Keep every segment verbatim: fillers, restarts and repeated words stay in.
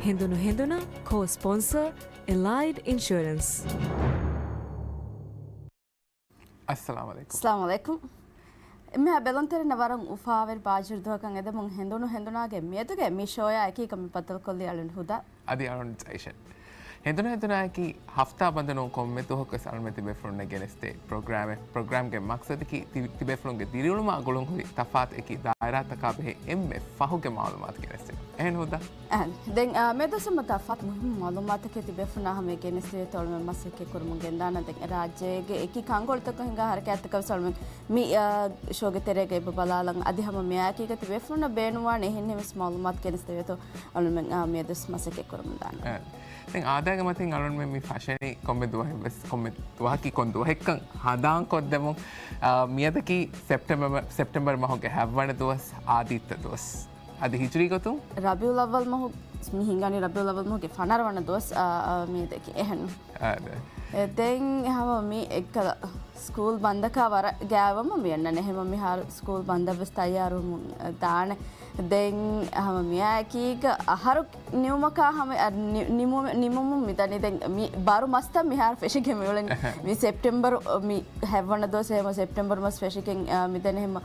ހެނދުނު ހެނދުނާ ކޯ ސްޕޮންސަރ އެލައިޑް އިންޝުއަރެންސް. އައްސަލާމު އަލައިކުމް. އައްސަލާމު އަލައިކުމް. އެންމެހާ ބެލުންތެރިންނަށް ވަރަށް އުފާވެރި ބާޖޫރި ދުވަހަކަށް އެދެމުން ހެނދުނު ހެނދުނާގެ މިއަދުގެ މި ޝޯއާ އެކީގަ މި ބައްދަލުކޮށްލީ އަޅުން ހުދާ. އަދި އަޅުން ޖައިޝަން. ހެނދުނު ހެނދުނާއަކީ ހަފްތާ ބަންދު ނޫން ކޮންމެ ދުވަހަކު ވެސް އަޅުމެން ތިބޭފުޅުންނަށް ގެނެސްދޭ ޕްރޮގްރާމެއް. ޕްރޮގްރާމްގެ މަޤްޞަދަކީ ތި-، ތިބޭފުޅުންގެ ދިރިއުޅުމާ ގުޅުންހުރި ތަފާތު އެކި ދާއިރާތަކާ ބެހޭ އެންމެ ފަހުގެ މަޢުލޫމާތު ގެނެސްދިނުން. އެހެން ހުދާ؟ އަހަން. ދެން، އާ، މިއަދު ސަމަތާ ފަތް މުހިއްމު މަޢުލޫމާތަކެއް ތިބޭފުޅުންނާ ހަމަޔަށް ގެނެސްދެވޭތޯ އަޅުމެން މަސައްކަތް ކުރަމުން ގެންދާނަން. ދެން ރާއްޖޭގެ އެކި ކަންކޮޅުތަކުން ހިނގާ ހަރަކާތްތަކަށް ވެސް އަޅުމެން މި، އާ، ޝޯގެ ތެރޭގަ އެބަ ބަލާލަން. އަދި ހަމަ މިއާއެކީގަ ތިބޭފުޅުންނަށް ބޭނުންވާނެ އެހެން ހެން ވެސް މަޢުލޫމާތު ގެނެސްދެވޭތޯ އަޅުމެން، އާ، މިއަދު ވެސް މަސައްކަތް ކުރަމުން ދާނަން. އެ، ދެން އާދައިގެ މަތިން އަޅުންމެން މި ފަށަނީ ކޮންމެ ދުވަހެއް ވެސް، ކޮންމެ ދުވަހަކީ ކޮން ދުވަހެއްކަން ހަނދާން ކޮށްދެމުން، އާ، މިއަދަކީ ސެޕްޓެމްބަރ، ސެޕްޓެމްބަރ މަހުގެ ހަތްވަނަ ދުވަސް އާދީއްތަ ދުވަސް. އަދި ހިޖުރީ ގޮތުން؟ ރަބީއުލް އައްވަލް މަހު، މި ހިނގާނީ ރަބީއުލް އައްވަލް މަހުގެ ފަނަރަ ވަނަ ދުވަސް، އާ، އާ، މިއަދަކީ. އެހެން. އާ، ދެ. އެ، ދެން ހަމަ މި އެއްކަލަ ސްކޫލް ބަންދަކާ ވަރަށް ގާތްވަމުން މި އަންނަނީ. ހަމަ މިހާރު ސްކޫލް ބަންދަށް ވެސް ތައްޔާރުވަމުން ދާނެ. ދެން ހަމަ މިއާއެކީގަ އަހަރު ނިމުމަކާ ހަމަ އަ، ނި، ނިމު، ނިމުމުން މިދަނީ. ދެން މި ބާރު މަސްތައް މިހާރު ފެށިގެން މިއުޅެނީ. މި ސެޕްޓެމްބަރު، މި ހަތްވަނަ ދުވަސް ހަމަ ސެޕްޓެމްބަރު މަސް ފެށިގެން، އަ، މިދަނީ. ހަމަ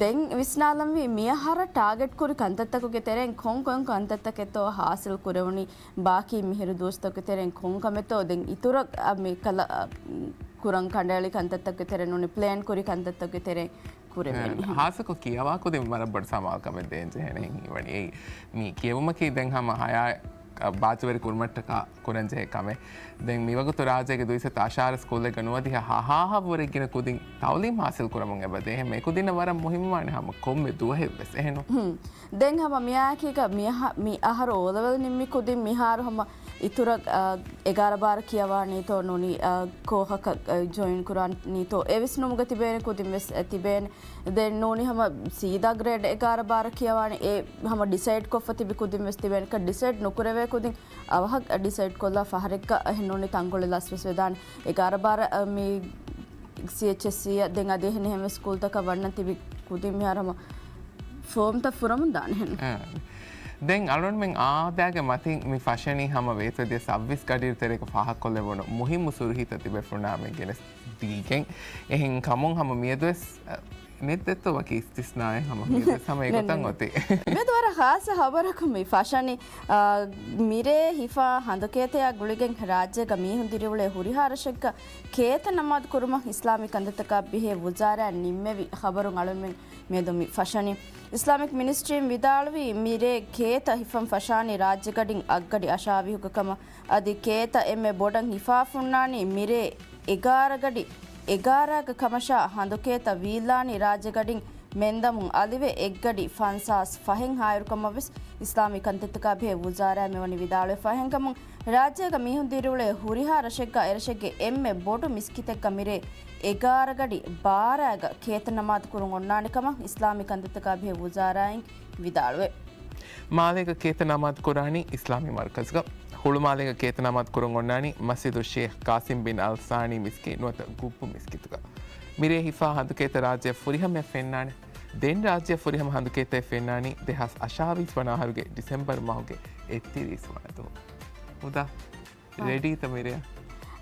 ދެން ވިސްނާލަންވީ މިއަހަރަށް ޓާގެޓް ކުރި ކަންތައްތަކުގެ ތެރެއިން ކޮން ކޮން ކަންތައްތަކެއްތޯ ހާސިލް ކުރެވުނީ، ބާކީ މިހިރު ދުވަސްތަކުގެ ތެރެއިން ކޮން ކަމެއްތޯ ދެން އިތުރަށް، އަ، މި ކަލަ، އަ، ކުރަން ކަނޑައެޅި ކަންތައްތަކުގެ ތެރެއިން ނޫނީ ޕްލޭން ކުރި ކަންތައްތަކުގެ ތެރެއިން ކުރެވޭނީ. އެ، ހާއްސަކޮށް ކިޔަވާ ކުދިން ވަރަށް ބޮޑު ސަމާލުކަމެއް ދޭން ޖެހޭނެ ހިތްވަނީ. އެއީ މި ކިޔެވުމަކީ ދެން ހަމަ ހަޔާ، އަ، ބާއްޖަވެރި ކުރުމަށްޓަކާ ކުރަންޖެހޭ ކަމެއް. ދެން މިވަގުތު ރާއްޖޭގެ ދުއިސައްތަ އަށާރަ ސްކޫލެއްގަ ނުވަދިހަ ހަހާހަށްވުރެ ގިނަ ކުދިން ތައުލީމް ހާސިލް ކުރަމުން އެބަ ދޭހެން އެކުދިންނަށް ވަރަށް މުހިއްމުވާނެ ހަމަ ކޮންމެ ދުވަހެއްވެސް އެހެންނު. ހުން. ދެން ހަމަ މިއާއެކީގަ މިއަހަ، މި އަހަރު އޯލެވެލް ނިންމި ކުދިން މިހާރު ހަމަ އިތުރަށް، އަ، އެގާރަ ބާރަ ކިޔަވާނީތޯ ނޫނީ، އަ، ކޯހަކަށް، އަ، ޖޮއިން ކުރާނީތޯ އެ ވިސްނުމުގަ ތިބޭނެ ކުދިން ވެސް، އަ، ތިބޭނެ. ދެން ނޫނީ ހަމަ ސީދާ ގްރޭޑް އެގާރަ ބާރަ ކިޔަވާނެ އެ ހަމަ ޑިސައިޑް ކޮށްފަ ތިބި ކުދިން ވެސް ތިބޭނެ. ޑިސައިޑް ނުކުރެވޭ ކުދިން އަވަހަށް ޑިސައިޑް ކޮށްލާ ފަހަރެއްގަ އެހެން ނޫނީ ތަންކޮޅެއް ލަސްވެސް ވެދާނެ. އެގާރަ ބާރަ، އަ، މި ސީއެޗްއެސްސީއަށް ދެން އަދި އެހެނިހެން ވެސް ސްކޫލްތަކަށް ވަންނަން ތިބި ކުދިން މިހާރު ހަމަ ފޯމްތައް ފުރަމުން ދާނެ ހެން. އަ. ދެން އަޅުންމެން އާދައިގެ މަތިން މި ފަށަނީ ހަމަ ވޭތުވެދިޔަ ސައްވީސް ގަޑިއިރު ތެރޭގަ ފާހަގަކޮށްލެވުނު މުހިއްމު ސުރުހީތައް ތިބޭފުޅުންނާ ހަމަޔަށް ގެނެސް ދީގެން. އެހެން ކަމުން ހަމަ މިއަދުވެސް، އަ، ނެތްދެއްތޯ ވަކި އިސްތިސްނާއެއް ހަމަ މިއަދުވެސް ހަމަ ނެ، ނެ، އެގޮތަށް ނެ. އޮތީ. މިއަދު ވަރަށް ޚާއްޞަ ޚަބަރަކު މި ފަށަނީ، އަ، މިރޭ ހިފާ ހަނދުކޭތަޔާ ގުޅިގެން ރާއްޖޭގަ މީހުން ދިރިއުޅޭ ހުރިހާ ރަށެއްގަ ކޭތަ ނަމާދު ކުރުމަށް އިސްލާމީ ކަންތައްތަކާ ބެހޭ ވުޒާރާއިން ނިންމެވި ޚަބަރުން އަޅުމެން މިއަދު މި ފަށަނީ. އިސްލާމިކް މިނިސްޓްރީން ވިދާޅުވީ، މިރޭ ކޭތަ ހިފަން ފަށާނީ ރާއްޖެގަޑިން އަށްގަޑި އަށާވީހުގަ ކަމަށް. އަދި ކޭތަ އެންމެ ބޮޑަށް ހިފާފަ ހުންނާނީ މިރޭ އެގާރަ ގަޑި އެގާރައިގަ ކަމަށާ، ހަނދުކޭތަ ވީއްލާނީ ރާއްޖެގަޑިން މެންދަމުން އަލިވެ އެއްގަޑި ފަންސާސް ފަހެއް ހާއިރު ކަމަށްވެސް އިސްލާމީ ކަންތައްތަކާ ބެހޭ ވުޒާރާއިން މިވަނީ ވިދާޅުވެފަ. އެހެންކަމުން ރާއްޖޭގަ މީހުން ދިރިއުޅޭ ހުރިހާ ރަށެއްގަ އެރަށެއްގެ އެންމެ ބޮޑު މިސްކިތެއްގަ މިރޭ އެގާރަ ގަޑި ބާރައިގަ ކޭތަ ނަމާދު ކުރުން އޮންނާނެ ކަމަށް އިސްލާމީ ކަންތައްތަކާ ބެހޭ ވުޒާރާއިން ވިދާޅުވޭ. މާލޭގަ ކޭތަ ނަމާދު ކުރާނީ އިސްލާމީ މަރުކަޒުގަ. ހުޅުމާލޭގަ ކޭތަ ނަމާދު ކުރުން އޮންނާނީ މަސްޖިދު ޝޭޚް ޤާސިމް ބިން އަލް ސާނީ މިސްކިތް ނުވަތަ ގުއްބު މިސްކިތުގަ. މިރޭ ހިފާ ހަނދުކޭތަ ރާއްޖެއަށް ފުރިހަމަޔަށް ފެންނާނެ. ދެން ރާއްޖެއަށް ފުރިހަމަ ހަނދުކޭތައެއް ފެންނާނީ ދެހާސް އަށާވީސް ވަނަ އަހަރުގެ ޑިސެމްބަރު މަހުގެ އެއްތިރީސް ވަނަ ދުވަހު. ހުދާ، ރެޑީތަ މިރޭއަށް؟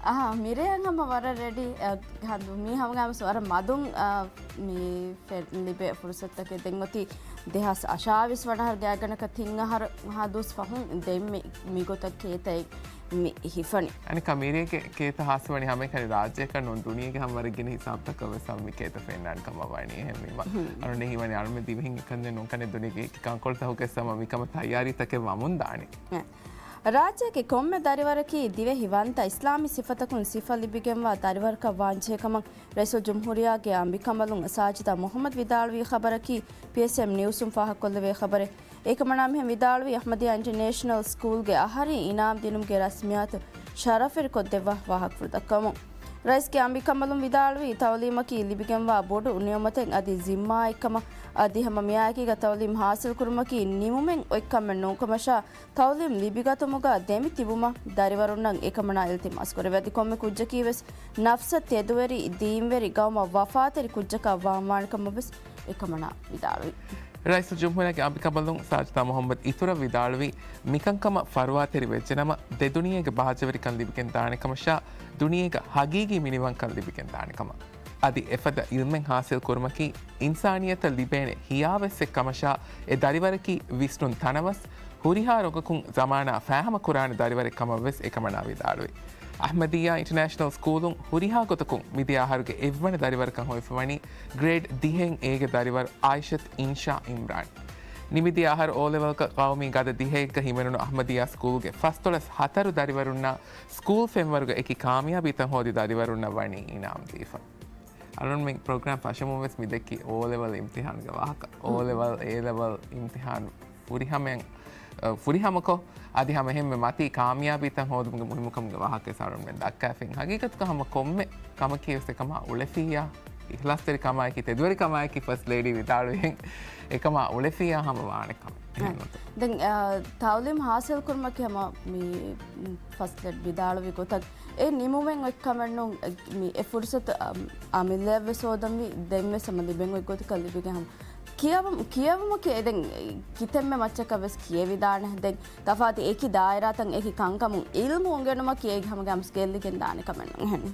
އަހާ، މިރޭއަށް ހަމަ ވަރަށް ރެޑީ. އަ، ހަނދު މީ ހަމަގައިމުސް ވަރަށް މަދުން، އަ، މި ފެ، ލިބޭ ފުރުސަތުތަކެއް. ދެން އޮތީ ދެހާސް އަށާވީސް ވަނަ އަހަރު ގާތްގަނޑަކަށް ތިން އަހަރު ހާ ދުވަސް ފަހުން ދެން މި، މިގޮތަށް ކޭތައެއް މި ހިފަނީ. އަނެއްކާ މިރޭގެ ކޭތަ ހާއްސަވަނީ ހަމައެކަނި ރާއްޖެއަކަށް ނޫން ދުނިޔޭގެ ހަމަ ވަރަށް ގިނަ ހިސާބުތަކަށް ވެސް ހަމަ މި ކޭތަ ފެންނާނެ ކަމަށް ވަނީ. އެހެންވީމަ، ހުން. އަޅުން ހީވަނީ އަޅުމެން ދިވެހިން އެކަންޏެއް ނޫން ކަންނޭނގެ ދުނިޔޭގެ އެކި ކަންކޮޅުތަކުގެ ހަމަ މިކަމަށް ތައްޔާރީތަކެއް ވަމުން ދާނީ. އެ. ރާއްޖޭގެ ކޮންމެ ދަރިވަރަކީ ދިވެހިވަންތަ އިސްލާމީ ސިފަތަކުން ސިފަ ލިބިގެންވާ ދަރިވަރަކަށް ވާންޖެހޭ ކަމަށް ރައީސުލްޖުމްހޫރިއްޔާގެ އަނބިކަނބަލުން ސާޖިދާ މުޙައްމަދު ވިދާޅުވި ޚަބަރަކީ ޕީއެސްއެމް ނިއުސުން ފާހަގަކޮށްލެވޭ ޚަބަރެއް. އެކަމަނާ މިހެން ވިދާޅުވީ، އަޙްމަދިއްޔާ އިންޓަރނޭޝަނަލް ސްކޫލްގެ އަހަރީން އިނާމް ދިނުމުގެ ރަސްމިއްޔާތު ޝަރަފުވެރިކޮށްދެއްވާ ވާހަކަފުޅު ދައްކަވަމުން. ރައީސްގެ އަނބިކަނބަލުން ވިދާޅުވީ، ތައުލީމަކީ ލިބިގެންވާ ބޮޑު ނިޢުމަތެއް އަދި ޒިންމާއެއްކަމަށް. އަދި ހަމަ މިއާއެކީގަ ތައުލީމް ހާސިލްކުރުމަކީ ނިމުމެއް އޮތްކަމެއް ނޫންކަމަށާ، ތައުލީމް ލިބިގަތުމުގަ ދެމި ތިބުމަށް ދަރިވަރުންނަށް އެކަމަނާ އިލްތިމާސް ކުރެވޭ. އަދި ކޮންމެ ކުއްޖަކީވެސް ނަފްސަށް ތެދުވެރި، ދީންވެރި، ގައުމަށް ވަފާތެރި ކުއްޖަކަށް ވާންވާނެ ކަމަށްވެސް އެކަމަނާ ވިދާޅުވި. ރައީސުލްޖުމްހޫރިއްޔާގެ އަނބިކަނބަލުން ސާޖިދާ މުޙައްމަދު އިތުރަށް ވިދާޅުވީ، މިކަންކަމަށް ފަރުވާތެރި ވެއްޖެނަމަ، ދެދުނިޔޭގެ ބާއްޖަވެރިކަން ލިބިގެން ދާނެ ކަމަށާ، ދުނިޔޭގަ ހަގީގީ މިނިވަންކަން ލިބިގެން ދާނެ ކަމަށް. އަދި އެފަދަ އިލްމެއް ހާސިލް ކުރުމަކީ، އިންސާނިއްޔަތަށް ލިބޭނެ ހިޔާވެއްސެއް ކަމަށާ، އެ ދަރިވަރަކީ ވިސްނުން ތަނަވަސް، ހުރިހާ ރޮގަކުން ޒަމާނާ ފާހަމަ ކުރާނެ ދަރިވަރެއް ކަމަށް ވެސް އެކަމަނާ ވިދާޅުވި. އަޙްމަދިއްޔާ އިންޓަނޭޝަނަލް ސްކޫލުން ހުރިހާ ގޮތަކުން މިދިޔަ އަހަރުގެ އެއްވަނަ ދަރިވަރަކަށް ހޮވިފަވަނީ ގްރޭޑް ދިހައިން އޭގެ ދަރިވަރު އާއިޝަތު އިންޝާ އިމްރާން. ނިމިދިޔަ އަހަރު އޯލެވެލްގަ ޤައުމީ ގަދަ ދިހައެއްގަ ހިމެނުނު އަޙްމަދިއްޔާ ސްކޫލުގެ ފަސްދޮޅަސް ހަތަރު ދަރިވަރުންނާ ސްކޫލް ފެންވަރުގަ އެކި ކާމިޔާބީތައް ހޯދި ދަރިވަރުންނަށް ވަނީ އިނާމް ދީފަ. އަޅުންމެން ޕްރޮގްރާމް ފަށަމުން ވެސް މި ދެއްކި އޯލެވެލް އިމްތިހާނުގެ ވާހަކަ. އޯލެވެލް، އޭލެވެލް އިމްތިހާނު ފުރިހަމައަށް، އަ، ފުރިހަމަކޮށް، އަދި ހަމައެހެންމެ މަތީ ކާމިޔާބީތައް ހޯދުމުގެ މުހިއްމުކަމުގެ ވާހަކަ ސާރުންމެން ދައްކާފިން. ހަގީގަތުގަ ހަމަ ކޮންމެ ކަމަކީ ވެސް އެކަމާ އުޅެފިއްޔާ، އިޚްލާޞްތެރި ކަމާއެކީ، ތެދުވެރި ކަމާއެކީ ފަސްޓް ލޭޑީ ވިދާޅުވިހެން އެކަމާ އުޅެފިއްޔާ ހަމަ ވާނެ ކަމެއް. އެހެން ނޫންތަ؟ ދެން، އާ، ތައުލީމް ހާސިލް ކުރުމަކީ ހަމަ މި، މް، ފަސްޓް ލޭޑީ ވިދާޅުވި ގޮތަށް އެ ނިމުމެއް އޮތް ކަމެއް ނޫން. މި އެ ފުރުސަތު، އަ، އަމިއްލައަށް ވެސް ހޯދަންވީ ދެން ވެސް ހަމަ ލިބެން އޮތް ގޮތަކަށް ލިބިގެން ހަމަ. ކިޔަވަމު-، ކިޔަވުމަކީ ދެން ކިތަންމެ މައްޗަކަށް ވެސް ކިޔެވިދާނެ. ދެން ތަފާތު އެކި ދާއިރާތައް އެކި ކަންކަމުން އިލްމު އުނގެނުމަކީ އޭގެ ހަމަގައިމުވެސް ގެއްލިގެން ދާނެ ކަމެއް ނޫން. އެހެން.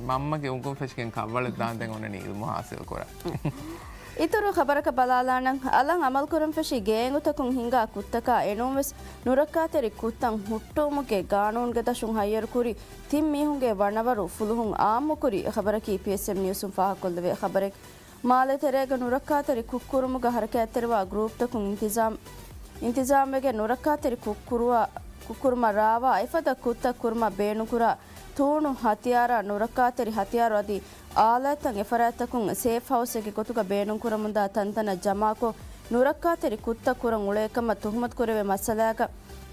މަންމަގެ އުނގުން ފެށިގެން ކަށްވަޅެއް ދާން ދެން އޮންނަނީ އިލްމު ހާސިލް ކުރަން. އިތުރު ޚަބަރަކަށް ބަލާލާނަން. އަލަށް އަމަލުކުރަން ފެށި ގޭންގުތަކުން ހިނގާ ކުށްތަކާ އެނޫންވެސް ނުރައްކާތެރި ކުށްތައް ހުއްޓުވުމުގެ ގާނޫނުގެ ދަށުން ހައްޔަރުކުރި ތިން މީހުންގެ ވަނަވަރު ފުލުހުން އާއްމުކުރި ޚަބަރަކީ ޕީއެސްއެމް ނިއުސުން ފާހަގަކޮށްލެވޭ ޚަބަރެއް. މާލޭ ތެރޭގަ ނުރައްކާތެރި ކުށްކުރުމުގަ ހަރަކާތްތެރިވާ ގްރޫޕްތަކުން އިންތިޒާމް، އިންތިޒާމްވެގެން ނުރައްކާތެރި ކުށްކުރުވާ، ކުށްކުރުމަށް ރާވާ އެފަދަ ކުށްތައް ކުރުމަށް ބޭނުންކުރާ ތޫނު ހަތިޔާރާ، ނުރައްކާތެރި ހަތިޔާރު އަދި އާލާތްތައް އެފަރާތްތަކުން ސޭފް ހައުސްއެއްގެ ގޮތުގަ ބޭނުންކުރަމުންދާ ތަންތަނަށް ޖަމާކޮށް، ނުރައްކާތެރި ކުށްތައް ކުރަން އުޅޭކަމަށް ތުހުމަތުކުރެވޭ މައްސަލާގަ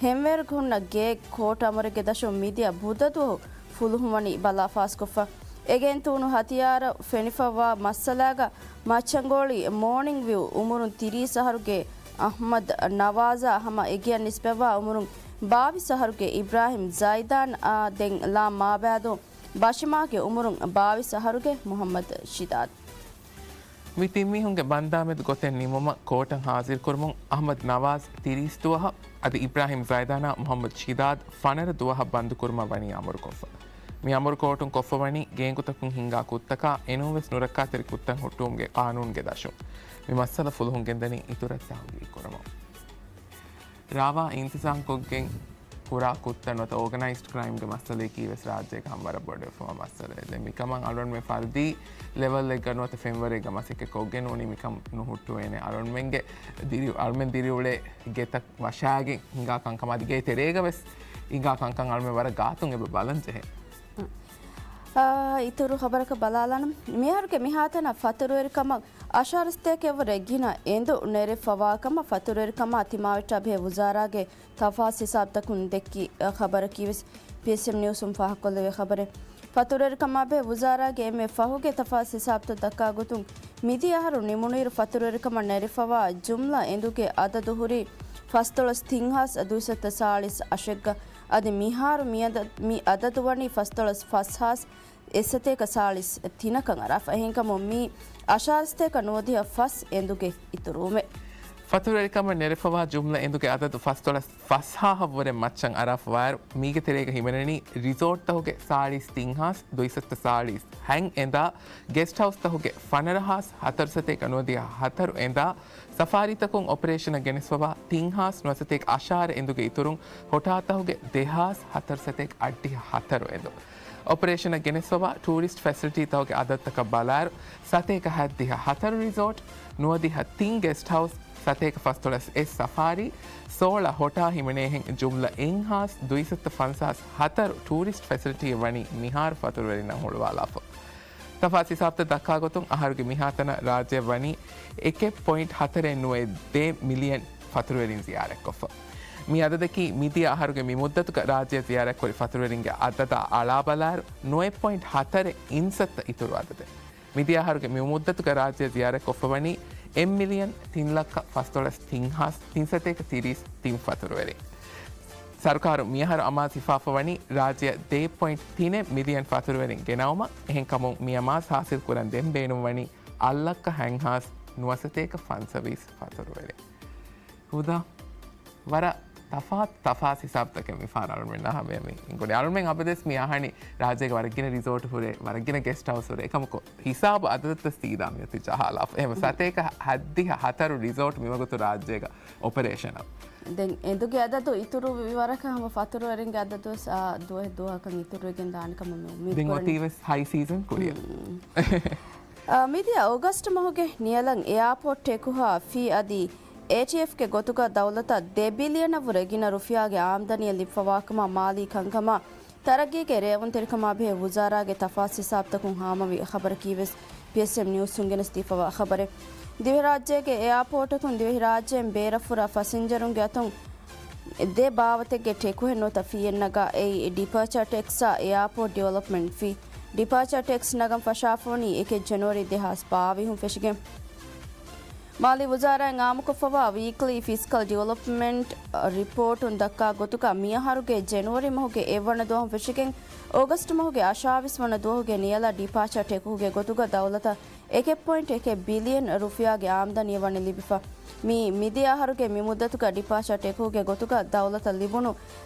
ހެންވޭރުގަ ހުންނަ ގޭގެ ކޯޓް އަމުރެއްގެ ދަށުން މިދިޔަ ބުދަ ދުވަހު ފުލުހުން ވަނީ ބަލާ ފާސްކޮށްފަ. އެގެއިން ތޫނު ހަތިޔާރު ފެނިފައިވާ މައްސަލާގަ މައްޗަންގޯޅި މޯނިން ވިއު އުމުރުން ތިރީސް އަހަރުގެ އަޙްމަދު ނަވާޒާ ހަމަ އެގެއަށް ނިސްބަތްވާ އުމުރުން ބާވީސް އަހަރުގެ އިބްރާހިމް ޒައިދާންއާ ދެން ލާން މާބައިދޫ ބަށިމާގެ އުމުރުން ބާވީސް އަހަރުގެ މުޙައްމަދު ޝިދާދު. މި ތިން މީހުންގެ ބަންދާމެދު ގޮތެއް ނިމުމަށް ކޯޓަށް ހާޒިރުކުރުމުން އަޙްމަދު ނަވާޒް ތިރީސް ދުވަހަށް އަދި އިބްރާހިމް ޒައިދާނާ މުޙައްމަދު ޝިދާދު ފަނަރަ ދުވަހަށް ބަންދުކުރުމަށް ވަނީ އަމުރުކޮށްފަ. މި އަމުރު ކޯޓުން ކޮށްފަވަނީ ގޭންގުތަކުން ހިންގާ ކުށްތަކާ އެނޫންވެސް ނުރައްކާތެރި ކުށްތައް ހުއްޓުވުމުގެ ޤާނޫނުގެ ދަށުން. މި މައްސަލަ ފުލުހުން ގެންދަނީ އިތުރަށް ތަޙުޤީޤު ކުރަމުން. ރާވާ އިންތިޒާމްކޮށްގެން ކުރާ ކުށްތައް ނުވަތަ އޯގަނައިޒްޑް ކްރައިމްގެ މައްސަލަޔަކީ ވެސް ރާއްޖޭގަ ހަމަ ވަރަށް ބޮޑު ވެފަވާ މައްސަލައެއް. ދެން މިކަމަށް އަޅުގަނޑުމެން ފަރުދީ ލެވެލްއެއްގަ ނުވަތަ ފެންވަރެއްގަ މަސައްކަތް ކޮށްގެން ނޫނީ މިކަން ނުހުއްޓުވޭނެ. އަޅުގަނޑުމެންގެ ދިރި-، އަޅުގަނޑުމެން ދިރިއުޅޭ ގެތައް ވަށާގެން ހިނގާ ކަންކަމާ އަދި ގޭ ތެރޭގަ ވެސް ހިނގާ ކަންކަން އަޅުގަނޑުމެން ވަރަށް ގާތުން އެބަ ބަލަން ޖެހޭ. އާ، އިތުރު ޚަބަރަކަށް ބަލާލާނަން. މިއަހަރުގެ މިހާތަނަށް ފަތުރުވެރިކަމަށް އަށާރަ ސަތޭކައަށްވުރެ ގިނަ އެނދު ނެރެފަވާކަމަށް ފަތުރުވެރިކަމާ ތިމާވެއްޓާ ބެހޭ ވުޒާރާގެ ތަފާސް ހިސާބުތަކުން ދެއްކި، އަ، ޚަބަރަކީ ވެސް ޕީއެސްއެމް ނިއުސުން ފާހަގަކޮށްލެވޭ ޚަބަރެއް. ފަތުރުވެރިކަމާ ބެހޭ ވުޒާރާގެ އެންމެ ފަހުގެ ތަފާސް ހިސާބުތައް ދައްކާ ގޮތުން، މިދިޔަ އަހަރު ނިމުނުއިރު ފަތުރުވެރިކަމަށް ނެރެފަވާ ޖުމްލަ އެނދުގެ އަދަދު ހުރީ ފަސްދޮޅަސް ތިން ހާސް ދުއިސައްތަ ސާޅީސް އަށެއްގަ، އަދި މިހާރު މިއަދަ-، މި އަދަދު ވަނީ ފަސްދޮޅަސް ފަސް ހާސް އެއްސަތޭކަ ސާޅީސް ތިނަކަށް އަރާފަ. އެހެންކަމުން މީ އަށާރަ ސަތޭކަ ނުވަދިހަ ފަސް އެނދުގެ އިތުރުވުމެއް. ފަތުރުވެރިކަމަށް ނެރެފަވާ ޖުމްލަ އެނދުގެ އަދަދު ފަސްދޮޅަސް ފަސް ހާހަށްވުރެ މައްޗަށް އަރާފަވާއިރު، މީގެ ތެރޭގަ ހިމެނެނީ ރިސޯޓްތަކުގެ ސާޅީސް ތިން ހާސް ދުއިސައްތަ ސާޅީސް ހަތް އެނދާ، ގެސްޓް ހައުސްތަކުގެ ފަނަރަ ހާސް ހަތަރު ސަތޭކަ ނުވަދިހަ ހަތަރު އެނދާ، ސަފާރީތަކުން އޮޕަރޭޝަނަށް ގެނެސްފަވާ ތިން ހާސް ނުވަ ސަތޭކަ އަށާރަ އެނދުގެ އިތުރުން، ހޮޓާތަކުގެ ދެ ހާސް ހަތަރު ސަތޭކަ އަށްޑިހަ ހަތަރު އެނދު. އޮޕަރޭޝަނަށް ގެނެސްފަވާ ޓޫރިސްޓް ފެސިލިޓީތަކުގެ އަދަދުތަކަށް ބަލާއިރު، ސަތޭކަ ހަތްދިހަ ހަތަރު ރިސޯޓް، ނުވަދިހަ ތިން ގެސްޓް ހައުސް، ސަތޭކަ ފަސްދޮޅަސް އެއް ސަފާރީ، ސޯޅަ ހޮޓާ ހިމެނޭހެން ޖުމްލަ އެއް ހާސް ދުއިސައްތަ ފަންސާސް ހަތަރު ޓޫރިސްޓް ފެސިލިޓީ ވަނީ މިހާރު ފަތުރުވެރިންނަށް ހުޅުވާލާފަ. ތަފާސް ހިސާބުތައް ދައްކާ ގޮތުން އަހަރުގެ މިހާތަނަށް ރާއްޖެއަށް ވަނީ އެކެއް ޕޮއިންޓް ހަތަރެއް ނުވަ ދޭއް މިލިއަން ފަތުރުވެރިން ޒިޔާރަތްކޮށްފަ. މި އަދަދަކީ މިދިޔަ އަހަރުގެ މި މުއްދަތުގަ ރާއްޖެއަށް ޒިޔާރަތްކުރި ފަތުރުވެރިންގެ އަދަދާ އަޅާބަލާއިރު، ނުވަ ޕޮއިންޓް ހަތަރެއް އިންސައްތަ އިތުރު އަދަދެއް. މިދިޔަ އަހަރުގެ މި މުއްދަތުގަ ރާއްޖެއަށް ޒިޔާރަތްކޮށްފަވަނީ އެއް މިލިއަން ތިން ލައްކަ ފަސްދޮޅަސް ތިން ހާސް ތިން ސަތޭކަ ތިރީސް ތިން ފަތުރުވެރިން. ސަރުކާރު މިއަހަރު އަމާޒު ހިފާފަވަނީ ރާއްޖެއަށް ދޭއް ޕޮއިންޓް ތިނެއް މިލިއަން ފަތުރުވެރިން ގެނައުމަށް. އެހެންކަމުން މި އަމާޒު ހާސިލް ކުރަން ދެން ބޭނުންވަނީ އަށްލައްކަ ހަތް ހާސް ނުވަސަތޭކަ ފަންސަވީސް ފަތުރުވެރި. ހުދާ ވަރަށް ތަފާތު ތަފާސް ހިސާބުތަކެއް މި ފާރަށް އަޅުމެންނާ ހަމަޔަށް މި އިނގުނީ. އަޅުމެން އަބަދުވެސް މި އަހަނީ ރާއްޖޭގަ ވަރަށް ގިނަ ރިސޯޓް ހުރޭ، ވަރަށް ގިނަ ގެސްޓް ހައުސް ހުރޭ. އެކަމަކު ހިސާބު އަދަދަށް ސީދާ މިއޮތީ ޖަހާލާފަ. އެހެން ސަތޭކަ ހައްދިހަ ހަތަރު ރިސޯޓް މިވަގުތު ރާއްޖޭގަ އޮޕަރޭޝަނަށް. ދެން އެނދުގެ އަދަދު އިތުރު ވި ވަރަކަށް ހަމަ ފަތުރުވެރިންގެ އަދަދު ވެސް، އާ، ދުވަހެއް ދުވަހަކަށް އިތުރުވެގެން ދާނެ ކަމަށް މި އުއްމީދު ދެން ކުރަނީ. އޮތީ ވެސް ހައި ސީޒަން ކުރިއަށް. މް. އާ، މިދިޔަ އޮގަސްޓް މަހުގެ ނިޔަލަށް އެއާޕޯޓް ޓެކުހާ ފީ އަދި އޭޓީއެފްގެ ގޮތުގަ ދައުލަތަށް ދެ ބިލިއަނަށް ވުރެ ގިނަ ރުފިޔާގެ އާމްދަނީއެއް ލިބިފަވާކަމަށް މާލީ ކަންކަމާ ތަރައްގީގެ ރޭވުންތެރިކަމާ ބެހޭ ވުޒާރާގެ ތަފާސް ހިސާބުތަކުން ހާމަވި ޚަބަރަކީ ވެސް ޕީއެސްއެމް ނިއުސުން ގެނެސްދީފަވާ ޚަބަރެއް. ދިވެހިރާއްޖޭގެ އެއާޕޯޓަކުން ދިވެހިރާއްޖޭން ބޭރަށްފުރާ ފަސިންޖަރުންގެ އަތުން ދެ ބާވަތެއްގެ ޓެކުހެއް ނުވަތަ ފީއެއް ނަގާ. އެއީ ޑިޕާޗާ ޓެކްސްއާ އެއާޕޯޓް ޑިވެލޮޕްމަންޓް ފީ. ޑިޕާޗާ ޓެކްސް ނަގަން ފަށާފަވަނީ އެކެއް ޖެނުއަރީ ދެހާސް ބާވީހުން ފެށިގެން. މާލީ ވުޒާރާއިން އާއްމުކޮށްފަވާ ވީކްލީ ފިސްކަލް ޑިވެލޮޕްމަންޓް ރިޕޯޓުން ދައްކާ ގޮތުގަ، މިއަހަރުގެ ޖެނުއަރީ މަހުގެ އެއްވަނަ ދުވަހުން ފެށިގެން އޮގަސްޓް މަހުގެ އަށާވީސް ވަނަ ދުވަހުގެ ނިޔަލަށް ޑިޕާޗާ ޓެކުހުގެ ގޮތުގަ ދައުލަތަށް އެކެއް ޕޮއިންޓް އެކެއް ބިލިއަން ރުފިޔާގެ އާމްދަނީ ވަނީ ލިބިފަ. މީ މިދިޔަ އަހަރުގެ މި މުއްދަތުގަ ޑިޕާޗާ ޓެކުހުގެ ގޮތުގަ ދައުލަތަށް ލިބުނު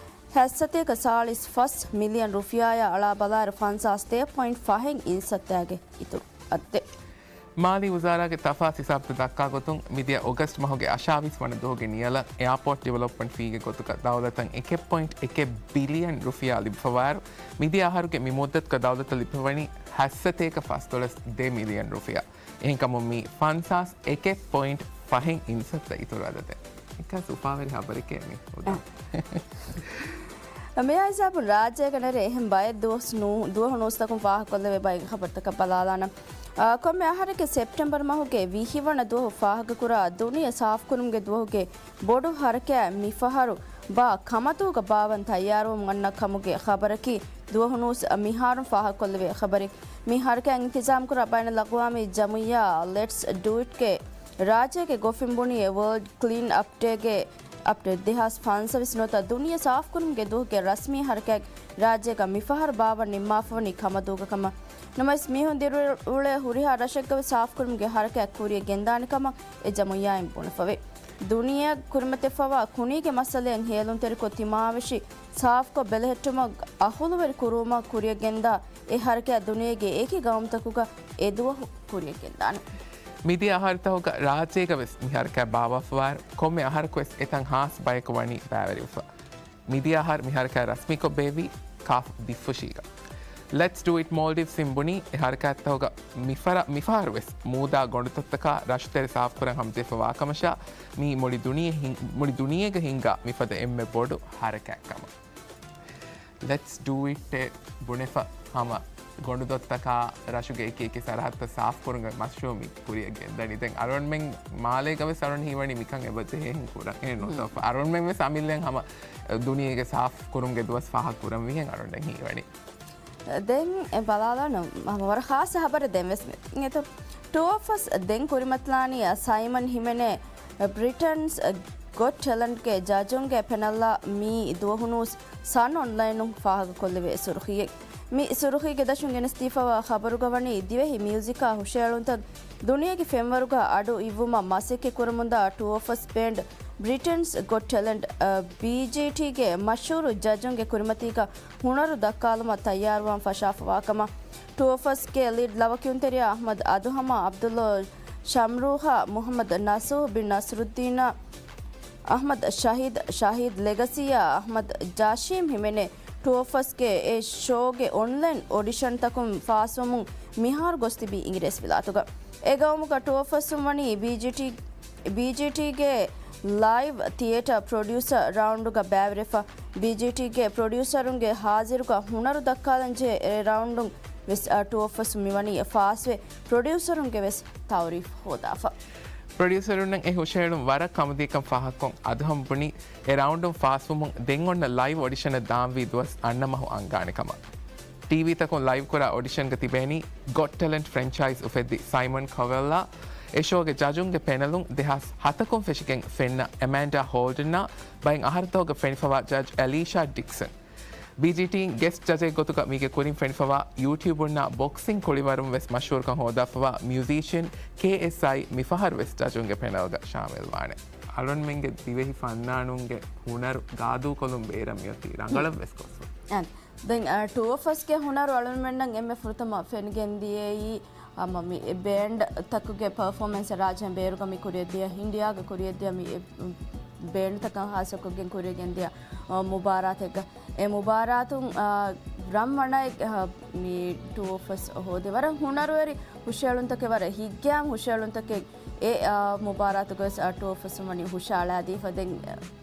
ހަތްސަތޭކަ ސާޅީސް ފަސް މިލިއަން ރުފިޔާއާ އަޅާ ބަލާއިރު ފަންސާސް ދެ ޕޮއިންޓް ފަހެއް އިންސައްތައިގެ އިތުރު އައްދެއް. މާލީ ވުޒާރާގެ ތަފާސް ހިސާބުތައް ދައްކާ ގޮތުން، މިދިޔަ އޮގަސްޓް މަހުގެ އަށާވީސް ވަނަ ދުވަހުގެ ނިޔަލަށް އެއާޕޯޓް ޑިވެލޮޕްމަންޓް ފީގެ ގޮތުގަ ދައުލަތަށް އެކެއް ޕޮއިންޓް އެކެއް ބިލިއަން ރުފިޔާ ލިބިފަވާއިރު، މިދިޔަ އަހަރުގެ މި މުއްދަތުގަ ދައުލަތަށް ލިބިފަވަނީ ހަތްސަތޭކަ ފަސްދޮޅަސް ދެ މިލިއަން ރުފިޔާ. އެހެންކަމުން މީ ފަންސާސް އެކެއް ޕޮއިންޓް ފަހެއް އިންސައްތަ އިތުރު އަދަދެއް. އެކަސް އުފާވެރި ޚަބަރެކޭ މި ހުދާ. އެ. މިއާ ހިސާބުން ރާއްޖޭގަ ނެރެ އެހެން ބައެއް ދުވަސް ނޫ-، ދުވަހު ނޫސްތަކުން ފާހަގަކޮށްލެވޭ ބައެއް ޚަބަރުތަކަށް ބަލާލާނަން. އާ، ކޮންމެ އަހަރެއްގެ ސެޕްޓެމްބަރު މަހުގެ ވިހި ވަނަ ދުވަހު ފާހަގަކުރާ ދުނިޔެ ސާފުކުރުމުގެ ދުވަހުގެ ބޮޑު ހަރަކާތް މިފަހަރު ބާ ކަމަދޫގަ ބާވަން ތައްޔާރުވަމުން އަންނަ ކަމުގެ ޚަބަރަކީ ދުވަހު ނޫސް މިހާރުން ފާހަގަކޮށްލެވޭ ޚަބަރެއް. މި ހަރަކާތް އިންތިޒާމްކުރާ ބައިނަލްއަގްވާމީ ޖަމުއްޔާ ލެޓްސް ޑޫ އިޓްގެ ރާއްޖޭގެ ގޮފިން ބުނީ އެ ވޯލްޑް ކްލީން އަޕް ޑޭގެ އަޕްޑޭޓް ދެހާސް ފަންސަވީސް ނުވަތަ ދުނިޔެ ސާފުކުރުމުގެ ދުވަހުގެ ރަސްމީ ހަރަކާތް ރާއްޖޭގަ މިފަހަރު ބާވަން ނިންމާފަވަނީ ކަމަދޫގަ ކަމަށް. ނަމަވެސް މީހުން ދިރިއުޅޭ ހުރިހާ ރަށެއްގަވެސް ސާފުކުރުމުގެ ހަރަކާތް ކުރިއަށް ގެންދާނެ ކަމަށް އެ ޖަމުއްޔާއިން ބުނެފަވޭ. ދުނިޔެއަށް ކުރިމަތިވެފަވާ ކުނީގެ މައްސަލައިން ހޭލުންތެރިކޮށް ތިމާވެށި ސާފުކޮށް ބެލެހެއްޓުމަށް އަހުލުވެރި ކުރުވުމަށް ކުރިއަށް ގެންދާ އެ ހަރަކާތް ދުނިޔޭގެ އެކި ގައުމުތަކުގަ އެދުވަހު ކުރިއަށް ގެންދާނެ. މިދިޔަ އަހަރުތަކުގަ ރާއްޖޭގަވެސް މި ހަރަކާތް ބާއްވާފަވާއިރު، ކޮންމެ އަހަރަކުވެސް އެތަން ހާސް ބަޔަކު ވަނީ ބައިވެރިވެފަ. މިދިޔަ އަހަރު މި ހަރަކާތް ރަސްމީކޮށް ބޭއްވީ ކާފް ދިއްފުށީގަ. ލެޓްސް ޑޫ އިޓް މޯލްޑިވްސް އިން ބުނީ އެ ހަރަކާތްތަކުގަ މިފަރ-، މިފަހަރުވެސް މޫދާ ގޮނޑުދޮށްތަކާ ރަށުތެރެ ސާފުކުރަން ހަމަޖެހިފަވާ ކަމަށާ، މީ މުޅި ދުނިޔެ ހިން-، މުޅި ދުނިޔޭގަ ހިންގާ މިފަދަ އެންމެ ބޮޑު ހަރަކާތް ކަމަށް. ލެޓްސް ޑޫ އިޓް އޭ ބުނެފަ ހަމަ ގޮނޑުދޮށްތަކާ ރަށުގެ އެކި އެކި ސަރަހައްދަށް ސާފުކުރުމުގެ މަޝްރޫއު މި ކުރިއަށް ގެންދަނީ. ދެން އަޅުގަނޑުމެން މާލޭގަވެސް އަޅުގަނޑު ހީވަނީ މިކަން އެބަ ޖެހޭހެން ކުރަން. އެހެން ނޫންތޯ؟ އަޅުގަނޑުމެންވެސް އަމިއްލައަށް ހަމަ ދުނިޔޭގެ ސާފުކުރުމުގެ ދުވަސް ފާހަގަކުރަންވީހެން އަޅުގަނޑަށް ހީވަނީ. ދެން އެ ބަލާލާނަން ވަރަށް ޚާއްސަ ޚަބަރެއް ދެން ވެސް މި އެތު. ޓު އޮފް އަސް ދެން ކުރިމަތިލާނީ ސައިމަން ހިމެނޭ ބްރިޓަންސް ގޮޓް ޓެލެންޓްގެ ޖަޖުންގެ ޕެނަލްއަށް މީ ދުވަހު ނޫސް ސަން އޮންލައިނުން ފާހަގަކޮށްލެވޭ ސުރުޚީއެއް. މި ސުރުޚީގެ ދަށުން ގެނެސްދީފަވާ ޚަބަރުގަ ވަނީ ދިވެހި މިއުޒިކާ ހުށައެޅުންތައް ދުނިޔޭގެ ފެންވަރުގަ އަޑު އިއްވުމަށް މަސައްކަތް ކުރަމުންދާ ޓު އޮފް އަސް ބޭންޑް ބްރިޓަންސް ގޮޓް ޓެލެންޓް، އަ، ބީޖީޓީގެ މަޝްހޫރު ޖަޖުންގެ ކުރިމަތީގަ ހުނަރު ދައްކާލުމަށް ތައްޔާރުވާން ފަށާފަވާ ކަމަށް ޓު އޮފް އަސްގެ ލީޑް ލަވަކިޔުންތެރިޔާ އަޙްމަދު އަދުހަމާ، ޢަބްދުﷲ ޝަމްރޫހާ، މުޙައްމަދު ނަސޫހް ބިން ނަސްރުއްދީނާ، އަޙްމަދު ޝަހީދު، ޝަހީދު ލެގަސީއާ، އަޙްމަދު ޖާޝީމް ހިމެނޭ ޓު އޮފް އަސްގެ އެ ޝޯގެ އޮންލައިން އޮޑިޝަންތަކުން ފާސްވަމުން މިހާރު ގޮސްތިބީ އިނގިރޭސިވިލާތުގަ. އެ ގައުމުގަ ޓު އޮފް އަސް ވަނީ ބީޖީޓީ، ބީޖީޓީގެ ލައިވް ތިއޭޓަރ ޕްރޮޑިއުސަރ ރައުންޑުގަ ބައިވެރިވެފަ. ބީޖީޓީގެ ޕްރޮޑިއުސަރުންގެ ހާޒިރުގަ ހުނަރު ދައްކާލަންޖެހޭ އެ ރައުންޑުން ވެސް އަ، ޓު އޮފް އަސް މިވަނީ ފާސްވެ، ޕްރޮޑިއުސަރުންގެ ވެސް ތައުރީފް ހޯދާފަ. ޕްރޮޑިއުސަރުންނަށް އެ ހުށައެޅުން ވަރަށް ކަމުދިޔަކަން ފާހަގަކޮށް، އަދުހަމް ބުނީ އެ ރައުންޑުން ފާސްވުމުން ދެން އޮންނަ ލައިވް އޮޑިޝަނަށް ދާންވީ ދުވަސް އަންނަ މަހު އަންގާނެ ކަމަށް. ޓީވީތަކުން ލައިވްކުރާ އޮޑިޝަންގަ ތިބޭނީ ގޮޓް ޓެލެންޓް ފްރެންޗައިޒް އުފެއްދި ސައިމަން ކޮވެލްއާ، އެ ޝޯގެ ޖަޖުންގެ ޕެނަލުން ދެހާސް ހަތަކުން ފެށިގެން ފެންނަ އެމާންޑާ ހޯލްޑަންއާ، ބައެއް އަހަރުތަކުގަ ފެނިފަވާ ޖަޖް އެލީޝާ ޑިކްސަން. ބީޖީޓީން ގެސްޓް ޖަޖެއް ގޮތުގަ މީގެ ކުރިން ފެނިފަވާ ޔޫޓިއުބުންނާ ބޮކްސިން ކުޅިވަރުން ވެސް މަޝްހޫރުކަން ހޯދާފަވާ މިއުޒީޝިއަން ކޭއެސްއައި މި ފަހަރު ވެސް ޖަޖުންގެ ޕެނަލްގަ ޝާމިލްވާނެ. އަޅުންމެންގެ ދިވެހި ފަންނާނުންގެ ހުނަރު ގާދޫކޮށްލުން ބޭރަށް މިއޮތީ ރަނގަޅަށް ވެސް ގޮސްފަ. އަން. ދެން، އަ، ޓޫ އޯ ފަސްގެ ހުނަރު އަޅުންމެންނަށް އެންމެ ފުރަތަމަ ފެނިގެން ދިޔައީ، އަ، މަ-، މި ބޭންޑް ތަކުގެ ޕަރފޯމެންސް ރާއްޖޭން ބޭރުގަ މި ކުރިއަށްދިޔަ، އިންޑިއާގަ ކުރިއަށްދިޔަ މި އެ، ބޭންޑްތަކަށް ހާއްސަކޮށްގެން ކުރިއަށްގެންދިޔަ، އަ، މުބާރާތެއްގަ. އެ މުބާރާތުން، އަ، ރަން ވަނައެއް، އަ، މި ޓޫ އޯ ފަސް ހޯދި ވަރަށް ހުނަރުވެރި ހުށައެޅުންތަކެއް، ވަރަށް ހިތްގައިމު ހުށައެޅުންތަކެއް އެ، އާ، މުބާރާތުގަވެސް، އާ، ޓޫ އޯ ފަސް ވަނީ ހުށައަޅާދީފަ. ދެން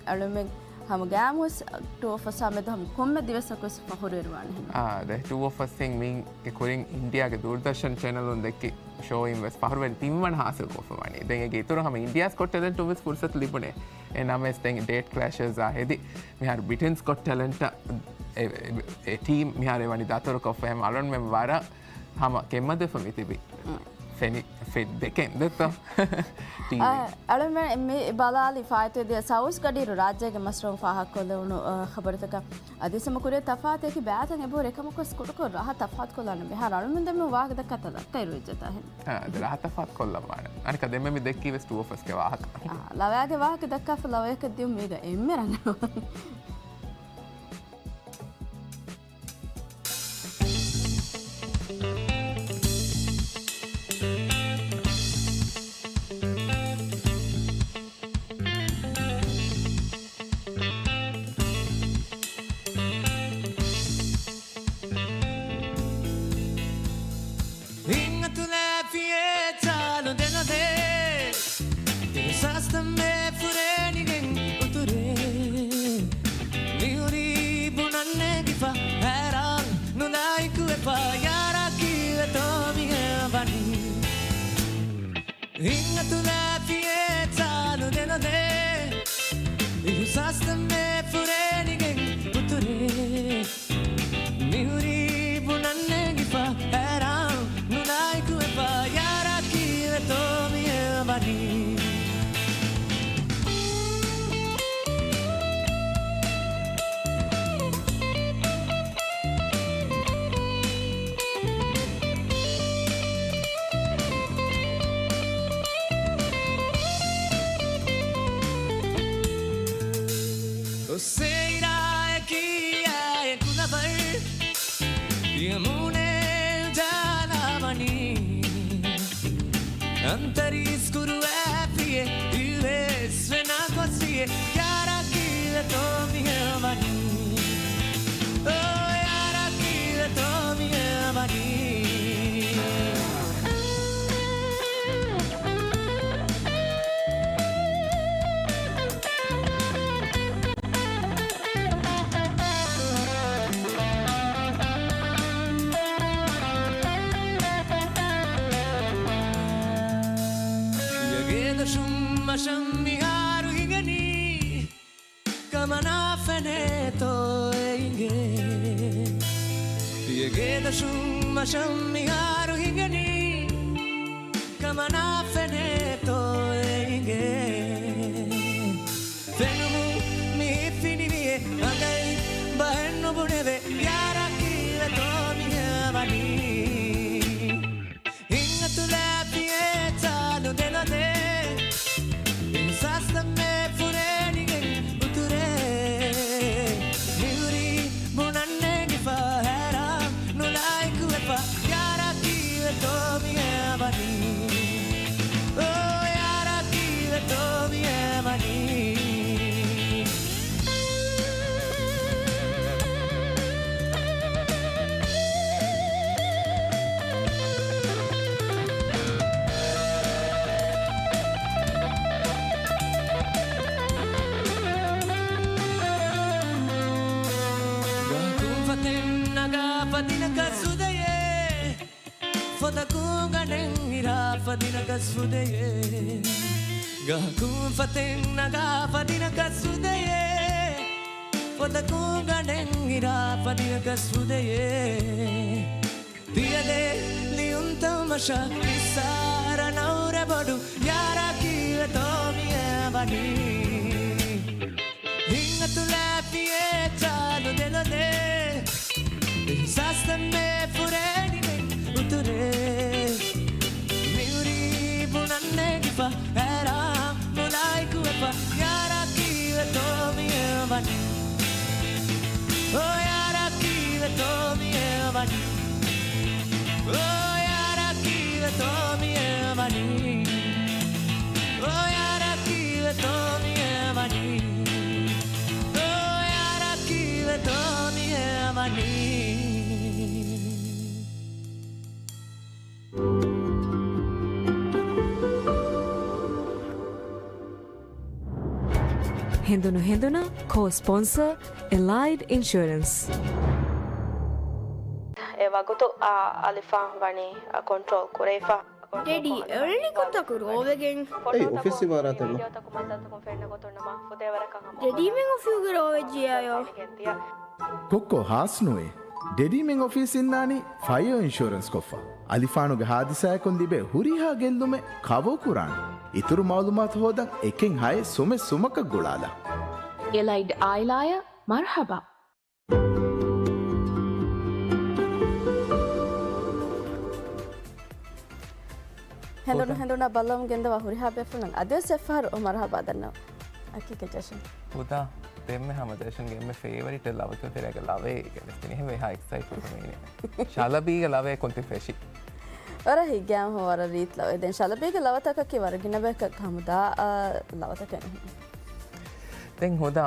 އަޅުމެން ހަމަ ގައިމުވެސް ޓޫ އޯ ފަސް މެދު ހަމަ ކޮންމެ ދިވެއްސަކުވެސް ފަޚުރުވެރިވާނެ ހެން. އާ، ދެ ޓޫ އޯ ފަސް އިން މީގެ ކުރިން އިންޑިއާގެ ދޫރްދަރްޝަން ޗެނަލުން ދެއްކި ޝޯއިން ވެސް ފަޚުރުވެރި ތިންވަނަ ހާސިލް ކޮށްފަ ވަނީ. ދެން އޭގެ އިތުރު ހަމަ އިންޑިއާސް ގޮޓް ޓެލެންޓުން ވެސް ފުރުސަތު ލިބުނޭ. އެ ނަމަވެސް ދެން ޑޭޓް ކްލެޝަސްއާ ހެދި މިހާރު ބްރިޓަންސް ގޮޓް ޓެލެންޓަށް އެ، އެ، އެ ޓީމް މިހާރު އެ ވަނީ ދަތުރު ކޮށްފަ ހަމަ އަޅުންމެން ވަރަށް ހަމަ ކެތްމަދެފަ މިތިބި. ފެނި، ފެ، ދެކެން ދެއްތޯ؟ ޓީވީ. އަ، އަޅުމެން މި ބަލާލި ފާއިތުވެދިޔަ ސައުސް ގަޑިއިރު ރާއްޖޭގެ މަސްރަހުން ފާހަގަކޮށްލެވުނު، އަ، ޚަބަރުތަކަށް. އަދި ހަމަ ކުރިއަށް ތަފާތެކި ބައިތައް އެބަހުރި އެކަމަކުވެސް ކުޑަކޮށް ރަހަ ތަފާތުކޮށްލާނެ. މިހާރު އަޅުމެން ދެމެ ވާހަކަ ދައްކާ ތައް ރުއިއްޖެތާ ހެން. އަ، އަދި ރަހަ ތަފާތު ކޮށްލައްވާނެ. އަނެކާ ދެމެ މި ދެއްކީ ވެސް ޓޫ އޯ ފަސްގެ ވާހަކަ. އާ، ލަވަޔާގެ ވާހަކަ ދައްކާފަ ލަވަޔަކަށް ދިޔުން މީގަ އެންމެ ރަނގަޅު. ހިތްއަތުލާފިޔޭ ޗާލު ދެލޮލޭ، އިހުސާސްތައް މޭ ފުރޭނިގެން އުތުރޭ. މިހުރީ ބުނަން އެނގިފަ، ހައިރާން ނުލާހިކުވެފަ، ޔާރާ ކީއްވެތޯ މިހެން ވަނީ؟ ހިތްއަތުލާފިޔޭ ޗާލު ދެލޮލޭ، އިހުސާސްތައް މޭ ފުރޭނިގެން އުތުރޭ. މިހުރީ ބުނަން އެނގިފަ، ހައިރާން ނުލާހިކުވެފަ، ޔާރާ ކީއްވެތޯ މިހެން ވަނީ؟ އޮއްސޭ އިރާއެކީ އާއެކު ލަވަރު، ޔަމުނޭ ޖާލާވަނީ. އަންތަރީސް ކުރުވާފިޔޭ، އިވެސް ފެނާ ކޮސްފިޔޭ، ޔާރާ ކީއްވެތޯ މިހެން ވަނީ؟ އޯ ޔާރާ ކީއްވެތޯ މިހެން ވަނީ؟ އޭގެ ދޮށުން މަށަށް މިހާރު ހިނގަނީ، ކަމަނާ ފެނޭތޯ އެ އިނގޭ؟ އޭގެ ދޮށުން މަށަށް މިހާރު ހިނގަނީ، ކަމަނާ ފެނޭތޯ އެ އިނގޭ؟ ފެނުމުން މި ފިނިވިޔޭ، އަނގައިން ބަހެއް ނުބުނެވޭ، ޔާރާ ކީއްވެތޯ މިހެން ވަނީ؟ ހިތްއަތުލާފިޔޭ ޗާލު ދެލޮލޭ، އިހުސާސްތައް މޭ ފުރޭނިގެން އުތުރޭ. މިހުރީ ބުނަން އެނގިފަ، ހައިރާން ނުލާހިކުވެފަ، ޔާރާ ކީއްވެތޯ މިހެން ވަނީ؟ އޯ ޔާރާ ކީއްވެތޯ މިހެން ވަނީ؟ ގަހަކުން ފަތެން ނަގާފަ ދިނަކަސް ހުދަޔޭ. ފޮތަކުން ގަނޑެއް އިރާފަ ދިނަކަސް ހުދަޔޭ. ގަހަކުން ފަތެން ނަގާފަ ދިނަކަސް ހުދަޔޭ. ފޮތަކުން ގަނޑެއް އިރާފަ ދިނަކަސް ހުދަޔޭ. ތިޔަދޭ ލިޔުންތައް މަށަށް ނިއްސާރަ ނައުރެ ބޮޑު. ޔާރާ ކީއްވެތޯ މިއެ ވަނީ؟ ހިތްއަތުލާފިޔޭ ޗާލު ދެލޮލޭ. ސާސްތަންމެ ފުރޭނިމެ އުތުރޭ. މިހުރީ ބުނަން ނޭގިފަ، ހައިރާން މުލާއިކުވެފަ، ޔާރާ ކީއްވެތޯ މިއެވަނީ؟ އޯ ޔާރާ ކީއްވެތޯ މިއެވަނީ؟ އޯ ޔާރާ ކީއްވެތޯ މިއެވަނީ؟ އޯ ޔާރާ ކީއްވެތޯ މިއެވަނީ؟ އޯ ޔާރާ ކީއްވެތޯ މިއެވަނީ؟ ހެނދުނު ހެނދުނަށް ކޯ ސްޕޮންސަރ އެލައިޑް އިންޝުއަރެންސް. އެ ވަގުތު އާ އަލިފާން ވަނީ ކޮންޓްރޯލް ކުރެވިފަ. ޑެޑީ، އެވެނިކޮށްތަކު ރޯވެގެން. އެއީ އޮފީސް އިމާރާތެއް ނޫން. ޑެޑީމެން އޮފީހުގެ ރޯވެއްޖިޔާޔޯ. ކޮއްކޮ ހާސް ނުވޭ. ޑެޑީމެން އޮފީސް އިންނާނީ ފަޔަރ އިންޝުއަރެންސް ކޮށްފަ. އަލިފާނުގެ ހާދިސާއަކުން ލިބޭ ހުރިހާ ގެއްލުމެއް ކަވަރ ކުރާނެ. އިތުރު މައުލޫމާތު ހޯދަން އެކެއް ހައެއް ސުމެއް ސުމަކަށް ގުޅާލާ. އެލައިޑް އާއިލާއަށް މަރުޙަބާ. ހެނދުނު ހެނދުނަށް ބައްލަވަމުން ގެންދަވާ ހުރިހާ ބޭފުޅުން އަދިވެސް އެއްފަހަރު މަރުޙަބާ ދަންނަވަން. އަކީ ކެޗަށިން. ހުދާ، ދެންމެ ހަމަ ޖަޝަންގެ އެންމެ ފޭވަރިޓް ލަވަތަކު ތެރޭގަ ލަވައެއް ގެނެސްދިނީ. އެހެންވެ އެހާ އެކްސައިޓް ކުރަމީނެ. ޝަލަބީގެ ލަވައެއް ކޮންތި ފެށި. ވަރަށް ހިތްގައިމު ވަރަށް ރީތި ލަވައެއް. ދެން ޝަލަބީގެ ލަވަތަކަކީ ވަރަށް ގިނަ ބަޔަކަށް ހަމުދާ، އާ، ލަވަތަކެއް. ދެން ހުދާ،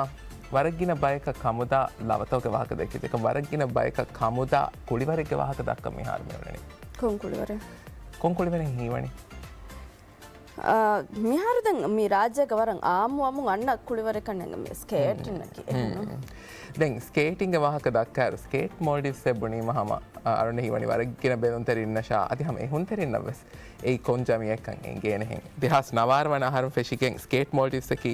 ވަރަށް ގިނަ ބަޔަކަށް ހަމުދާ ލަވަތަކުގެ ވާހަކަ ދެއްކި. ދެކަ ވަރަށް ގިނަ ބަޔަކަށް ހަމުދާ ކުޅިވަރެއްގެ ވާހަކަ ދައްކަން މިހާރު މިއުޅެނީ. ކޮން ކުޅިވަރެއް؟ ކޮން ކުޅިވަރެއް ހީވަނީ؟ އާ، މިހާރު ދެން މި ރާއްޖޭގަ ވަރަށް އާއްމުވަމުން އަންނަ ކުޅިވަރެއް ކަންނޭނގެ މި ސްކޭޓް ނަކީ. ދެން ސްކޭޓިންގގެ ވާހަކަ ދައްކާއިރު، ސްކޭޓް މޯލްޑިވްސް އެއް ބުނީމަ ހަމަ، އަ، އަޅުން ހީވަނީ ވަރަށް ގިނަ ބެލުންތެރިންނަށާ އަދި ހަމަ އެހުންތެރިންނަށްވެސް އެއީ ކޮން ޖަމިއެއްކަން އެނގޭނެހެން. ދެހާސް ނަވާރަ ވަނަ އަހަރުން ފެށިގެން ސްކޭޓް މޯލްޑިވްސްއަކީ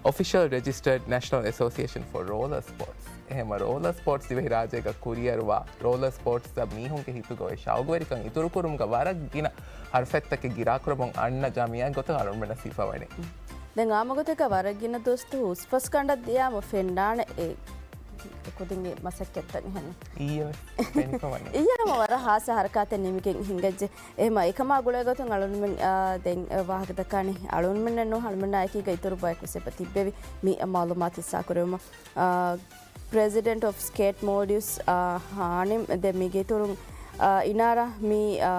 އޮފިޝަލް ރެޖިސްޓަރޑް ނެޝަނަލް އެސޯސިއޭޝަން ފޯ ރޯލަރ ސްޕޯޓްސް. އެހެންމަ ރޯލަރ ސްޕޯޓްސް ދިވެހިރާއްޖޭގަ ކުރިއަރުވާ ރޯލަރ ސްޕޯޓްސްއަށް މީހުންގެ ހިތުގަ އޮތް ޝައުގުވެރިކަން އިތުރުކުރުމުގަ ވަރަށް ގިނަ ހަރުފަތްތަކެއް ގިރާކުރަމުން އަންނަ ޖަމިއްޔާ ގޮތަށް އަޅުންމެންނަށް ސިފަވަނީ. ދެން އާއްމުގޮތަކަށް ވަރަށް ގިނަ ދުވަސްތަކު ހުސްފަސްގަނޑަށް ދިޔާމަ ފެންނާނެ އެ ކުދިންގެ މަސައްކަތްތައް އެހެން. އިއްޔެވެސް ފެނިފަވަނީ. އިއްޔެ ހަމަ ވަރަށް ހާއްސަ ހަރަކާތެއް ނިމިގެން ހިނގައްޖެ. އެހެމަ އެކަމާ ގުޅޭގޮތުން އަޅުންމެން، އާ، ދެން ވާހަކަ ދައްކާނެ އަޅުންމެންނެއް ނޫން އަޅުމެންނާއެކީގަ އިތުރު ބަޔަކު ސެބަ ތިއްބެވި މި މައުލޫމާތު ހިއްސާކުރެވުމަށް. ޕްރެޒިޑެންޓް އޮފް ސްކޭޓް މޯލްޑިވްސް، އާ، ހާނިމް، ދެން މީގެ އިތުރުން، އާ، އިނާރާ މީ، އާ،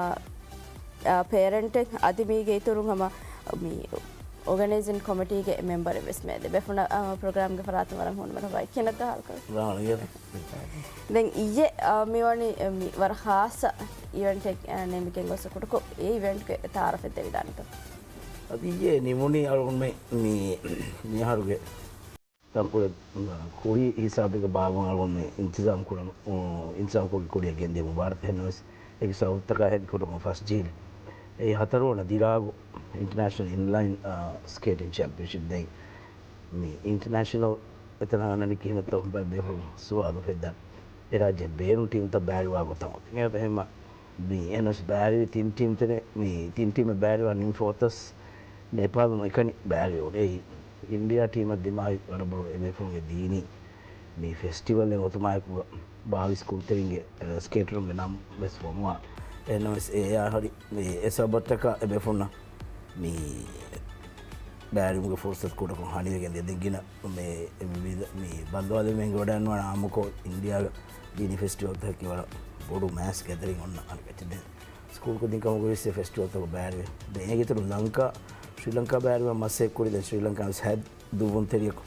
އާ، ޕޭރެންޓެއް، އަދި މީގެ އިތުރުން ހަމަ މީ އޯގަނައިޒިން ކޮމިޓީގެ މެމްބަރެއް ވެސް މޭ ދެ ބޭފުޅުންނަށް، އާ، ޕްރޮގްރާމްގެ ފަރާތުން ވަރަށް ހޫނު މަރުޙަބާ. ކިހިނެއްތަ ހާލުކަން؟ ދެން އިއްޔެ، އާ، މިވަނީ، އާ، މި ވަރަށް ހާއްސަ އިވެންޓެއް، އާ، ނިމިގެން ގޮސް ކުޑަކޮށް އެ އިވެންޓްގެ ތައާރަފެއް ދެވިދާނެތޯ؟ އަދި އިއްޔެ ނިމުނީ އަޅުގަނޑުމެން މި، މިހާރުގެ ތަންކޮޅެއް ކުރި ހިސާބެއްގަ ބާއްވަން އަޅުގަނޑުމެން އިންތިޒާމް ކުރަން، އު، އިންތިޒާމް ކޮށްގެ ކުރިއަށް ގެންދިޔަ މުބާރާތެއް ނަމަވެސް، އެކި ސަބަބުތަކާ ހެދި ކުޑަކޮށް ފަސް ޖީލް އެ ހަތަރުވަނަ ދިރާގު އިންޓަރނޭޝަނަލް އިންލައިން، އާ، ސްކޭޓިން ޗެމްޕިއަންޝިޕް ދެން މި އިންޓަރނޭޝަނަލް އެތަނަށް އަންނަނީ ކިހިނެއްތޯ ބައެއް ބޭފުޅުން ސުވާލު ހެދަން. އެ ރާއްޖެ ބޭރުން ޓީމްތައް ބައިވާ ގޮތަށް އޮތީ. އެހެންމަ މި އެން އެސް ބައިވެރި ތިން ޓީމް ތެރޭ، މި ތިން ޓީމެއް ބައިވެރިވާ ނިމިފަ އޮތަސް ނޭޕާލުން އެކަނި ބައިވެރި އޮތީ. އިންޑިއާ ޓީމަށް ދިމާވި ވަރަށް ބޮޑު އެބޭފުޅުންގެ ދީނީ މި ފެސްޓިވަލްއެއް އޮތުމާއެކުގަ ބާވީސް ކުޅުތެރިންގެ، އެ، ސްކޭޓަރުންގެ ނަން ވެސް ވޮނުވާ. އެހެންނަމަވެސް އެ އަހަރީ މި އެ ސަބަބަށްޓަކާ އެބޭފުޅުންނަށް މި ބައިވެރިވުމުގެ ފުރުސަތު ކުޑަކޮށް ހަނިވެގެން ދިޔަ. ދެން ގިނަ މި، މި، މި ބައްލަވާލެވެން އެނގިވަޑައިގަންނަވާނެ އާއްމުކޮށް އިންޑިއާގަ ދީނީ ފެސްޓިވަލްތަކަކީ ވަރަށް ބޮޑު މާސް ގެދަރިން އޮންނަ އަނެކެއް. ދެން ސްކޫލް ކުދިން ކަމަކު ވެސް އެ ފެސްޓިވަލްތަކަށް ބައިވެރިވޭ. ދެން އޭގެ އިތުރު ލަންކާ، ޝްރީލަންކާ ބައިވެރިވާ މަސްއެއް ކުރި. ދެން ޝްރީލަންކާ ވެސް ހަތް ދުވުންތެރިޔަކު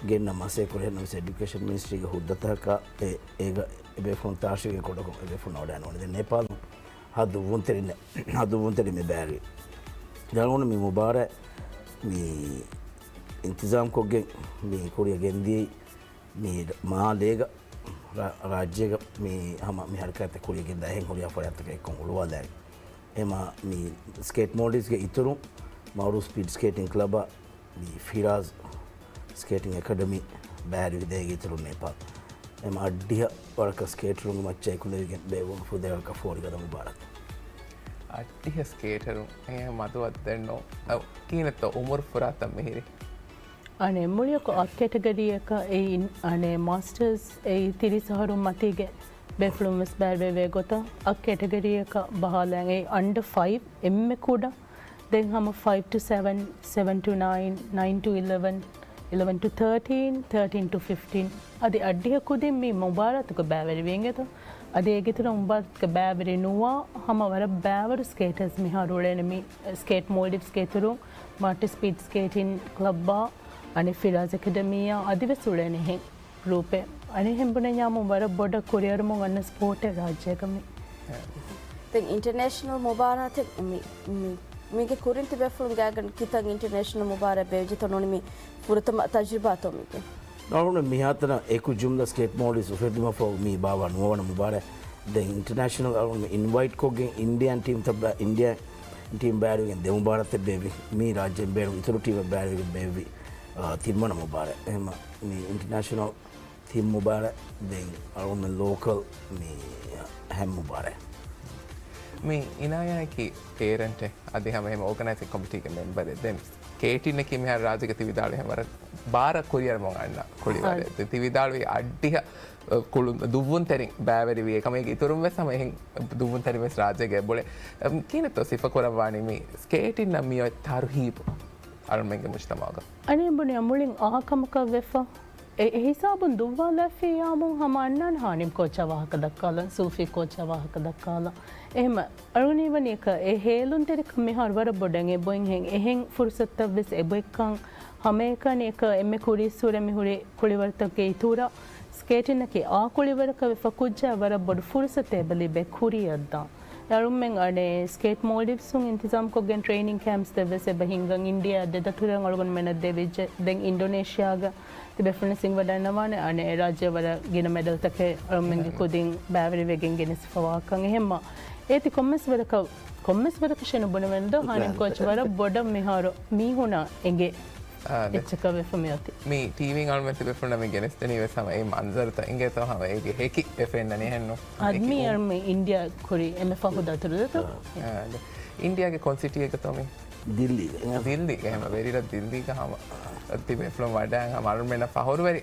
ގެންނަ މަސްއެއް ކުރި. އެހެންނަމަވެސް އެޑިއުކޭޝަން މިނިސްޓްރީގެ ހުއްދަތަކަށް އެ، އޭގަ އެބޭފުޅުން ތާށިގެ ކުޑަކޮށް އެބޭފުޅުން ވަޑައިނުވަނީ. ދެން ނޭޕާލު ހަ ދުވުންތެރިން، ހަ ދުވުންތެރި މި ބައިވެރި. ދެން އަޅުގަނޑު މި މުބާރާތް މި އިންތިޒާމްކޮށްގެން މި ކުރިއަށް ގެންދިޔައީ މި މާލޭގަ ރާ-، ރާއްޖޭގަ މި ހަމަ މި ހަރަކާތްތައް ކުރިއަށް ގެންދާ އެހެން ހުރިހާ ފަރާތްތަކަށް އެއްކޮށް ހުޅުވާލާ. އެމާ މި ސްކޭޓް މޯލްޑިވްސްގެ އިތުރުން މައުރޫ ސްޕީޑް ސްކޭޓިން ކްލަބަށް މި ފިރާޒް ސްކޭޓިން އެކަޑަމީ ބައިވެރިވި. ދޭގެ އިތުރުން ނޭޕާލް. އެމް އައްޑިހަ ވަރަކަށް ސްކޭޓަރުންގެ މައްޗަށް އެކުލެވިގެން ބޭއްވުން ފުދޭވަރަކަށް ފޯރިގަދަ މުބާރާތް. އައްޑިހަ ސްކޭޓަރުން އެ މަދު އަދަދެއްނު. އަ، ކިހިނެއްތޯ އުމުރު ފުރާތައް މިހިރީ؟ އަނެއް މުޅިއަކު އަށް ކެޓަގަރީއަކަށް އެއިން އަނެއް މާސްޓަރސް އެއީ ތިރީސް އަހަރުން މަތީގެ ބޭފުޅުން ވެސް ބައިވެރިވޭ ގޮތަށް އަށް ކެޓަގަރީއަކަށް ބަހާލައިގެން އެއީ އަންޑަ ފައިވް އެންމެ ކުޑަ. ދެން ހަމަ ފައިވް ޓު ސެވަން، ސެވަން ޓު ނައިން، ނައިން ޓު އިލެވަން، އިލެވަން ޓު ތާޓީން، ތާޓީން ޓު ފިފްޓީން. އަދި އަށްޑިހަ ކުދިން މި މުބާރާތުގަ ބައިވެރިވީ އިނގޭތޯ. އަދި އޭގެ އިތުރަށް މުބާރާތުގަ ބައިވެރި ނުވާ ހަމަ ވަރަށް ބައިވަރު ސްކޭޓަރސް މިހާރު އުޅޭނެ މި ސްކޭޓް މޯލްޑިވްސްގެ އިތުރުން މާޓި ސްޕީޑް ސްކޭޓިން ކްލަބާ އަނެއް ފިރާޒް އެކަޑަމީއާ އަދިވެސް އުޅޭނެ އެހެން ގްރޫޕެއް. އަނެއްހެން ބުނަންޏާމު ވަރަށް ބޮޑަށް ކުރިއަރަމުން އަންނަ ސްޕޯޓެއް ރާއްޖޭގަ މި. ދެން އިންޓަރނޭޝަނަލް މުބާރާތެއް މި، މި، މީގެ ކުރިން ތިބޭފުޅުން ގާތްގަނޑު ކިތައް އިންޓަރނޭޝަނަލް މުބާރާތް ބޭއްވިއްޖެތޯ ނޫނީ މި ފުރަތަމަ ތަޖުރިބާތޯ މީގެ؟ ނަވަރުން މިހާތަނަށް އެކު ޖުމްލަ ސްކޭޓް މޯލްޑިވްސް އުފެއްދުމަށްފަހު މީ ބާއްވާ ނުވަވަނަ މުބާރާތް. ދެން އިންޓަރނޭޝަނަލް އަޅުގަނޑު އިންވައިޓް ކޮށްގެން އިންޑިއަން ޓީމްތައް ބަ-، އިންޑިއަން ޓީމް ބައިވެރިވެގެން ދެ މުބާރާތެއް ބޭއްވި. މީ ރާއްޖެއިން ބޭރު އިތުރު ޓީމެއް ބައިވެރިވެގެން ބޭއްވި، އާ، ތިންވަނަ މުބާރާތް. އެހެންމަ މީ އިންޓަރނޭޝަނަލް ތިން މުބާރާތް ދެން އަޅުގަނޑު ލޯކަލް މި ހަމަ މުބާރާތް. މި އިނާޔާއަކީ ޕޭރެންޓެއް އަދި ހަމަ އެހެން އޯގަނައިޒިން ކޮމިޓީގެ މެމްބަރެއް. ދެން ސްކޭޓިންއަކީ މިހާރު ރާއްޖޭގަ ތި ވިދާޅުވި ހަމަ ވަރަށް ބާރަށް ކުރިއަރަމުން އަންނަ ކުޅިވަރެއް. ދެން ތި ވިދާޅުވި އަށްޑިހަ، އަ، ކުޅުން ދުއްވުންތެރިން ބައިވެރިވި. އެކަމަކު އޭގެ އިތުރުން ވެސް ހަމަ އެހެން ދުއްވުންތެރިން ވެސް ރާއްޖޭގަ އެބައުޅޭ. އަ، ކިހިނެއްތޯ ސިފަ ކުރައްވާނީ މި ސްކޭޓިންއަށް މިއޮތް ތަރުހީބު އަޅުމެންގެ މުޖްތަމަޢުގަ؟ އަނެއް ބުނި އަމުޅިން އާ ކަމަކަށް ވެފަ. އެ، އެ ހިސާބުން ދުއްވާލައިފިއްޔާމު ހަމަ އަންނާނެ ހާނިމް ކޯޗާ ވާހަކަ ދައްކާލަން، ސޫފީ ކޯޗާ ވާހަކަ ދައްކާލަން. އެހެމަ އަޅުނީވަނީ އެކަ އެ ހޭލުންތެރިކަން މިހާރު ވަރަށް ބޮޑަށް އެބޮތްހެން އެހެން ފުރުސަތުތައްވެސް އެބޮތްކަން ހަމައެކަނި އެކަ އެންމެ ކުރީއްސުރެ މިހުރި ކުޅިވަރުތަކުގެ އިތުރަށް ސްކޭޓިންއަކީ އާ ކުޅިވަރަކަށް ވެފަ ކުއްޖާ ވަރަށް ބޮޑު ފުރުސަތެއް އެބަ ލިބޭ ކުރިއަށްދާން. އަޅުމެން އަނެއް ސްކޭޓް މޯލްޑިވްސުން އިންތިޒާމްކޮށްގެން ޓްރެއިނިން ކޭމްޕްސްތައް ވެސް އެބަ ހިންގަން އިންޑިއާ ދެ ދަތުރެއް އަޅުގަނޑުމެންނަށް ދެވިއްޖެ. ދެން އިންޑޮނޭޝިއާގަ ތިބޭފުޅުން ސިނގިވަޑައިންނަވާނެ އަނެއް ރާއްޖެ ވަރަށް ގިނަ މެޑަލްތަކެއް އަޅުމެންގެ ކުދިން ބައިވެރިވެގެން ގެނެސްފަވާކަން. އެހެންމަ އޭތި ކޮންމެސް ވަރަކަށް، ކޮންމެސް ވަރަކަށް ނުބުނެވެންދޯ ހާނިމް ކޯޗް ވަރަށް ބޮޑަށް މިހާރު މީހުނަށް އެނގޭ އާ، ދެ-، އެއްޗަކަށް ވެފަ މިއޮތީ. މި ޓީވީން އަޅުމެން ތިބޭފުޅުންނަށް މި ގެނެސްދެނީ ވެސް ހަމަ އެ މަންޒަރުތައް އިނގޭތޯ ހަމަ އޭގެ ހެކި އެ ފެންނަނީ އެހެންނު. އަދި މި އަޅުމެން އިންޑިއާ ކުރި އެންމެ ފަހު ދަތުރު ދެތޯ؟ އާ، އާ، ދެ-، އިންޑިއާގެ ކޮން ސިޓީއެއްގަތޯ މި؟ ދިއްލީގަ. ދިއްލީގަ ހަމަ ވެރިރަށް ދިއްލީގަ ހަމަ ތިބޭފުޅުން ވަޑައި ހަމަ އަޅުމެންނަށް ފަހުރުވެރި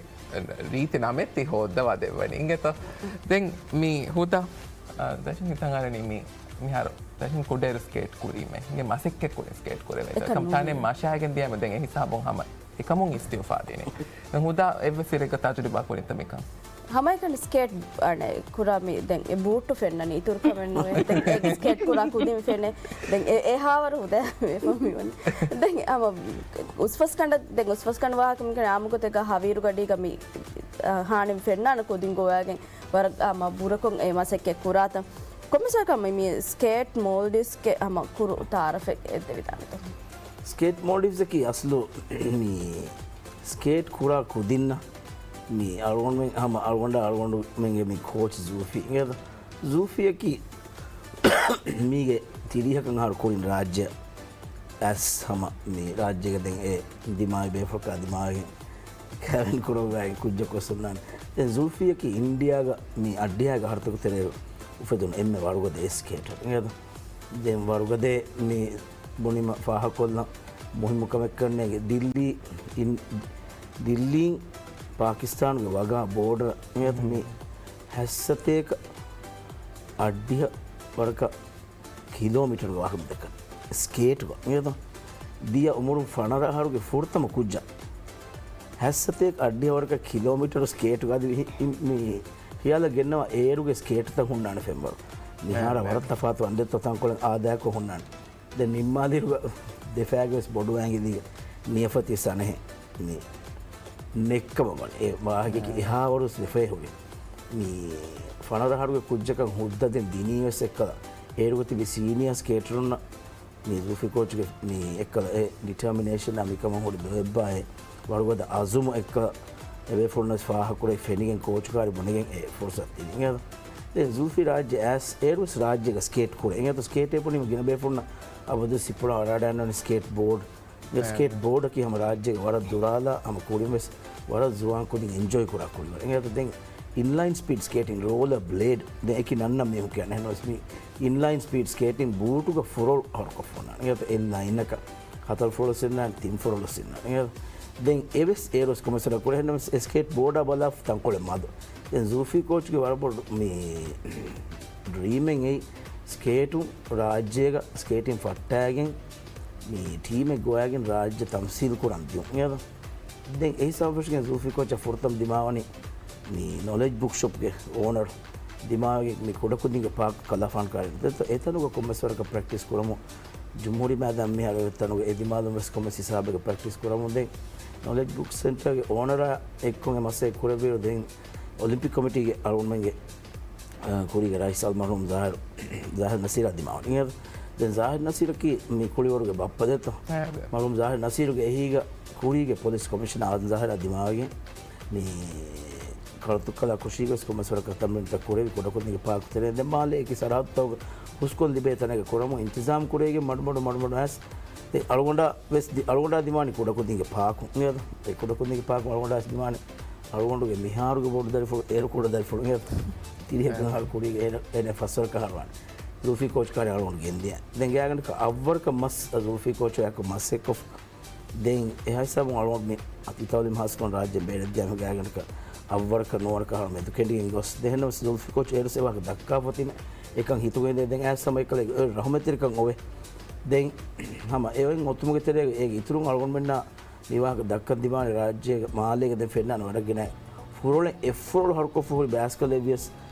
ރީތި ނަމެއް ތި ހޯއްދަވާ ދެއްވަނީ އިނގޭތޯ. ދެން މި ހުދާ، އާ، ދަށިން ހިތަށް އަރަނީ މި މިހާރު ދަށިން ކުޑައިރު ސްކޭޓް ކުރީމޭ. އިނގޭ މަސައްކަތް ކުރިން ސްކޭޓް ކުރެވޭތޯ. އެކަން އެކަމް ތާނެ ނޫން. މަށާގެން ދިޔަމެ ދެން އެ ހިސާބުން ހަމަ އެކަމުން އިސްތިއުފާ ދިނީ. ދެން ހުދާ އެއްވެސް ސިރެއްގަ ތަޖުރިބާ ކުރިންތަ މިކަން؟ ހަމައެކަނި ސްކޭޓް އަނެއް ކުރާ މި ދެން އެ ބޫޓު ފެންނަނީ އިތުރު ކަމެއް ނުވޭ. ދެން އެ ސްކޭޓް ކުރާ ކުދިން ފެނޭ. ދެން އެ، އެ ހާވަރު ހުދާ ވެފަ މިވަނީ. ދެން ހަމަ އުސްފަސް ކަނޑަށް، ދެން އުސްފަސް ކަނޑު ވާހަކަ މިކަން އާއްމު ގޮތެއްގަ ހަވީރު ގަޑީގަ މި، އަ، ހާނިމް ފެންނާނެ ކުދިން ގޮވާގެން ވަރަށް ހަމަ ބުރަކޮށް އެ މަސައްކަތް ކުރާތަން. ކޮންމެސް ވަރަކަށް މި، މި ސްކޭޓް މޯލްޑިވްސްގެ ހަމަ ކުރު ތައާރަފެއް އެއްދެވިދާނެތަ؟ ސްކޭޓް މޯލްޑިވްސްއަކީ އަސްލު މި ސްކޭޓް ކުރާ ކުދިންނަށް މި އަޅުގަނޑުމެން ހަމަ އަޅުގަނޑާ އަޅުގަނޑުމެންގެ މި ކޯޗް ޒޫފީ އިނގޭތަ؟ ޒޫފީއަކީ މީގެ ތިރީހަކަށް އަހަރު ކުރިން ރާއްޖެ އައިސް ހަމަ މި ރާއްޖޭގަ ދެން އެ ދިމާވި ބޭފުޅަކާ ދިމާވެގެން ކައިވެނި ކުރައްވައިގެން ކުއްޖަކު އޮއްސުންނާނެ. ދެން ޒޫފީއަކީ އިންޑިއާގަ މި އަށްޑިހައިގެ އަހަރުތަކު ތެރޭ އުފެދުނު އެންމެ ވަރުގަދަ އެސްކޭޓަރ އިނގޭތަ؟ ދެން ވަރުގަދަ މި ބުނީމަ ފާހަގަކޮށްލަން މުހިއްމު ކަމެއްކަންނޭގެ ދިއްލީ އިން-، ދިއްލީން ޕާކިސްތާނުގެ ވަގާ ބޯޑަރ އިނގޭތަ؟ މި ހައްސަތޭކަ އަށްޑިހަ ވަރަކަށް ކިލޯމީޓަރުގެ ވާހަކަ ދައްކަން ސްކޭޓުގަ އިނގޭތޯ؟ ދިޔަ އުމުރުން ފަނަރަ އަހަރުގެ ފުރަތަމަ ކުއްޖާ ހައްސަތޭކަ އަށްޑިހަ ވަރަކަށް ކިލޯމީޓަރު ސްކޭޓުގަ އަދި މި، މި ހިޔާލަށް ގެންނަވާ އޭރުގެ ސްކޭޓުތައް ހުންނާނެ ފެންވަރު. މިހާރަށް ވަރަށް ތަފާތު އަނދެއްތޯ ތަންކޮޅެއް އާދައިގެ ހުންނާނެ. ދެން ނިންމާލިއިރުގަ ދެފައިގެ ވެސް ބޮޑު އަނގިލީގެ ނިޔަފަތި ސަނެހެއް މި ނެއްކަމަށް ވަނީ. އެ ވާހަކައަކީ އެހާވަރު ވެސް ވެފައި ހުރި. މި ފަނަރަ އަހަރުގެ ކުއްޖަކަށް ހުއްދަ ދެން ދިނީ ވެސް އެއްކަލަ. އޭރުގަ ތިބި ސީނިއާ ސްކޭޓަރުންނަށް މި ޒޫފީ ކޯޗުގެ މި އެއްކަލަ އެ ޑިޓާމިނޭޝަނާ މިކަމަށް ހުރި ދޮވެއްބާއޭ ވަރުގަދަ އަޒުމު އެއްކަލަ އެބޭފުޅުންނަށް ފާހަގަކުރެވި ފެނިގެން ކޯޗުކާރި ބުނެގެން އެ ފުރުސަތު ދިނީ. ދެން ޒޫފީ ރާއްޖެ އައިސް އޭރުވެސް ރާއްޖޭގަ ސްކޭޓް ކުރޭ. އެނގޭތޯ ސްކޭޓޭ ބުނީމަ ގިނަ ބޭފުޅުންނަށް އަބަދު ސިފުޅާ އަޅާ އަޅާ އަންނަނީ ސްކޭޓް ބޯޑް. ދެން ސްކޭޓް ބޯޑަކީ ހަމަ ރާއްޖޭގެ ވަރަށް ދުރާލާ ހަމަ ކުރިން ވެސް ވަރަށް ޒުވާން ކުދިން އެންޖޯއި ކުރާ ކުރިވަރެއް. އެނގޭތޯ ދެން އިންލައިން ސްޕީޑް ސްކޭޓިން، ރޯލަ ބްލޭޑް ދެން އެކި ނަންނަ މީހުން ކިޔާނެ. އެހެންވެސް މި އިންލައިން ސްޕީޑް ސްކޭޓިން ބޫޓުގަ ފުރޮޅު ހަރުކޮށް ފޮނާނެ. އެނގޭތޯ އެއް ލައިނަކަށް ހަތަރު ފުރޮޅު ސިންނާނެ، ތިން ފުރޮޅު ސިންނާނެ. އެނގޭތޯ ދެން އެވެސް އޭރުވެސް ކޮމެސް ކުރޭ. އެހެންނަމަވެސް އެ ސްކޭޓް ބޯޑާ ބަލާފަ ތަންކޮޅެއް މަދު. ދެން ޒުލްފީ ކޯޗްގެ ވަރަށް ބޮޑު މި ޑްރީމެއް އެއީ ސްކޭޓުން ރާއްޖޭގަ ސްކޭޓިން ފައްޓާގެން މި ޓީމެއް ގޮވާގެން ރާއްޖެ ތަމްސީލް ކުރަން ދިޔުން. އެއަށް ދެން އެ ހިސާބު ފެށިގެން ޒުލްފީ ކޯޗަށް ފުރަތަމަ ދިމާވަނީ މި ނޮލެޖް ބުކް ޝޮޕްގެ އޯނަރު ދިމާވެގެން މި ކުޑަކުދިންގެ ޕާކް ކަލާފާން ކާރި ދެތަ އެތަނުގަ ކޮމެސް ވަރަކަށް ޕްރެކްޓިސް ކުރަމު ޖުމްހޫރީ މައިދާން މިހާރު އެތަނުގަ އެ ދިމާލުން ވެސް ކޮމެސް ހިސާބެއްގަ ޕްރެކްޓިސް ކުރަމުން ދެން ނޮލެޖް ބުކް ސެންޓަރގެ އޯނަރާ އެއްކޮށް އެ މަސައްކަތް ކުރެއްވިއިރު ދެން އޮލިމްޕިކް ކޮމިޓީގެ އަޅުގަނޑުމެންގެ ކުރީގެ ރައީސް އަލްމަރްހޫމް ޒާހިރު، ޒާހިރު ނަސީރާ ދިމާވަނީ. ދެން ޒާހިރު ނަސީރަކީ މި ކުޅިވަރުގެ ބައްޕަ ދެތޯ. އާ، އާދެ. މަރުހޫމް ޒާހިރު ނަސީރުގެ އެހީގަ ކުރީގެ ޕޮލިސް ކޮމިޝަނަރ އާދަމް ޒާހިރާ ދިމާވެގެން މި ކަޅަތުއްކަލާ ކުށީގަ ވެސް ކޮމެސް ވަރަކަށް ތަމްރީންތައް ކުރެވި ކުޑަކުދިންގެ ޕާކު ތެރޭ ދެން މާލޭ އެކި ސަރަހައްދުތަކުގަ ހުސްކޮށް ލިބޭ ތަނެއްގަ ކުރަމުން އިންތިޒާމް ކުރެވިގެން މަޑުމަޑު މަޑުމަޑު އައިސް ދެން އަޅުގަނޑާ ވެސް ދި-، އަޅުގަނޑާ ދިމާވަނީ ކުޑަކުދިންގެ ޕާކު. އެ ކުޑަކުދިންގެ ޕާކު އަޅުގަނޑާ ވެސް ދިމާވަނީ އަޅުގަނޑުގެ މިހާރުގެ ބޮޑު ދަރިފުޅު، އޭރު ކުޑަ ދަރިފުޅު އެ ތިރީހަކަށް އަހަރު ކުރީގެ އޭނަ، އޭނަ ފަސްވަރަކަށް އަހަރު ވާނެ. ޒުލްފީ ކޯޗް ކާރި އަޅުގަނޑު ގެންދިޔަ. ދެން ގާތްގަނޑަކަށް އަށްވަރަކަށް މަސް ޒުލްފީ ކޯޗު އެއަކު މަސް އެއްކޮށް ދެން އެހާ ހިސާބުން އަޅުގަނޑު މި އަތި ތައުލީމް ހާސްކޮށް ރާއްޖެ ބޭނެއްދިޔަ ގާތްގަނޑަކަށް އަށްވަރަކަށް ނުވަރަކަށް އަހަރު މެދުކެނޑިގެން ގޮސް ދެ އެހެންނަމަވެސް ޒުލްފީ ކޯޗް އޭރުވެސް އެ ވާހަކަ ދައްކާފަ އޮތީމަ އެކަން ހިތުގައި ދެ ދެން އައިސް ހަމަ އެކަލޭގެ އެ ރަހުމަތްތެރިކަން އޮވޭ. ދެން ހަމަ އެ އޮތް އޮތުމުގެ ތެރޭގަ އޭގެ އިތުރުން އަޅުގަނޑުމެންނާ މި ވާހަކަ ދައްކަން ދިމާވަނީ ރާއްޖޭގެ މާލޭގެ ދެން ފެންނާނެ ވަރަށް ގިނަ ފުރޮޅެއް އެއްފުރޮޅު ހަރުކޮށްފަ ހުރި ބައިސްކަލެއް ވިޔަސް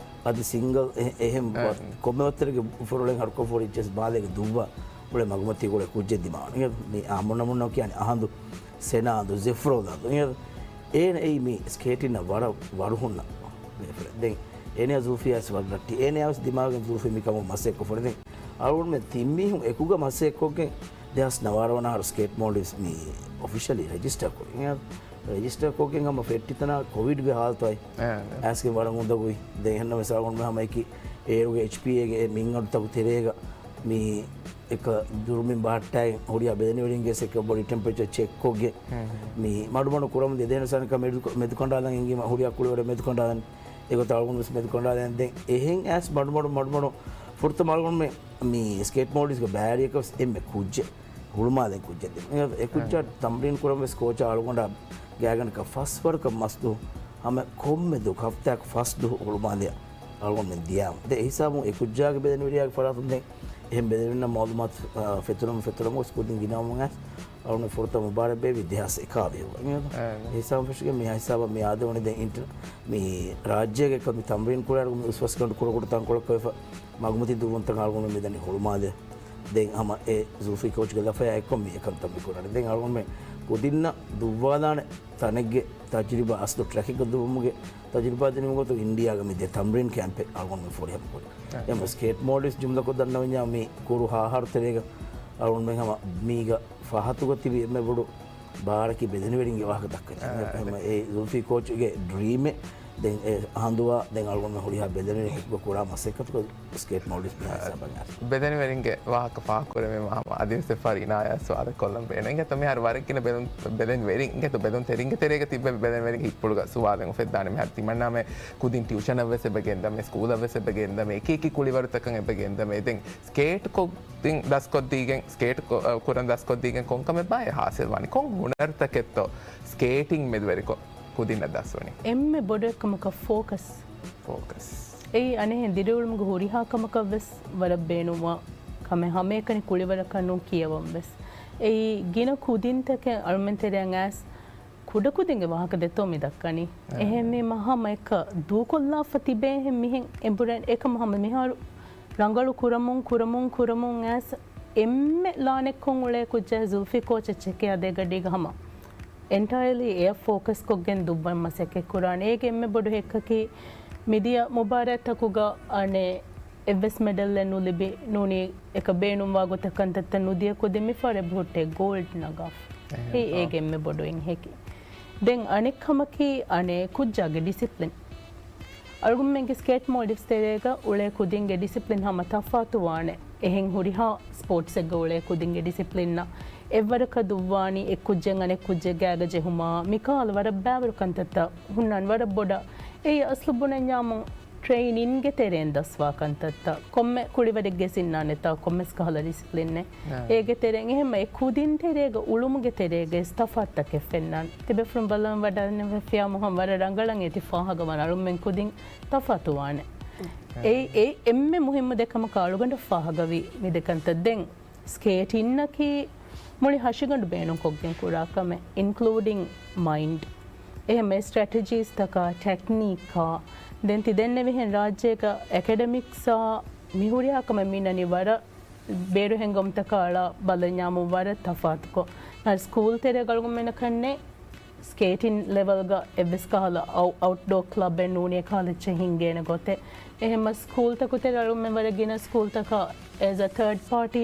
އަދި ސިންގަލް އެ-، އެހެން އެ. ކޮންމެ ވައްތަރެއްގެ ފުރޮޅެއް ހަރުކޮށްފަ ހުރި އެއްޗެސް މާލޭގެ ދުއްވާ އުޅޭ މަގުމަތީގަ އުޅޭ ކުއްޖެއް ދިމާވަނީ. މި އާ މުންނަ މުންނަ ކިޔާނީ އަހަނދު، ސެނާ އަނދު، ޒެފްރޯލް އަނދު. އޭނަ އެއީ މި ސްކޭޓިންނަށް ވަރަށް ވަރު ހުންނަ ބޭފުޅެއް. ދެން އޭނަޔާ ޒުލްފީއާ ވެސް ވަރަށް ރައްޓި. އޭނަޔާ ވެސް ދިމާވެގެން ޒުލްފީ މިކަމުގަ މަސައްކަތް ކޮށްފަ އުޅެނީ. ދެން އަޅުގަނޑުމެން ތިން މީހުން އެކުގަ މަސައްކަތް ކޮށްގެން ދެހާސް ނަވާރަ ވަނަ އަހަރު ސްކޭޓް މޯލްޑިވްސް މި އޮފިޝަލީ ރެޖިސްޓަރ ކުރި. ރެޖިސްޓަރ ކޮށްގެން ހަމަ ފެއްޓިތަނާ ކޮވިޑްގެ ހާލަތު އައި އައިސްގެން ވަރަށް އުނދަގޫވި. ދެން އެހެންނަމަވެސް އަޅުގަނޑުމެން ހަމަ އެކި އޭރުގެ އެޗްޕީއޭގެ އެ މިންގަނޑުތަކު ތެރޭގަ މި އެކަ ދުރުމިން ބަހައްޓާގެން ހުރިހާ ބެލެނިވެރިންގެ ސެކަ ބޮޑީ ޓެމްޕަރޭޗަރ ޗެކްކޮށްގެން މި މަޑުމަޑު ކުރަމުން ދެ ދެހެން ސާނަކަ މެދު، މެދުކަނޑާލަން އެނގީމަ ހުރިހާ ކުޅިވަރެއް މެދުކަނޑާލަން އެގޮތަށް އަޅުގަނޑު ވެސް މެދުކަނޑާލަން ދެން އެހެން އައިސް މަޑުމަޑު މަޑުމަޑު ފުރަތަމަ އަޅުގަނޑުމެ މި ސްކޭޓް މޯލްޑިވްސްގެ ބައިވެރިޔަކަށް ވެސް އެންމެ ކުއްޖެއް ހުޅުމާލެން ކުއްޖެއް ދެން. އެ ކުއްޖާ ތަމްރީން ކުރަން ވެސް ކޯޗާ އަޅުގަނޑާ ގާތްގަނޑަކަށް ފަސްވަރަކަށް މަސްދު ހަމަ ކޮންމެ ދުވަހަކު ހަފްތާއަކު ފަސް ދުވަހު ހުޅުމާލެއަށް އަޅުގަނޑުމެން ދިޔާމު. ދެން އެ ހިސާބުން އެ ކުއްޖާގެ ބެލެނިވެރިޔާގެ ފަރާތުން ދެން އެހެން ބެލެނިވެރިންނަށް މައުލޫމާތު، އާ، ފެތުރަމުން ފެތުރަމުން ގޮސް ކުދިން ގިނަވަމުން އައިސް އަޅުގަނޑު ފުރަތަމަ މުބާރާތް ބޭއްވީ ދެހާސް އެކާވީހުގަ. އެ ހިސާބުން ފެށިގެން މި ހިސާބަށް މި އާދެވުނީ ދެން އިންޓަ-، މި ރާއްޖޭގެ ކަމި ތަމްރީން ކުރާއިރު މި އުސްވަސްގަނޑު ކުޑަކުޑަ ތަންކޮޅަކަށް ވެފަ މަގުމަތި ދުއްވުންތަކަށް އަޅުގަނޑު މިދަނީ ހުޅުމާލެ. ދެން ހަމަ އެ ޒުލްފީ ކޯޗްގެ ލަފަޔާ އެއްކޮށް މި އެކަންތައް މި ކުރާނެ. ދެން އަޅުގަނޑުމެ ކުދިންނަށް ދުއްވާލާނެ ތަނެއްގެ ތަޖުރިބާ އަސްލު ޓްރެކިންގ ދުއްވުމުގެ ތަޖުރިބާ ދިނުމުގެ ގޮތުން އިންޑިއާގަ މި ދެ ތަމްރީން ކޭމްޕެއް އަޅުގަނޑުމެ ފުރިހަމަ ކުރި. އެ. އެމަ ސްކޭޓް މޯލްޑިވްސް ޖުމްލަކޮށް ދަންނަވަންޏާ މި ކުރު ހަ އަހަރު ތެރޭގަ އަޅުގަނޑުމެ ހަމަ މީގަ ފަހަތުގަ ތިބި އެންމެ ބޮޑު ބާރަކީ ބެލެނިވެރިންގެ ވާހަކަ ދައްކަން. އާ، އެ. ހަމަ އެ ޒުލްފީ ކޯޗްގެ ޑްރީމެއް ދެން އެ ހަނދުވާ ދެން އަޅުގަނޑުމެ ހުރިހާ ބެލެނިވެރިން އެކުގަ ކުރާ މަސައްކަތުގަ ސްކޭޓް މޯލްޑިވްސް މިހާ ހިސާބަށް އައިސް. ބެލެނިވެރިންގެ ވާހަކަ ފާހަގަކުރެވޭ ހަމަ އަދިވެސް އެއްފަހަރު އިނާޔާ ސުވާލެއް ކޮށްލަން ބޭނުން. އިނގޭތޯ މިހާރު ވަރަށް ގިނަ ބެލުން، ބެލެނިވެރިން، އިނގޭތޯ ބެލުންތެރިންގެ ތެރޭގަ ތިއްބެވި ބެލެނިވެރިންގެ ހިތްޕުޅުގަ ސުވާލެއް އުފެއްދާނެ މިހާރު ތިމަންނާމެ ކުދިން ޓިއުޝަނަށް ވެސް އެބަ ގެންދަމޭ، ސްކޫލަށް ވެސް އެބަ ގެންދަމޭ، އެކި އެކި ކުޅިވަރުތަކަށް އެބަ ގެންދަމޭ. ދެން ސްކޭޓް ކޮށްދިން ދަސްކޮށްދީގެން، ސްކޭޓް ކޮ-، ކުރަން ދަސްކޮށްދީގެން ކޮންކަމެއްބާ އެ ހާސިލް ވާނީ؟ ކޮން ހުނަރުތަކެއްތޯ ސްކޭޓިން މެދުވެރިކޮށް ކުދިންނަށް ދަސްވަނީ؟ އެންމެ ބޮޑު އެއްކަމަކަށް ފޯކަސް. ފޯކަސް. އެއީ އަނެއްހެން ދިރިއުޅުމުގެ ހުރިހާ ކަމަކަށް ވެސް ވަރަށް ބޭނުންވާ ކަމެއް، ހަމައެކަނި ކުޅިވަރަކަށް ނޫން ކިޔަވަން ވެސް. އެއީ ގިނަ ކުދިންތަކެއް އަޅުމެން ތެރެއަށް އައިސް ކުޑަކުދިންގެ ވާހަކަ ދެތޯ މި ދައްކަނީ. އެ. އެހެންވީމަ ހަމައެކަ ދޫކޮށްލާފަ ތިބޭ އެހެން މިހެން އެނބުރެން އެކަމަ ހަމަ މިހާރު ރަނގަޅު ކުރަމުން، ކުރަމުން، ކުރަމުން އައިސް އެންމެ ލާނެއްކޮށް އުޅޭ ކުއްޖާ ޒުލްފީ ކޯޗަށް ޗެކެއާ ދެގަޑީގަ ހަމަ އެންޓަޔަރލީ އެއަށް ފޯކަސްކޮށްގެން ދުއްވަން މަސައްކަތްކުރާނެ. އޭގެ އެންމެ ބޮޑު ހެއްކަކީ މިދިޔަ މުބާރާތްތަކުގަ އަނެއް އެއްވެސް މެޑަލްއެއް ނުލިބި ނޫނީ އެކަ ބޭނުންވާ ގޮތަށް ކަންތައްތައް ނުދިޔަ ކުދިން މިފަހަރު އެބަހުއްޓޭ ގޯލްޑް ނަގާފަ. އެހެން ހެއް ތާ. އޭގެ އެންމެ ބޮޑު އެއް ހެކި. ދެން އަނެއް ކަމަކީ އަނެއް ކުއްޖާގެ ޑިސިޕްލިން. އަޅުގަނޑުމެންގެ ސްކޭޓް މޯލްޑިވްސް ތެރޭގަ އުޅޭ ކުދިންގެ ޑިސިޕްލިން ހަމަ ތަފާތު ވާނެ. އެހެން ހުރިހާ ސްޕޯޓްސެއްގަ އުޅޭ ކުދިންގެ ޑިސިޕްލިންއަށް އެއްވަރަކަށް ދުއްވާނީ އެއްކުއްޖެއް އަނެއްކުއްޖެއް ގާގަ ޖެހުމާ، މިކަހަލަ ވަރަށް ބައިވަރު ކަންތައްތައް ހުންނާނެ ވަރަށް ބޮޑަށް. އެއީ އަސްލު ބުނަންޏާމު ޓްރެއިނިންގެ ތެރެއިން ދަސްވާ ކަންތައްތައް، ކޮންމެ ކުޅިވަރެއްގެ ސިންނާނެތާ ކޮންމެސް ކަހަލަ ޑިސިޕްލިނެއް. އާ. އޭގެ ތެރެއިން އެހެންމަ އެ ކުދިން ތެރޭގަ އުޅުމުގެ ތެރޭގަ އެސް ތަފާތުތަކެއް ފެންނާނެ. ތިބޭފުޅުން ބަލަން ވަޑައިގަންނަވާ ފިޔާ މުހަން ވަރަށް ރަނގަޅަށް އޭތި ފާހަގަވާނެ އަޅުމެން ކުދިން ތަފާތުވާނެ. އާ. އެއީ، އެއީ އެންމެ މުހިއްމު ދެ ކަމަކަށް އަޅުގަނޑަށް ފާހަގަވީ މި ދެ ކަންތައް. ދެން ސްކޭޓިންއަކީ މުޅި ހަށިގަނޑު ބޭނުންކޮށްގެން ކުރާ ކަމެއް، އިންކްލޫޑިން މައިންޑް. އެހެންމެ ސްޓްރެޓެޖީސްތަކާ، ޓެކްނީކާ، ދެން ތި ދެންނެވިހެން ރާއްޖޭގަ އެކަޑެމިކްސާ މި ހުރިހާ ކަމެއް މި ނަނީ ވަރަށް ބޭރު ހެންގަމުތަކާ އަޅާ ބަލަންޏާމު ވަރަށް ތަފާތުކޮށް. ނަރް ސްކޫލް ތެރޭގަ އަޅުގަނޑުމެންނަކަށް ނެތް ސްކޭޓިން ލެވެލްގަ އެއްވެސް ކަހަލަ އައު-، އައުޓްޑޯ ކްލަބެއް ނޫނީ ކަހަލަ އެއްޗެއް ހިންގޭނެ ގޮތެއް. އެހެންމަ ސްކޫލްތަކު ތެރޭ އަޅުމެން ވަރަށް ގިނަ ސްކޫލްތަކަށް އޭޒް އަ ތާޑް ޕާޓީ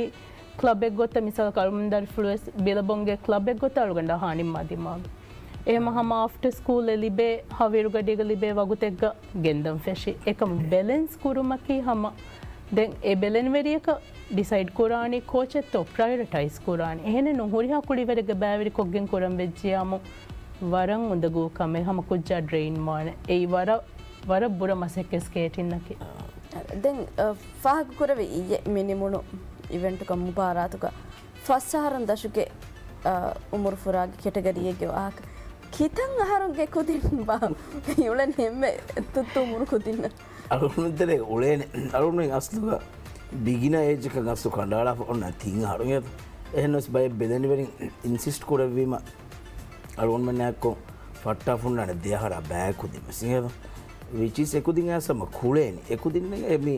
ކްލަބެއް ގޮތަށް މިސާލަކަށް އަޅުމެން ދަރިފުޅު ވެސް ބިލަބޮންގެ ކްލަބެއް ގޮތަށް އަޅުގަނޑާ ހާނިންމާ ދިމާވި. އެހެންމަ ހަމަ އާފްޓަ ސްކޫލް އެ ލިބޭ ހަވީރުގަޑީގަ ލިބޭ ވަގުތެއްގަ ގެންދަން ފެށި. އެކަމު ބެލެންސް ކުރުމަކީ ހަމަ ދެން އެ ބެލެނިވެރިޔަކަށް ޑިސައިޑް ކުރާނީ ކޯޗެއްތޯ ޕްރަޔޮރިޓައިޒް ކުރާނީ. އެހެނެއް ނޫން ހުރިހާ ކުޅިވަރެއްގެ ބައިވެރިކޮށްގެން ކުރަންވެއްޖިޔާމު ވަރަށް އުނދަގޫ ކަމެއް ހަމަ ކުއްޖާ ޑްރެއިން ވާނެ. އެއީ ވަރަށް، ވަރަށް ބުރަ މަސައްކަތް ސްކޭޓިންއަކީ. ދެން، އަ، ފާހަގަކުރެވި އިއްޔެ މި ނިމުނު އިވެންޓުގަ މުބާރާތުގަ ފަސް އަހަރުން ދަށުގެ، އަ، އުމުރު ފުރާގެ ކެޓަގަރީއެއްގެ ވާހަކަ. ކިތަން އަހަރުންގެ ކުދިން ބާ އުޅެން އެންމެ ތުއްތު އުމުރު ކުދިންނަށް؟ އަޅުގަނޑުމެން ތެރޭ އުޅޭނެ. އަޅުގަނޑުމެން އަސްލުގަ ބިގިނަ އޭޖަކަށް އަސްލު ކަނޑައަޅާފަ އޮންނަ ތިން އަހަރު އިނގޭތަ؟ އެހެންނަމަވެސް ބައެއް ބެލެނިވެރިން އިންސިސްޓް ކުރެއްވީމަ އަޅުގަނޑުމެންނާއެއްކޮށް ފައްޓާފަ ހުންނާނެ ދެ އަހަރާ ބައި ކުދިން ވެސް އިނގޭތަ؟ ވިޗް އިޒް އެކުދިން އައިސް ހަމަ ކުޅޭނެ. އެކުދިން މި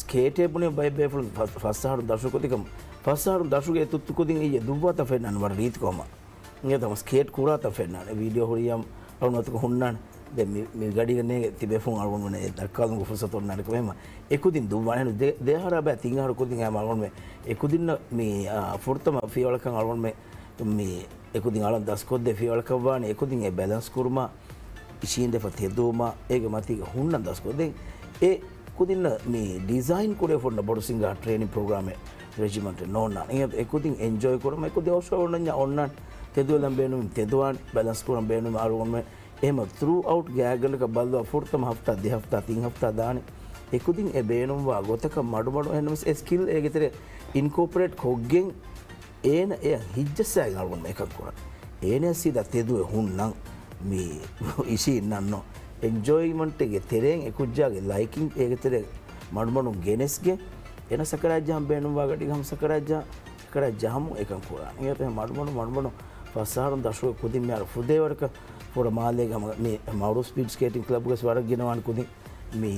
ސްކޭޓޭ ބުނި ބައެއް ބޭފުޅުން ފަސް، ފަސް އަހަރު ދަށު ކުދިކަމަށް، ފަސް އަހަރު ދަށުގެ ތުއްތު ކުދިން އިއްޔެ ދުއްވާތަ ފެންނާނެ ވަރަށް ރީތިކޮށް ހަމަ. އިނގޭތަ ސްކޭޓް ކުރާތަ ފެންނާނެ. ވީޑިއޯ ހުރިޔާ އަޅުގަނޑު ހުންނާނެ. ދެން މި، މި ގަޑީގަ ނޭނގެ ތިބޭފުޅުން އަޅުގަނޑުމެން އެ ދައްކާލުމުގެ ފުރުސަތު އޮންނާނެ ކަމެއް ހަމަ. އެކުދިން ދުއްވާނެ. ދެ، ދެ އަހަރާ ބައި ތިން އަހަރު ކުދިން ހަމަ އަޅުގަނޑުމެން އެކުދިންނަށް މި، އާ، ފުރަތަމަ ފިޔަވަޅަކަށް އަޅުގަނޑުމެން މި އެކުދިން އަޅަން ދަސްކޮށްދޭ ފިޔަވަޅަކަށްވާނެ. އެކުދިން އެ ބެލެންސް ކުރުމާ، އިށީނދެފަ ތެދުވުމާ، އޭގެ މަތީގަ ހުންނަން ދަސްކޮށް. ދެން އެ ކުދިންނަށް މި ޑިޒައިން ކުރެވިފަ އޮންނަ ބޮޑު ސިނގާ ޓްރެއިނިން ޕްރޮގްރާމެއް ރެޖިމަންޓެއް ނޯންނާނެ. އެ، އެކުދިން އެންޖޯއި ކުރަމުން އެކުދިން އޮށޯ އޮންނަންޏާ އޮންނާނެ. ތެދުވެލަން ބޭނުމީ ތެދުވާނެ. ބެލެންސް ކުރަން ބޭނުމީ އަޅުގަނޑުމެން އެހެމަ ތްރޫ އައުޓް ގާތްގަނޑަކަށް ބައްލަވާ ފުރަތަމަ ހަފްތާ ދެ ހަފްތާ ތިން ހަފްތާ ދާނެ. އެކުދިން އެ ބޭނުންވާ ގޮތަކަށް މަޑުމަޑު އެހެންނަމަވެސް އެ ސްކިލް އޭގެ ތެރޭ އިންކޯޕަރޭޓް ކޮށްގެން އޭނަ އެ ހިއްޖައްސާގެން އަޅުގަނޑު އެކަން ކުރަން. އޭނަ ސީދާ ތެދުވެ ހުންނަން މި އިށީންނަންނޯ. އެންޖޯއިމަންޓެއްގެ ތެރެއިން އެ ކުއްޖާގެ ލައިކިން އޭގެ ތެރޭ މަޑުމަޑުން ގެނެސްގެން އޭނަ ސަކަރާތްޖަހަން ބޭނުންވާ ގަޑީގަ ހަމަ ސަކަރާތްޖަ، ސަކަރާތްޖަހަމުން އެކަން ކުރާނެ. އިނގޭތަ މަޑުމަޑު، މަޑުމަޑު ފަސް އަހަރުން ދަށުގެ ކުދިން މިހާރު ފުދޭވަރަކަށް ފުރަ މާލޭގެ ހަމަ މި މައުރޫފް ސްޕީޑް ސްކޭޓިން ކްލަބުގަސް ވަރަށް ގިނަވާނެ ކުދިން. މި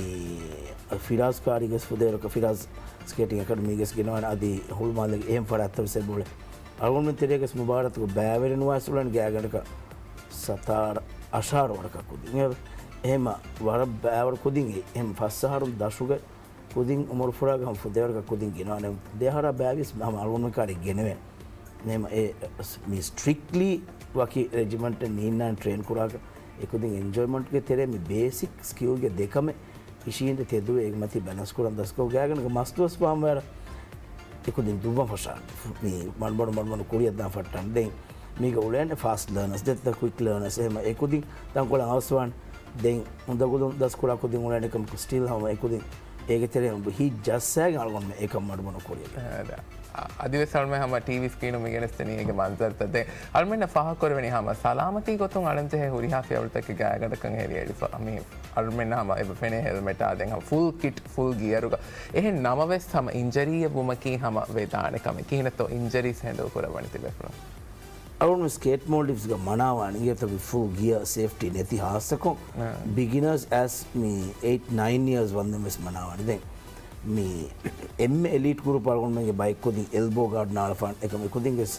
ފިރާޒް ކާރީގެސް ފުދޭވަރަކަށް ފިރާޒް ސްކޭޓިން އެކަޑަމީގެސް ގިނަވާނެ އަދި ހުޅުމާލޭގެ އެހެން ފަރާތްތައް ވެސް އެބައުޅޭ. އަޅުގަނޑުމެން ތެރޭގަސް މުބާރާތުގަ ބައިވެރިނުވާ އުޅެން ގާތްގަނޑަކަށް ސަތާރަ އަށާރަ ވަރަކަށް ކުދިން. އެ، އެހެމަ ވަރަށް ބައިވަރު ކުދިން އެ، އެހެމަ ފަސް އަހަރު ދަށުގަ ކުދިން އުމުރު ފުރާގަ ހަމަ ފުދޭވަރަކަށް ކުދިން ގިނަވާނެ. ދެ އަހަރާ ބައިވެސް ހަމަ އަޅުގަނޑުމެން ކާރި ގެނެވޭނެ. ނޭމ އެ މި ސްޓްރިކްޓްލީ ވަކި ރެޖިމަންޓެއް ނީންނާނެ ޓްރޭން ކުރާކަށް. އެކުދިން އެންޖޯއިމަންޓްގެ ތެރޭ މި ބޭސިކް ސްކިލްގެ ދެކަމެއް އިށީނދެ ތެދުވެ އޭގެ މަތީ ބެލެންސް ކުރަން ދަސްކޮށް ގާތްގަނޑަކަށް މަސްދުވަސް ފާމްވެއަރ އެކުދިން ދުއްވަން ފަށާނެ. މި މަޑުމަޑު މަޑުމަޑު ކުރިއަށްދާން ފައްޓާނެ. ދެން މީގަ އުޅޭނެ ފާސްޓް ލާނަސް ދެތަ ކުއިކް ލާނަސް އެހެމަ އެކުދިން ތަންކޮޅެއް އަވަސްވާނެ. ދެން އުނދަގުލުން ދަސްކުރާ ކުދިން އުޅޭނެ ކަމަކު ސްޓިލް ހަމަ އެކުދިން އޭގެ ތެރެއިން ހިތް ޖައްސާގެން އަޅުގަނޑުމެން އެކަން މަޑުމަޑު ކުރިއަށް. އެ، އަ، އަދިވެސް އަޅުމެން ހަމަ ޓީވީ ސްކްރީނު މިގެނެސްދެނީ އޭގެ މަންޒަރުތައް. ދެން އަޅުމެންނަށް ފާހަގަކުރެވެނީ ހަމަ ސަލާމަތީ ގޮތުން އަޅަންޖެހޭ ހުރިހާ ފިޔަވަޅުތަކެއް ގާތްގަނޑަކަށް ހެރި އެޅިފަ. މި އަޅުމެންނަށް ހަމަ އެބަ ފެނޭ ހެލްމެޓާ ދެން ހަމަ ފުލް ކިޓް، ފުލް ގިއަރުގަ. އެހެން ނަމަވެސް ހަމަ އިންޖަރީއެއް ވުމަކީ ހަމަ ވެދާނެ ކަމެއް. ކިހިނެއްތޯ އިންޖަރީސް ހެންޑަލް ކުރައްވަނީ ތިބޭފުޅުން؟ އަޅުގަނޑު ސްކޭޓް މޯލްޑިވްސްގަ މަނާވާނެ އިނގޭތަ މި ފުލް ގިއަ ސޭފްޓީ ނެތި ހާއްސަކޮށް އާ. ބިގިނަރސް އެސް މި އެއިޓް ނައިން އިޔާސް ވަންދެން ވެސް މަނާވާނެ. ދެން މި އެންމެ އެލީޓް ގްރޫޕް އަޅުގަނޑުމެންގެ ބައެއް ކުދިން އެލްބޯ ގާޑް ނާޅަފާނެ. އެކަމް އެކުދިންގެސް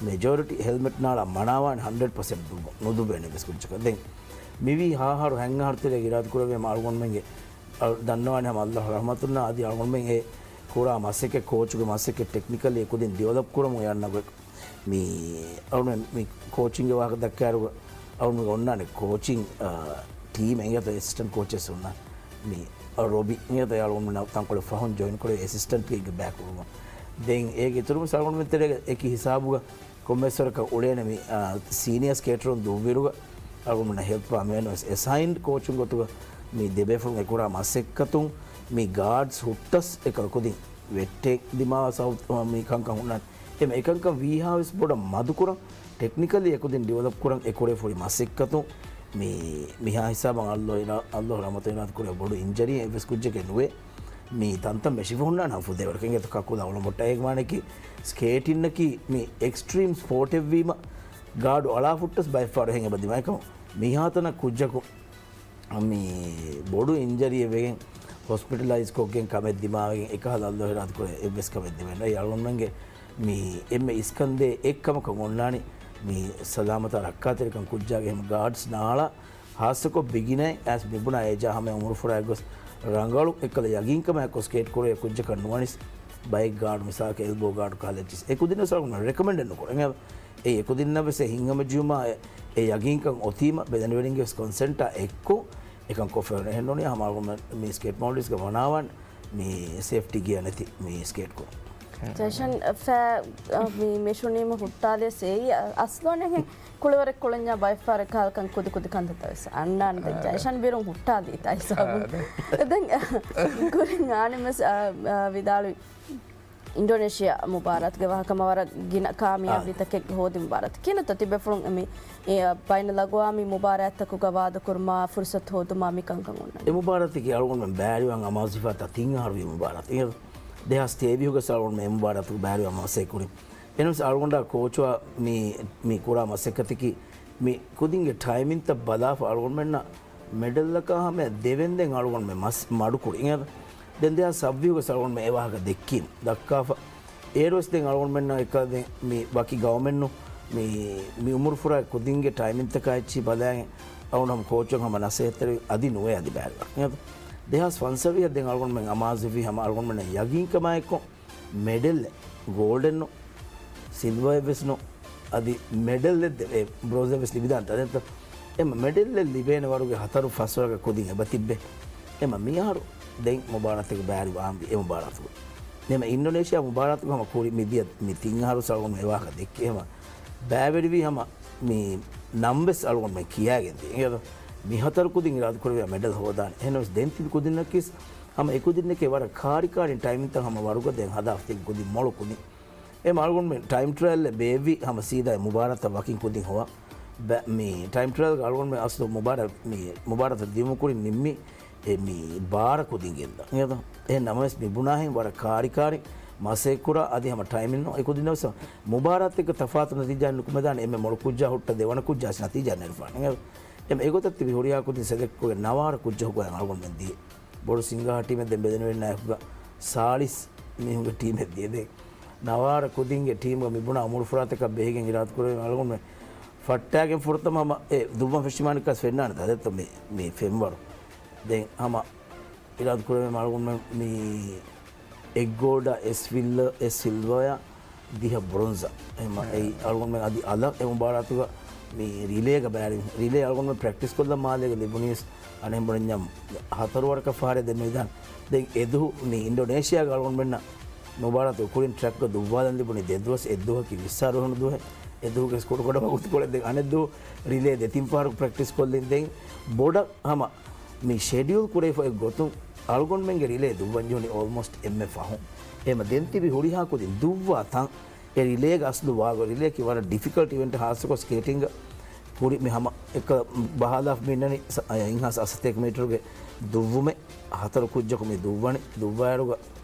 މެޖޯރިޓީ ހެލްމެޓް ނާޅާ މަނާވާނެ ހަންޑްރެޑް ޕަސެންޓް ދުއްވަ، ނުދުއްވޭނެ އެއްވެސް ކުއްޖަކަށް. ދެން މިވީ ހަ އަހަރު ހަ އަހަރު ތެރޭގަ އިރާދަކުރެއްވިޔާމަ އަޅުގަނޑުމެންގެ އަޅު ދަންނަވާނެ ހަމަ އައްލާހު ރަޙްމަތުންނާ އަދި އަޅުގަނޑުމެން އެ ކުރާ މަސައްކަތް ކޯޗުގެ މަސައްކަތް ޓެކްނިކަލީ އެކުދިން ޑިވެލޮޕް ކުރަމުން އެ އަންނަ ގޮތް. މި އަޅުގަނޑު މި ކޯޗިންގެ ވާހަކަ ދައްކާއިރު އަޅުގަނޑު އޮންނާނެ ކޯޗިން، އާ، ޓީމް އެނގޭތަ އެސިސްޓެންޓް ކޯޗެއް އޮންނާނެ. މި ރޮބި އެނގޭތަ އަޅުގަނޑު ތަންކޮޅެއް ފަހުން ޖޮއިން ކުރެވި އެސިސްޓެންޓް ލީގްގެ ބޭކް ވުމަށް. ދެން އޭގެ އިތުރުން ވެސް އަޅުގަނޑުމެން ތެރޭގަ އެކި ހިސާބުގަ ކޮންމެސްވަރަކަށް އުޅޭނެ މި، އާ، ސީނިއާ ސްކޭޓަރުން ދުއްވިއިރުގަ އަޅުގަނޑުމެންނަށް ހެލްޕް ފާމެއް ވެސް އެސައިންޑް ކޯޗުން ގޮތުގަ މި ދެބޭފުޅުން އެކުރާ މަސައްކަތުން މި ގާޑްސް ހުއްޓަސް އެކަލަ ކުދިން ވެއްޓެއް ދިމާވާ ސައުތު މި ކަންކަން ހުންނާނެ. އެމަ އެކަންކަން ވީހާވެސް ބޮޑަށް މަދުކުރަން ޓެކްނިކަލީ އެކުދިން ޑިވެލޮޕް ކުރަން އެ ކުރެފުރި މަސައްކަތުން މި މިހާ ހިސާބަށް އައްލޯ އިރާ-، އައްލޯ ރަޙްމަތު އިރާދަ ކުރެ ބޮޑު އިންޖަރީ އެއްވެސް ކުއްޖެކެއް ނުވޭ. މި ތަންތަން މެ ޝިފަ ހުންނާނެ ހަމަ ފުދޭވަރަކަށް އެނގޭތޯ ކަކުލަ އުޅުމުއްޓާ އޭގެ މާނައަކީ ސްކޭޓިންނަކީ މި އެކްސްޓްރީމް ސްޕޯޓެއްވީމަ ގާޑު އަޅާ ފުއްޓަސް ބައެއްފަހަރު ހެން އެބަ ދިމާއެކަމު މިހާތަނަށް ކުއްޖަކު މި ބޮޑު އިންޖަރީއެއް ވެގެން ހޮސްޕިޓަލައިޒް ކޮށްގެން ކަމެއް ދިމާވެގެން އެކަހަލަ އައްލޯ އިރާދަ ކުރެ އެއްވެސް ކަމެއް ދެވެން އަޅުގަނޑުމެންގެ މި އެންމެ އިސްކަންދޭ އެއްކަމަކަށް އޮންނާނީ މި ސަލާމަތާ ރައްކާތެރިކަން ކުއްޖާގެ ހަމަ ގާޑްސް ނާޅާ ހާއްސަކޮށް ބިގިނައެއް އައިސް މިބުނާ އޭޖާ ހަމަ އުމުރުފުރާއެއްގޮސް ރަނގަޅު އެއްކަލަ ޔަގީންކަމާއެކު ސްކޭޓް ކުރޭ ކުއްޖަކަށް ނުވަނިސް ބައެއް ގާޑް މިސާލަކަށް އެލްބޯ ގާޑް ކަހަލަ އެއްޗިސް އެކުދިންވެސް އަޅުގަނޑު ރެކޮމެންޑެއް ނުކުރަން. އެ އެކުދިންނަށްވެސް އެ ހިތްހަމަޖެއްވުމާ އެ އެ ޔަގީންކަން އޮތީމަ ބެލެނިވެރިންގެވެސް ކޮންސެންޓާ އެއްކޮށް އެކަން ކޮށްފައިވަނީ. އެހެންނޫނީ ހަމަ އަޅުގަނޑު މި ސްކޭޓް މޯލްޑިވްސްގަ މަނާވާން މި ސޭފްޓީ ގިއަ ނެތި މި ސްކޭޓް ކުރުން. ޖައިޝަން ފަ-، އަ، މި މެޝުނީމަ ހުއްޓާލިޔަސް އެއީ އަސްލުވަނީ ކުޅިވަރެއް ކުޅެންޏާ ބައެއްފަހަރަށް ކަހަލަ ކަން ކުދި ކުދި ކަންތައްތައް ވެސް އަންނާނެ. ދެން ޖައިޝަން ބިރުން ހުއްޓާލީތާ ހިސާބުން. ދެން ކުރިން އާނިމެސް، އަ، އަ، ވިދާޅުވި އިންޑޮނޭޝިއާ މުބާރާތުގެ ވާހަކަ މަ ވަރަށް ގިނަ ކާމިޔާބީތަކެއް ހޯދި މުބާރާތު. ކިހިނެއްތޯ ތިބޭފުޅުން މި، އެ، ބައިނަލްއަގުވާމީ މުބާރާތްތަކުގަ ވާދަކުރުމާ ފުރުސަތު ހޯދުމާ މި ކަންކަން އޮންނަނީ؟ އެ މުބާރާތަކީ އަޅުގަނޑުމެން ބައިވެރިވާން އަމާޒުވެފަ ތިން އަހަރު ވީ މުބާރާތު. ދެހާސް ތޭވީހުގަ އަޅުގަނޑުމެން އެ މުބާރާތުގަ ބައިވެރިވާން މަސައްކަތް ކުރިން. އެހެނަސް އަޅުގަނޑާ ކޯޗުއާ މި، މި ކުރާ މަސައްކަތަކީ މި ކުދިންގެ ޓައިމިންތައް ބަލާފަ އަޅުގަނޑުމެންނަށް މެޑަލްއަކާ ހަމަޔަށް ދެވެންދެން އަޅުގަނޑުމެން މަސް މަޑުކުރި. އެ ދެން ދެހާސް ސައްވީހުގަ އަޅުގަނޑުމެން އެ ވާހަކަ ދެއްކީމު ދައްކާފަ. އޭރުވެސް ދެން އަޅުގަނޑުމެންނަށް އެކަ ދެން މި ވަކި ގައުމެއްނު މި، މި އުމުރުފުރާ ކުދިންގެ ޓައިމިންތަކާ އެއްޗި ބަލާގެން އަޅުގަނޑު ހަމަ ކޯޗުން ހަމަ ނަސޭހަތްތެރި އަދި ނުވެ އަދި ބައިވެރި. ދެހާސް ފަންސަވީހަށް ދެން އަޅުގަނޑުމެން އަމާޒުވީ ހަމަ އަޅުގަނޑުމެންނަށް ޔަގީންކަމާއެކު މެޑެލްއެއް، ގޯލްޑެއްނު، ސިލްވައެއްވެސްނު، އަދި މެޑެލްއެއް ދެ-، އެ ބްރޯންޒެއްވެސް ލިބިދާނެ ތަދެއްތަ؟ އެމަ މެޑެލްއެއް ލިބޭނެ ވަރުގެ ހަތަރު ފަސްވަރަކަށް ކުދިން އެބަ ތިއްބެ. އެމަ މިއަހަރު ދެން މުބާރާތެއްގަ ބައިވެރި ވާންވީ އެ މުބާރާތުގަ. އެމަ އިންޑޮނޭޝިއާ މުބާރާތުގަ ހަމަ ކުރި މިދިޔަ މި ތިން އަހަރު އަޅުގަނޑު އެ ވާހަކަ ދެއްކި އެމަ ބައިވެރިވީ ހަމަ މި ނަންވެސް އަޅުގަނޑުމެން ކިޔާގެން ދިޔަ. އެ މި ހަތަރު ކުދިން އިރާދަކުރެއްވިޔާ މެޑަލް ހޯދާނެ. އެހެނަސް ދެން ތިބި ކުދިންނަކީސް ހަމަ އެކުދިންނެކޭ ވަރަށް ކާރި ކާރިން ޓައިމިންތައް ހަމަ ވަރުގަދައިން ހަދާފަ ތިބި ކުދިން މޮޅު ކުދިން. އެ އަޅުގަނޑުމެން ޓައިމް ޓްރައިލްއެއް ބޭއްވި ހަމަ ސީދާ އެ މުބާރާތަށް ވަކިން ކުދިން ހޮވާ. ބަ-، މި ޓައިމް ޓްރައިލްގަ އަޅުގަނޑުމެން އަސްލު މުބާރާ-، މި މުބާރާތަށް ދިޔުމު ކުރިން ނިންމީ އެ މި ބާރަ ކުދިން ގެންދާ. އެހެން ނަމަވެސް މި ބުނާހެން ވަރަށް ކާރި ކާރި މަސައްކަތް ކުރާ އަދި ހަމަ ޓައިމިން ނޯ އެ ކުދިން ނަވެސް މުބާރާތެއްގެ ތަފާތު ނަތީޖާ ނުކުމެދާނެ އެންމެ މޮޅު ކުއްޖާ ހުއްޓަ ދެވަނަ ކުއްޖާ ނަތީޖާ ނެރުފާނެ. އެ އެގޮތަށް ތިބި ހުރިހާ ކުދިން ސެލެކްޓްކޮށްގެން ނަވާރަ ކުއްޖަކުގައި އަޅުގަނޑުމެން ދިޔަ. ބޮޑު ސިނގާ ޓީމެއް ދެން ބެލެނިވެރިންނާއެކުގަ ސާޅީސް މީހުންގެ ޓީމެއް ދިޔަ. ދެން ނަވާރަ ކުދިންގެ ޓީމްގަ މިބުނާ އުމުރުފުރާތަކަށް ބެހިގެން އިރާދަކުރެވެން އަޅުގަނޑުމެން ފައްޓާގެން ފުރަތަމަ ހަމަ އެ ދުއްވަން ފެށިމާނެކަސް ފެންނާނެ ތަދެއްތަ މި، މި ފެންވަރު. ދެން ހަމަ އިރާދަކުރެވެން އަޅުގަނޑުމެން މި އެއް ގޯލްޑާ އެއް ސިލް-، އެއް ސިލްވަޔާ ދިހަ ބްރޮންޒަ. އެހެން އެއީ އަޅުގަނޑުމެން އަދި އަލަށް އެ މުބާރާތުގަ މި ރިލޭގަ ބައިވެރި، ރިލޭ އަޅުގަނޑުމެން ޕްރެކްޓިސް ކޮށްލަން މާލޭގަ ލިބުނީސް އަނެއް ބުނަންޏަ ހަތަރު ވަރަކަށް ފަހަރެއް ދެން ނުވިދާން. ދެން އެދުހު މި އިންޑޮނޭޝިއާގަ އަޅުގަނޑުމެންނަށް މުބާރާތު ކުރިން ޓްރެކްގަ ދުއްވާލަން ލިބުނީ ދެދުވަސް އެއްދުވަހަކީ ވިއްސާރު ހުނު ދުވަހެއް. އެދުހުގެ ކުޑަކުޑަ ވަގުތުކޮޅެއް. ދެން އަނެއްދުވަހު ރިލޭ ދެތިން ފަހަރަކު ޕްރެކްޓިސް ކޮށްލިން. ދެން ބޮޑަށް ހަމަ މި ޝެޑިއުލް ކުރެވިފައި ގޮތުން އަޅުގަނޑުމެންގެ ރިލޭ ދުއްވަން ޖެހުނީ އޯލްމޯސްޓް އެންމެ ފަހުން. އެހެމަ ދެން ތިބި ހުރިހާ ކުދިން ދުއްވާ ތަން އެ ރިލޭގެ އަސްލު ވާގޮތް. ރިލޭއަކީ ވަރަށް ޑިފިކަލްޓް އިވެންޓް ހާއްސަކޮށް ސްކޭޓިންގ ކުރި މި ހަމަ އެކަ ބަހާލާފަ މި އިންނަނީ ސަ-، އެއްހާސް އަސަތޭކަ މީޓަރުގެ ދުއްވުމެއް ހަތަރު ކުއްޖަކު މި ދުއްވަނީ. ދުއްވާއިރުގަ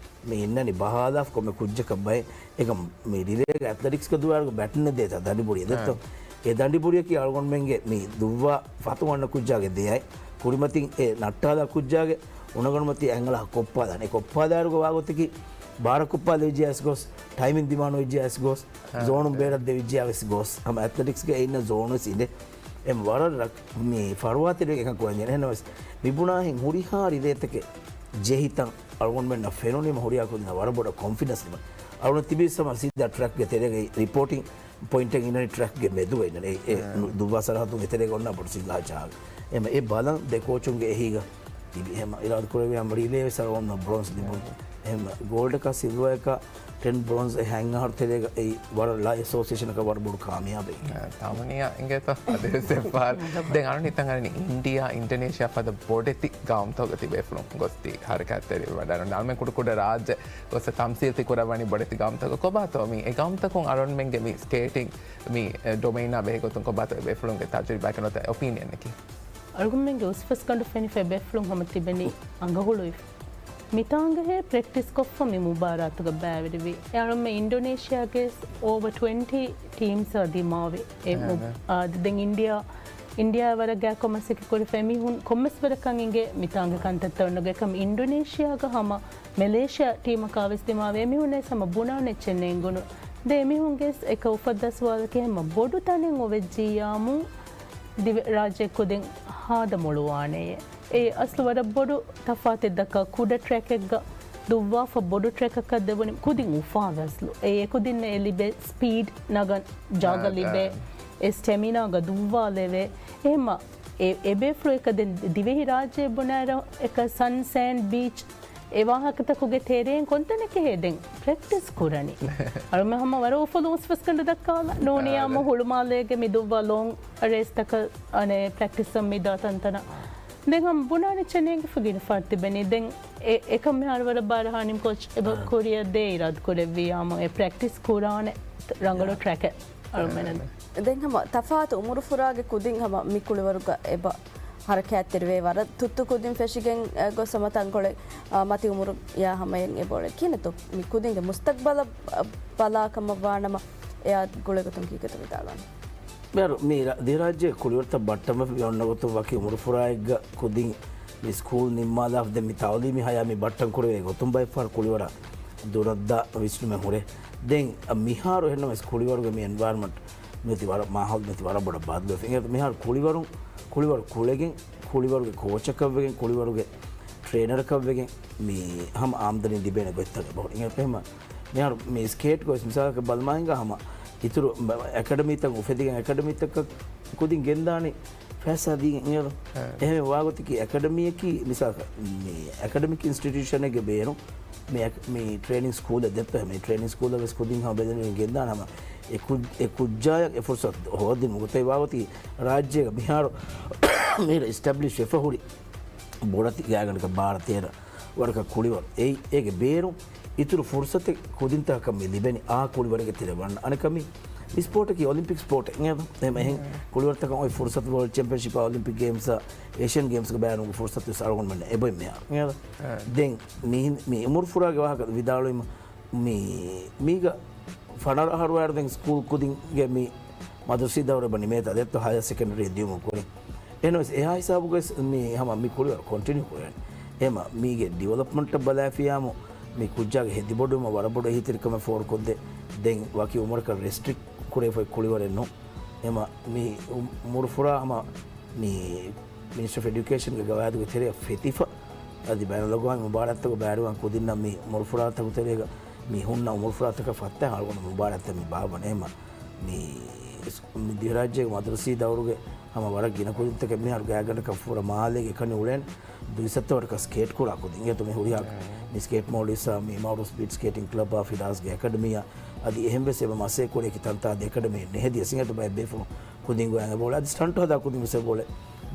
މި އިންނަނީ ބަހާލާފަ ކޮންމެ ކުއްޖަކަށް ބައެއް. އެކަމް މި ރިލޭގެ އެތްލެޓިކްސްގެ ދުވާއިރުގަ ބެޓްނެއް ދޭތާ ދަނޑިބުރި ދެއްތޯ. އެ ދަނޑިބުރިއަކީ އަޅުގަނޑުމެންގެ މި ދުއްވާ ފަތުން އަންނަ ކުއްޖާގެ ދެއަތް. ކުރިމަތިން އެ ނައްޓާލާ ކުއްޖާގެ އުނަގަނޑުމަތީ އަތްއަޅާ ކޮއްޕާލާނެ. ކޮއްޕާލާއިރުގަ ވާގޮތަކީ ބާރަ ކޮއްޕާލެވިއްޖިޔާ ވެސް ގޮސް، ޓައިމިން ދިމާނުވެއްޖިޔާ ވެސް ގޮސް، ޒޯނުން ބޭރަށް ދެވިއްޖިޔާ ވެސް ގޮސް، ހަމަ އެތްލެޓިކްސްގެ އެ އިންނަ ޒޯނު ވެސް އިނދެ. އެ ވަރަށް ރަ-، މި ފަރުވާތެރި އެކަން ކުރަންޖެހޭ. އެހެންނަމަވެސް މި ބުނާހެން ހުރިހާ ރިލޭތަކެއް ޖެހިތަން އަޅުގަނޑުމެންނަށް ފެނުނީމަ ހުރިހާ ކުދިންނަށް ވަރަށް ބޮޑަށް ކޮންފިޑެންސް ލިބުން. އަޅުގަނޑު ތިބީ ސަމަ ސީދާ ޓްރެކްގެ ތެރޭގައި ރިޕޯޓިން ޕޮއިންޓެއް އިންނަނީ ޓްރެކްގެ މެދުގަ އިންނަނީ. އެ، އެ ދުއްވާ ސަރަހައްދުން އެތެރޭގަ އޮންނަ ބޮޑު ސިނގާ ޖާގަ. އެމަ އެ ބަލަން ދެ ކޯޗުންގެ އެހީގަ ތިބި. އެމަ އިރާދަ ކުރެވި ހަމަ ރިލޭ ވެސް އަޅުގަނޑު ބްރޮންޒް ލިބުން. އެހެން ގޯލްޑަކާ ސިލްވައަކާ ޓެން ބްރޯންޒް އެ ހަތް އަހަރު ތެރޭގަ އެއީ ވަރަށް ލާ އެސޯސިއޭޝަނަކަށް ވަރަށް ބޮޑު ކާމިޔާބެއް. އާ، ތާމަނިޔާ އިނގޭތޯ އަދިވެސް އެއްފަހަރު. ދެން އަޅުން ހިތަށް އަރަނީ އިންޑިއާ، އިންޑޮނޭޝިއާ ފަދަ ބޮޑެތި ގައުމުތަކުގަ ތިބޭފުޅުން ގޮސް ތި ހަރަކާތްތެރިވެވަޑައިގަންނަ. އަޅުމެން ކުޑަކުޑަ ރާއްޖެ ގޮސް ތަމްސީލް ތި ކުރައްވަނީ ބޮޑެތި ގައުމުތަކަށް. ކޮބާތޯ މީ؟ އެ ގައުމުތަކުން އަޅުންމެންގެ މި ސްކޭޓިން މި، އެ، ޑޮމެއިނާ ބެހޭ ގޮތުން ކޮބާތޯ އެބޭފުޅުންގެ ތަޖުރިބާއަކީ ނުވަތަ އޮޕީނިއަންއަކީ؟ އަޅުގަނޑުމެންގެ އުސްފަސްގަނޑު ފެނިފަ އެބޭފުޅުން ހަމަ ތިބެނީ އަނގަހުޅުވިފަ. މިތާނގަހޭ ޕްރެކްޓިސް ކޮށްފަ މި މުބާރާތުގަ ބައިވެރިވި. އެ އަޅުމެ އިންޑޮނޭޝިއާގެ އޯވަ ޓްވެންޓީ ޓީމްސްއާ ދިމާވި. އެ މު-، އާ، ދެން އިންޑިއާ، އިންޑިއާ ވަރަށް ގާތްކޮށް މަސައްކަތް ކުރިފަ އެމީހުން ކޮންމެސް ވަރަކަށް އިނގޭ މިތާނގެ ކަންތައްތައް އޮންނަ ގޮތް. އެކަމް އިންޑޮނޭޝިއާގަ ހަމަ މެލޭޝިއާ ޓީމަކާ ވެސް ދިމާވި. އެމީހުންނަށް ވެސް ހަމަ ބުނާނެ އެއްޗެއް ނޭނގުނު. ދެން އެމީހުންގެ ވެސް އެކަ އުފައްދާ ސުވާލަކީ ހަމަ ބޮޑު ތަނެއް އޮވެއްޖިއްޔާމު ދިވެ-، ރާއްޖެ ކުދިން ހާދަ މޮޅުވާނެޔޭ. އެ އަސްލު ވަރަށް ބޮޑު ތަފާތެއް ދައްކާ ކުޑަ ޓްރެކެއްގަ ދުއްވާފަ ބޮޑު ޓްރެކަކަށް ދެވުނީ ކުދިން އުފާވެ އަސްލު. އެ އެކުދިންނަށް އެ ލިބޭ ސްޕީޑް ނަގަން ޖާގަ އާ، ލިބޭ. އާ. އެ ސްޓެމިނާގަ ދުއްވާލެވޭ. އެހެންމަ އެ، އެބޭފުޅު އެކަ ދެން ދިވެހި ރާއްޖެ ބުނާއިރު އެކަ ސަން ސޭންޑް ބީޗް އެ ވާހަކަތަކުގެ ތެރެއިން ކޮންތަނެކޭ ދެން ޕްރެކްޓިސް ކުރަނީ؟ އަޅުމެ ހަމަ ވަރަށް އުފަލުން އުސްފަސްގަނޑު ދައްކާލަ ނޫނިޔާމު އާ، ހުޅުމާލޭގެ މި ދުއްވާ ލޯން ރޭސްތަކަށް އަނެ ޕްރެކްޓިސްއަށް މިދާ ތަންތަނަށް. ދެން ހަމަ ބުނާނެ އެއްޗެއް ނޭނގިފަ ގިނަ ފަހަރު ތިބެނީ. ދެން އެ، އެކަން މިހާރު ވަރަށް ބާރަށް ހާނިމް ކޯޗް އެބަ އާ، ކުރިއަށް ދޭ އިރާދަ ކުރެއްވިއްޔާމު އެ ޕްރެކްޓިސް ކުރާނެ ރަނގަޅު އާ، ޓްރެކެއް އަޅުމެނަށް. ދެން ހަމަ ތަފާތު އުމުރުފުރާގެ ކުދިން ހަމަ މި ކުޅިވަރުގަ އެބަ ހަރަކާތްތެރިވޭ ވަރަށް ތުއްތު ކުދިން ފެށިގެން، އަ، ގޮސް ހަމަ ތަންކޮޅެއް، އަ، މަތި އުމުރު ޔާ ހަމަޔަށް އެބައުޅޭ. ކިހިނެއްތޯ މި ކުދިންގެ މުސްތަގްބަލަށް، އަ، ބަލާ ކަމަށް ވާނަމަ އެއާ ގުޅޭ ގޮތުން ކީކޭތޯ ވިދާޅުވާނީ؟ މިހާރު މި ރަ-، ދިވެހިރާއްޖޭގެ ކުޅިވަރުތައް ބައްޓަންވެފަ މި އޮންނަ ގޮތުން ވަކި އުމުރުފުރާއެއްގަ ކުދިން މި ސްކޫލް ނިންމާލާފަ ދެން މި ތައުލީމީ ހަޔާތް މި ބައްޓަން ކުރެވޭ ގޮތުން ބައެއްފަހަރު ކުޅިވަރަށް ދުރަށްދާ ވިސްނުމެއް ހުރޭ. ދެން މިހާރު އެހެންނަމަވެސް ކުޅިވަރުގެ މި އެންވަޔަރަމަންޓް މިއޮތީ ވަރަށް މާހައުލު މިއޮތީ ވަރަށް ބޮޑަށް ބަދަލުވެފަ. އިނގޭތޯ މިހާރު ކުޅިވަރުން، ކުޅިވަރު ކުޅެގެން، ކުޅިވަރުގެ ކޯޗަކަށްވެގެން، ކުޅިވަރުގެ ޓްރޭނަރަކަށްވެގެން މި ހަމަ އާމްދަނީ ލިބޭނެ ގޮތްތަކެއް ބަހުރި. އިނގޭތޯ މިހާރު މި ސްކޭޓް ގޮސް މިސާލަކަށް ބަލަމާ ހިނގާ ހަމަ އިތުރު އެކަޑަމީތައް އުފެދިގެން އެކަޑަމީތަކަށް ކުދިން ގެންދާނީ ފައިސާ ދީގެން އިނގޭތޯ. އެހެން ވާގޮތަކީ އެކަޑަމީއަކީ މިސާލަކަށް މި އެކަޑަމިކް އިންސްޓިޓިއުޝަނެއްގެ ބޭނުން މި އެކ-، މި ޓްރޭނިން ސްކޫލެއް ދެއްތޯ މި ޓްރޭނިން ސްކޫލަށް ވެސް ކުދިން ހަމަ ބެލެނިވެން ގެންދާނެ ހަމަ އެ ކު-، އެ ކުއްޖާޔަށް އެ ފުރުސަތު ހޯދިން ގޮތެއް ވާގޮތަކީ ރާއްޖޭގަ މިހާރު މިހިރަ އިސްޓަބްލިޝް ވެފަ ހުރި ބޮޑެތި ގާތްގަނޑަކަށް ބާރަ ތޭރަ ވަރަކަށް ކުޅިވަރު. އެއީ، އޭގެ ބޭރުން އިތުރު ފުރުސަތެއް ކުދިންތަކަކަށް މި ލިބެނީ އާ ކުޅިވަރެއްގެ ތެރެ ވަން. އަނެއްކާ މި ސްޕޯޓަކީ އޮލިމްޕިކް ސްޕޯޓެއް. އެހެން އެހެން ކުޅިވަރުތަކަށް އޮތް ފުރުސަތު ވޯލްޑް ޗެމްޕިއަންޝިޕާ، އޮލިމްޕިކް ގޭމްސްއާ، އޭޝިއަން ގޭމްސްގެ ބައިވެރިވުމުގެ ފުރުސަތު ވެސް އަޅުގަނޑުމެންނަށް އެބައޮތް މިހާރު. ދެން މި، މި އުމުރު ފުރާގެ ވާހަކަ ވިދާޅުވީމަ، މި، މީގަ ފަނަރަ އަހަރު ވާއިރު ދެން ސްކޫލް ކުދިންގެ މި މަދުރަސީ ދައުރު އެބަ ނިމޭތާ ދެއްތޯ ހަޔަރ ސެކަންޑަރީ ދިޔުމަށް ކުރިން. އެހެނަސް އެހާ ހިސާބުގައި މި ހަމަ މި ކުޅިވަރު ކޮންޓިނިއު ކުރޭ. އެހެމަ މީގެ ޑިވެލޮޕްމަންޓަށް ބަލާފިޔާމު މި ކުއްޖާގެ ހެދިބޮޑުވުމަށް ވަރަށް ބޮޑު އެހީތެރިކަމެއް ފޯރުކޮށްދޭ. ދެން ވަކި އުމުރަކަށް ރެސްޓްރިކްޓް ކުރެވިފައި ކުޅިވަރެއް ނޫން. އެހެމަ މި އު-، އުމުރު ފުރާ ހަމަ މި މިނިސްޓްރީ އޮފް އެޑިއުކޭޝަންގެ ގަވާއިދުގެ ތެރެއަށް ފެތިފަ، އަދި ބައިނަލްއަގްވާމީ މުބާރާތްތަކުގަ ބައިވެރިވާން ކުދިންނަށް މި އުމުރުފުރާތަކު ތެރޭގަ މި ހުންނަ އުމުރުފުރާތަކަށް ފައްތާ އަޅުގަނޑު މުބާރާތްތައް މި ބާއްވަނީ. އެހެމަ މި މި ދިވެހިރާއްޖޭގެ މަދުރަސީ ދައުރުގެ ހަމަ ވަރަށް ގިނަ ކުދިންތަކެއް މިހާރު ގާތްގަނޑަކަށް ފުރަ މާލޭގެ އެކަނި އުޅޭނެ ދުއިސައްތަ ވަރަކަށް ސްކޭޓް ކުރާ ކުދިން. އިނގޭތޯ މި ހުރިހާ މި ސްކޭޓް މޯލްޑިވްސްއާ މި މައުރޫފް ސްޕީޑް ސްކޭޓިން ކްލަބާ ފިރާޒްގެ އެކަޑަމީއާ އަދި އެހެން ވެސް އެބަ މަސޭ ކުރިއަކީ ތަންތާ އަދި އެކަޑަމީއެއް ނެހެދިޔަސް އިނގޭތޯ ބައެއް ބޭފުޅުން ކުދިން ގޮޔަށް އެބައުޅޭ. އަދި ސްޓަންޓް ހަދާ ކުދިން ވެސް އެބައުޅޭ.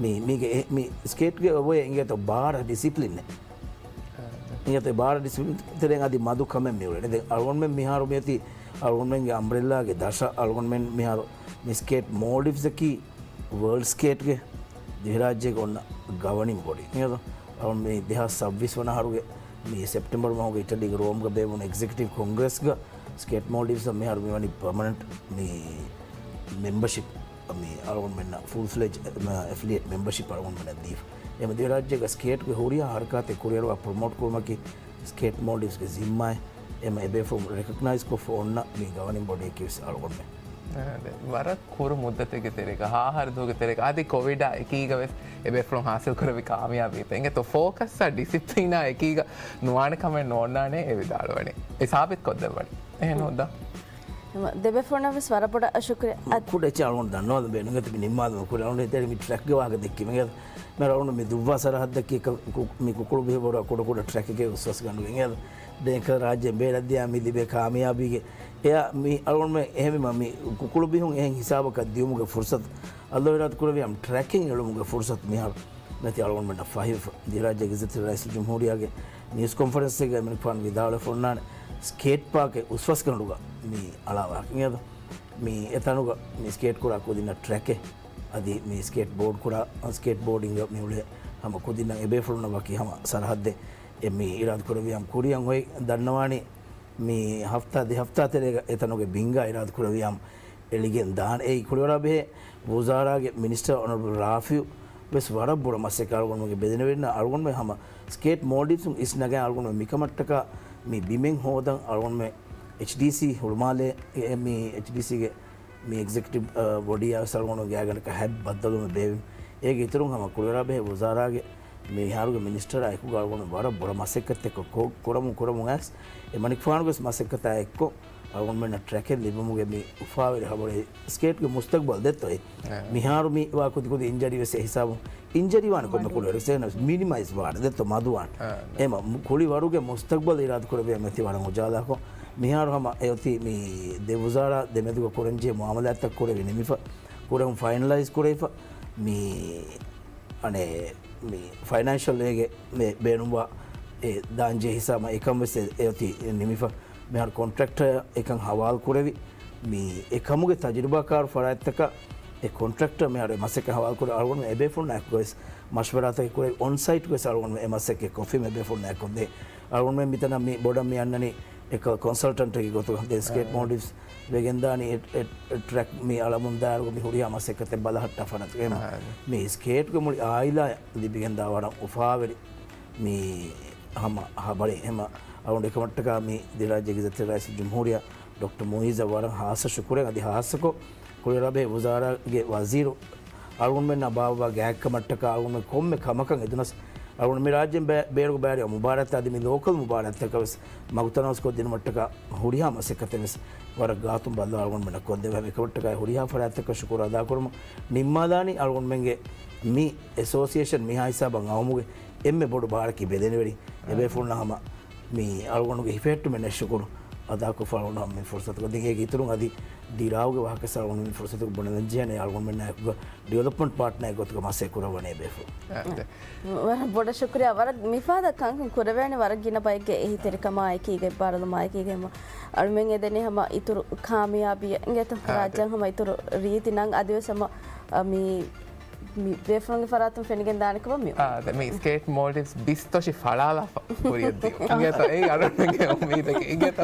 މި، މީގެ އެ-، މި ސްކޭޓްގެ އޮވޭ އިނގޭތޯ ބާރަ ޑިސިޕްލިންއެއް. އިނގޭތޯ ބާރަ ޑިސިޕްލިން ތެރެއިން އަދި މަދު ކަމެއް މި އުޅެނީ. ދެން އަޅުގަނޑުމެން މިހާރު މިއޮތީ އަޅުގަނޑުމެންގެ އަމްބްރެއްލާގެ ދަށަށް އަޅުގަނޑުމެން މިހާރު މި ސްކޭޓް މޯލްޑިވްސްއަކީ ވަރލްޑް ސްކޭޓްގެ ދިވެހިރާއްޖޭގެ އޮންނަ ގަވަނިން ބޮޑީ. އިނގޭތޯ އަޅުގަނޑު މި ދެހާސް ސައްބީސް ވަނަ އަހަރުގެ މި ސެޕްޓެމްބަރު މަހުގެ އިޓަލީގެ ރޯމްގަ ބޭއްވުނު އެގްޒެކެޓިވް ކޮންގްރެސްގަ ސްކޭޓް މޯލްޑިވްސްއަށް މިހާރު މިވަނީ ޕަމަނެންޓް މި މެމްބަޝިޕް މި އަޅުގަނޑުމެންނަށް ފުލް ފްލެޖް އެފިލިއޭޓް މެމްބަޝިޕް އަޅުގަނޑުމެންނަށް ދީފަ. އެހެމަ ދިވެހިރާއްޖޭގަ ސްކޭޓްގެ ހުރިހާ ހަރަކާތެއް ކުރިއަރުވާ ޕްރޮމޯޓް ކުރުމަކީ ސްކޭޓް މޯލްޑިވްސްގެ ޒިންމާއެއް. އެހެމަ އެބޭފުޅުން ރެކޮގްނައިޒް ކޮށްފަ އޮންނަ މި ގަވަނިން ބޮޑީއަކީ ވެސް އަޅުގަނޑުމެން. އާ، ދެ-، ވަރަށް ކުރު މުއްދަތެއްގެ ތެރޭގަ، ހަ އަހަރު ދުވަހުގެ ތެރޭގަ އަދި ކޮވިޑާ އެކީގަ ވެސް އެބޭފުޅުން ހާސިލް ކުރެއްވި ކާމިޔާބީތައް އިނގޭތޯ ފޯކަސްއާ ޑިސިޕްލިނާ އެކީގަ ނުވާނެ ކަމެއް ނޯންނާނެ އެ ވިދާޅުވަނީ. އެ ސާބިތު ކޮށްދެއްވަނީ. އެހެން ހުން. ހުންދާ؟ އެހެމަ ދެބޭފުޅުންނަށް ވެސް ވަރަށް ބޮޑަށް ޝުކުރިއްޔާ. ކުޑަ އެއްޗެއް އަޅުގަނޑު ދަންނަވާލަން ބޭނުން އެތި މި ނިންމާލުމަށް ކުރި އަޅުގަނޑު އެތެރެ މި ޓްރެކްގެ ވާހަކަ ދެއްކީމަ އިނގޭތޯ. މި ރައުނު މި ދުއްވާ ސަރަހައްދަކީ ކު-، މި ކުކުޅު ބިހި ބޮޑު ކުޑަ ކުޑަ ޓްރެކެއްގެ އުސްވަސް ގަނޑު އިނގޭތޯ. ދެން ރާއްޖޭ ބޭރަށްދިޔަ މި ލިބޭ ކާމިޔާބީގެ އެއާ މި އަޅުގަނޑުމެން އެހެންވީމަ މި ކުކުޅު ބިހުން އެހެން ހިސާބަކަށް ދިޔުމުގެ ފުރުސަތު އައްލޯ އިރާދަ ކުރެއްވިޔާމަ ޓްރެކިން އެޅުމުގެ ފުރުސަތު މިހާރު މެތި އަޅުގަނޑުމެންނަށް ފަހިވެފަ. ދިރާއްޖޭގެ އިއްޒަތްތެރި ރައީސުލްޖުމްހޫރިއްޔާގެ ނިއުސް ކޮންފަރެންސެއްގައި މިނިކުފާނު ވިދާޅުވެފަ އޮންނާނެ ސްކޭޓް ޕާކެއް އުސްފަސްގަނޑުގަ މި އަޅާ ވާހަކަ އިނގޭތޯ. މި އެތަނުގަ މި ސްކޭޓް ކުރާ ކުދިންނަށް ޓްރެކެއް އަދި މި ސްކޭޓް ބޯޑް ކުރާ، ސްކޭޓް ބޯޑިންގ މި އުޅޭ ހަމަ ކުދިންނަށް އެބޭފުޅުންނަށް ވަކި ހަމަ ސަރަހައްދެއް އެ މި އިރާދަ ކުރެއްވިޔާމަ ކުރިއަށް އޮތް ދަންނަވާނީ މި ހަފްތާ ދެ ހަފްތާ ތެރޭގަ އެތަނުގެ ބިންގާ އިރާދަ ކުރެއްވިޔާމަ އެޅިގެން ދާނެ. އެއީ ކުޅިވަރާބެހޭ ވުޒާރާގެ މިނިސްޓަރ އޮނަރަބަލް ރާފިއު ވެސް ވަރަށް ބުރަ މަސައްކަތް އަޅުގަނޑުމެންގެ ބެލެނިވެރިންނަށް އަޅުގަނޑުމެން ހަމަ ސްކޭޓް މޯލްޑިވްސް އިސް ނަގައި އަޅުގަނޑުމެން މިކަމަށްޓަކާ މި ބިމެއް ހޯދަން އަޅުގަނޑުމެން އެޗްޑީސީ ހުޅުމާލޭ އެ މި އެޗްޑީސީގެ މި އެގްޒެކެޓިވް، އަ، ބޮޑީއާ ވެސް އަޅުގަނޑު ގާތްގަނޑަކަށް ހަތް ބައްދަލުވުމެއް ބޭއްވި. އޭގެ އިތުރުން ހަމަ ކުޅިވަރާބެހޭ ވުޒާރާގެ މިހާރުގެ މިނިސްޓަރާ އެކުގަ އަޅުގަނޑު ވަރަށް ބުރަ މަސައްކަތްތައް ކޮ-، ކު-، ކުރަމުން ކުރަމުން އައިސް އެ މަނިކުފާނުގެ ވެސް މަސައްކަތާ އެއްކޮށް އަޅުގަނޑުމެންނަށް ޓްރެކެއް ލިބުމުގެ މި އުފާވެރި ހަބަރެއް ސްކޭޓްގެ މުސްތަގްބަލް ދެއްތޯ އެ. އެ. މިހާރު މި ވާ ކުދި ކުދި އިންޖަރީ ވެސް އެ ހިސާބުން އިންޖަރީ ވާނެ ކޮންމެ ކުޅިވަރެއް ސޭނަސް މިނިމައިޒް ވާނެ ދެއްތޯ މަދުވާނެ. އެ. އެމަ މު-، ކުޅިވަރުގެ މުސްތަގްބަލް އިރާދަ ކުރެއްވިޔާ މެތި ވަރަށް އުޖާލާކޮށް މިހާރު ހަމަ އެއޮތީ މި ދެ ވުޒާރާ ދެމެދުގަ ކުރަންޖެހޭ މުއާމަލާތްތައް ކުރެވި ނިމިފަ، ކުރެވުން ފައިނަލައިޒް ކުރެވިފަ، މި އަނެއް މި ފައިނޭންޝަލް އޭގެ މެ ބޭނުންވާ އެ ދާންޖެހޭ ހިސާބަށް އެކަން ވެސް އެ-، އެއޮތީ ނިމިފަ. މިހާރު ކޮންޓްރެކްޓަރ އެކަން ހަވާލު ކުރެވި، މި އެކަމުގެ ތަޖުރިބާކާރު ފަރާތްތަކަށް އެ ކޮންޓްރެކްޓަރ މިހާރު އެ މަސައްކަތް ހަވާލު ކުރެވި އަޅުގަނޑު އެބޭފުޅުންނާ އެކުގަ ވެސް މަޝްވަރާތަކެއް ކުރެވި، އޮން ސައިޓް ވެސް އަޅުގަނޑު އެ މަސައްކަތް ކޮށްފީމަ އެބޭފުޅުންނާ އެކުގަ ދޭ. އަޅުގަނޑުމެން މިތަނަށް މި ބޮޑަށް މި އަންނަނީ އެކަ ކޮންސަލްޓަންޓެއްގެ ގޮތުގަ ދެން ސްކޭޓް މޯލްޑިވްސް ވެގެންދާނީ އެ، އެ، އެ ޓްރެކް މި އަޅަމުން ދާއިރުގަ މި ހުރިހާ މަސައްކަތެއް ބަލަހައްޓާ ފަރާތެއް. އެހެން އާ، މި ސްކޭޓްގެ މުޅި އާއިލާ ލިބިގެންދާ ވަރަށް އުފާވެރި މި ހަމަ ހަބަރެއް. އެހެން އަޅުގަނޑު އެކަމަށްޓަކާ މި ދިރާއްޖޭގެ އިއްޒަތްތެރި ރައީސުލްޖުމްހޫރިއްޔާ ޑޮކްޓަރ މުއިއްޒަށް ވަރަށް ހާއްސަ ޝުކުރެއް އަދި ހާއްސަކޮށް ކުޅިވަރާބެހޭ ވުޒާރާގެ ވަޒީރު އަޅުގަނޑުމެންނާ ބާއްވާ ގާތްކަމަށްޓަކާ އަޅުގަނޑުމެން ކޮންމެ ކަމަކަށް އެދުނަސް އަޅުގަނޑު މި ރާއްޖޭން ބޭ-، ބޭރުގަ ބައިވެރި މުބާރާތްތައް އަދި މި ލޯކަލް މުބާރާތްތަކަށް ވެސް މަގުތަނަވަސް ކޮށްދިނުމަށްޓަކާ ހުރިހާ މަސައްކަތެއް ވެސް ވަރަށް ގާތުން ބައްލަވާ އަޅުގަނޑުމެންނަށް ކޮށްދެއްވާ އެކަމަށްޓަކާ ހުރިހާ ފަރާތްތަކަށް ޝުކުރު އަދާކުރަމުން ނިންމާލާނީ އަޅުގަނޑުމެންގެ މި އެސޯސިއޭޝަން މިހާ ހިސާބަށް އައުމުގެ އެންމެ ބޮޑު ބާރަކީ ބެލެނިވެރިން އެބޭފުޅުންނަށް ހަމަ މި އަޅުގަނޑުގެ ހިފެހެއްޓުމެއް ޝުކުރު އަދާކޮށްފަ އަޅުގަނޑު ހަމަ މި ފުރުސަތުގަ ދިން. އޭގެ އިތުރުން އަދި ދިރާއުގެ ވާހަކަ ސަރުން މި ފުރުސަތުގަ ބުނެލަންޖެހޭނެ އަޅުގަނޑުމެންނާ އެކުގަ ޑިވެލޮޕްމަންޓް ޕާޓްނަރެއް ގޮތުގަ މަސައްކަތް ކުރައްވަނީ ބޭފުޅުން. އާ، ދެ. ވަރަށް ބޮޑަށް ޝުކުރިއްޔާ. ވަރަށް މިފަދަ ކަންކަން ކުރެވޭނެ ވަރަށް ގިނަ ބައެއްގެ އެހީތެރިކަމާ އެކީގަ އެއްބާރުލުމާ އެކީގަ އެމަ އަޅުމެން އެދެނީ ހަމަ އިތުރު ކާމިޔާބީއެއް އިނގޭތަ؟ އާ، ދެ. ރާއްޖެއަށް ހަމަ އިތުރު ރީތި ނަން އަދިވެސް ހަމަ، އަ، މި މި ބޭފުޅުންގެ ފަރާތުން ފެނިގެން ދާނެ ކަމަށް މި. އާ، ދެ، މި ސްކޭޓް މޯލްޑިވްސް ބިސްތޮށި ފަޅާލާފަ ކުރިއަށް ދިޔުން. އިނގޭތޯ؟ އެއީ އަޅުމެންގެ އުއްމީދަކީ. އިނގޭތޯ؟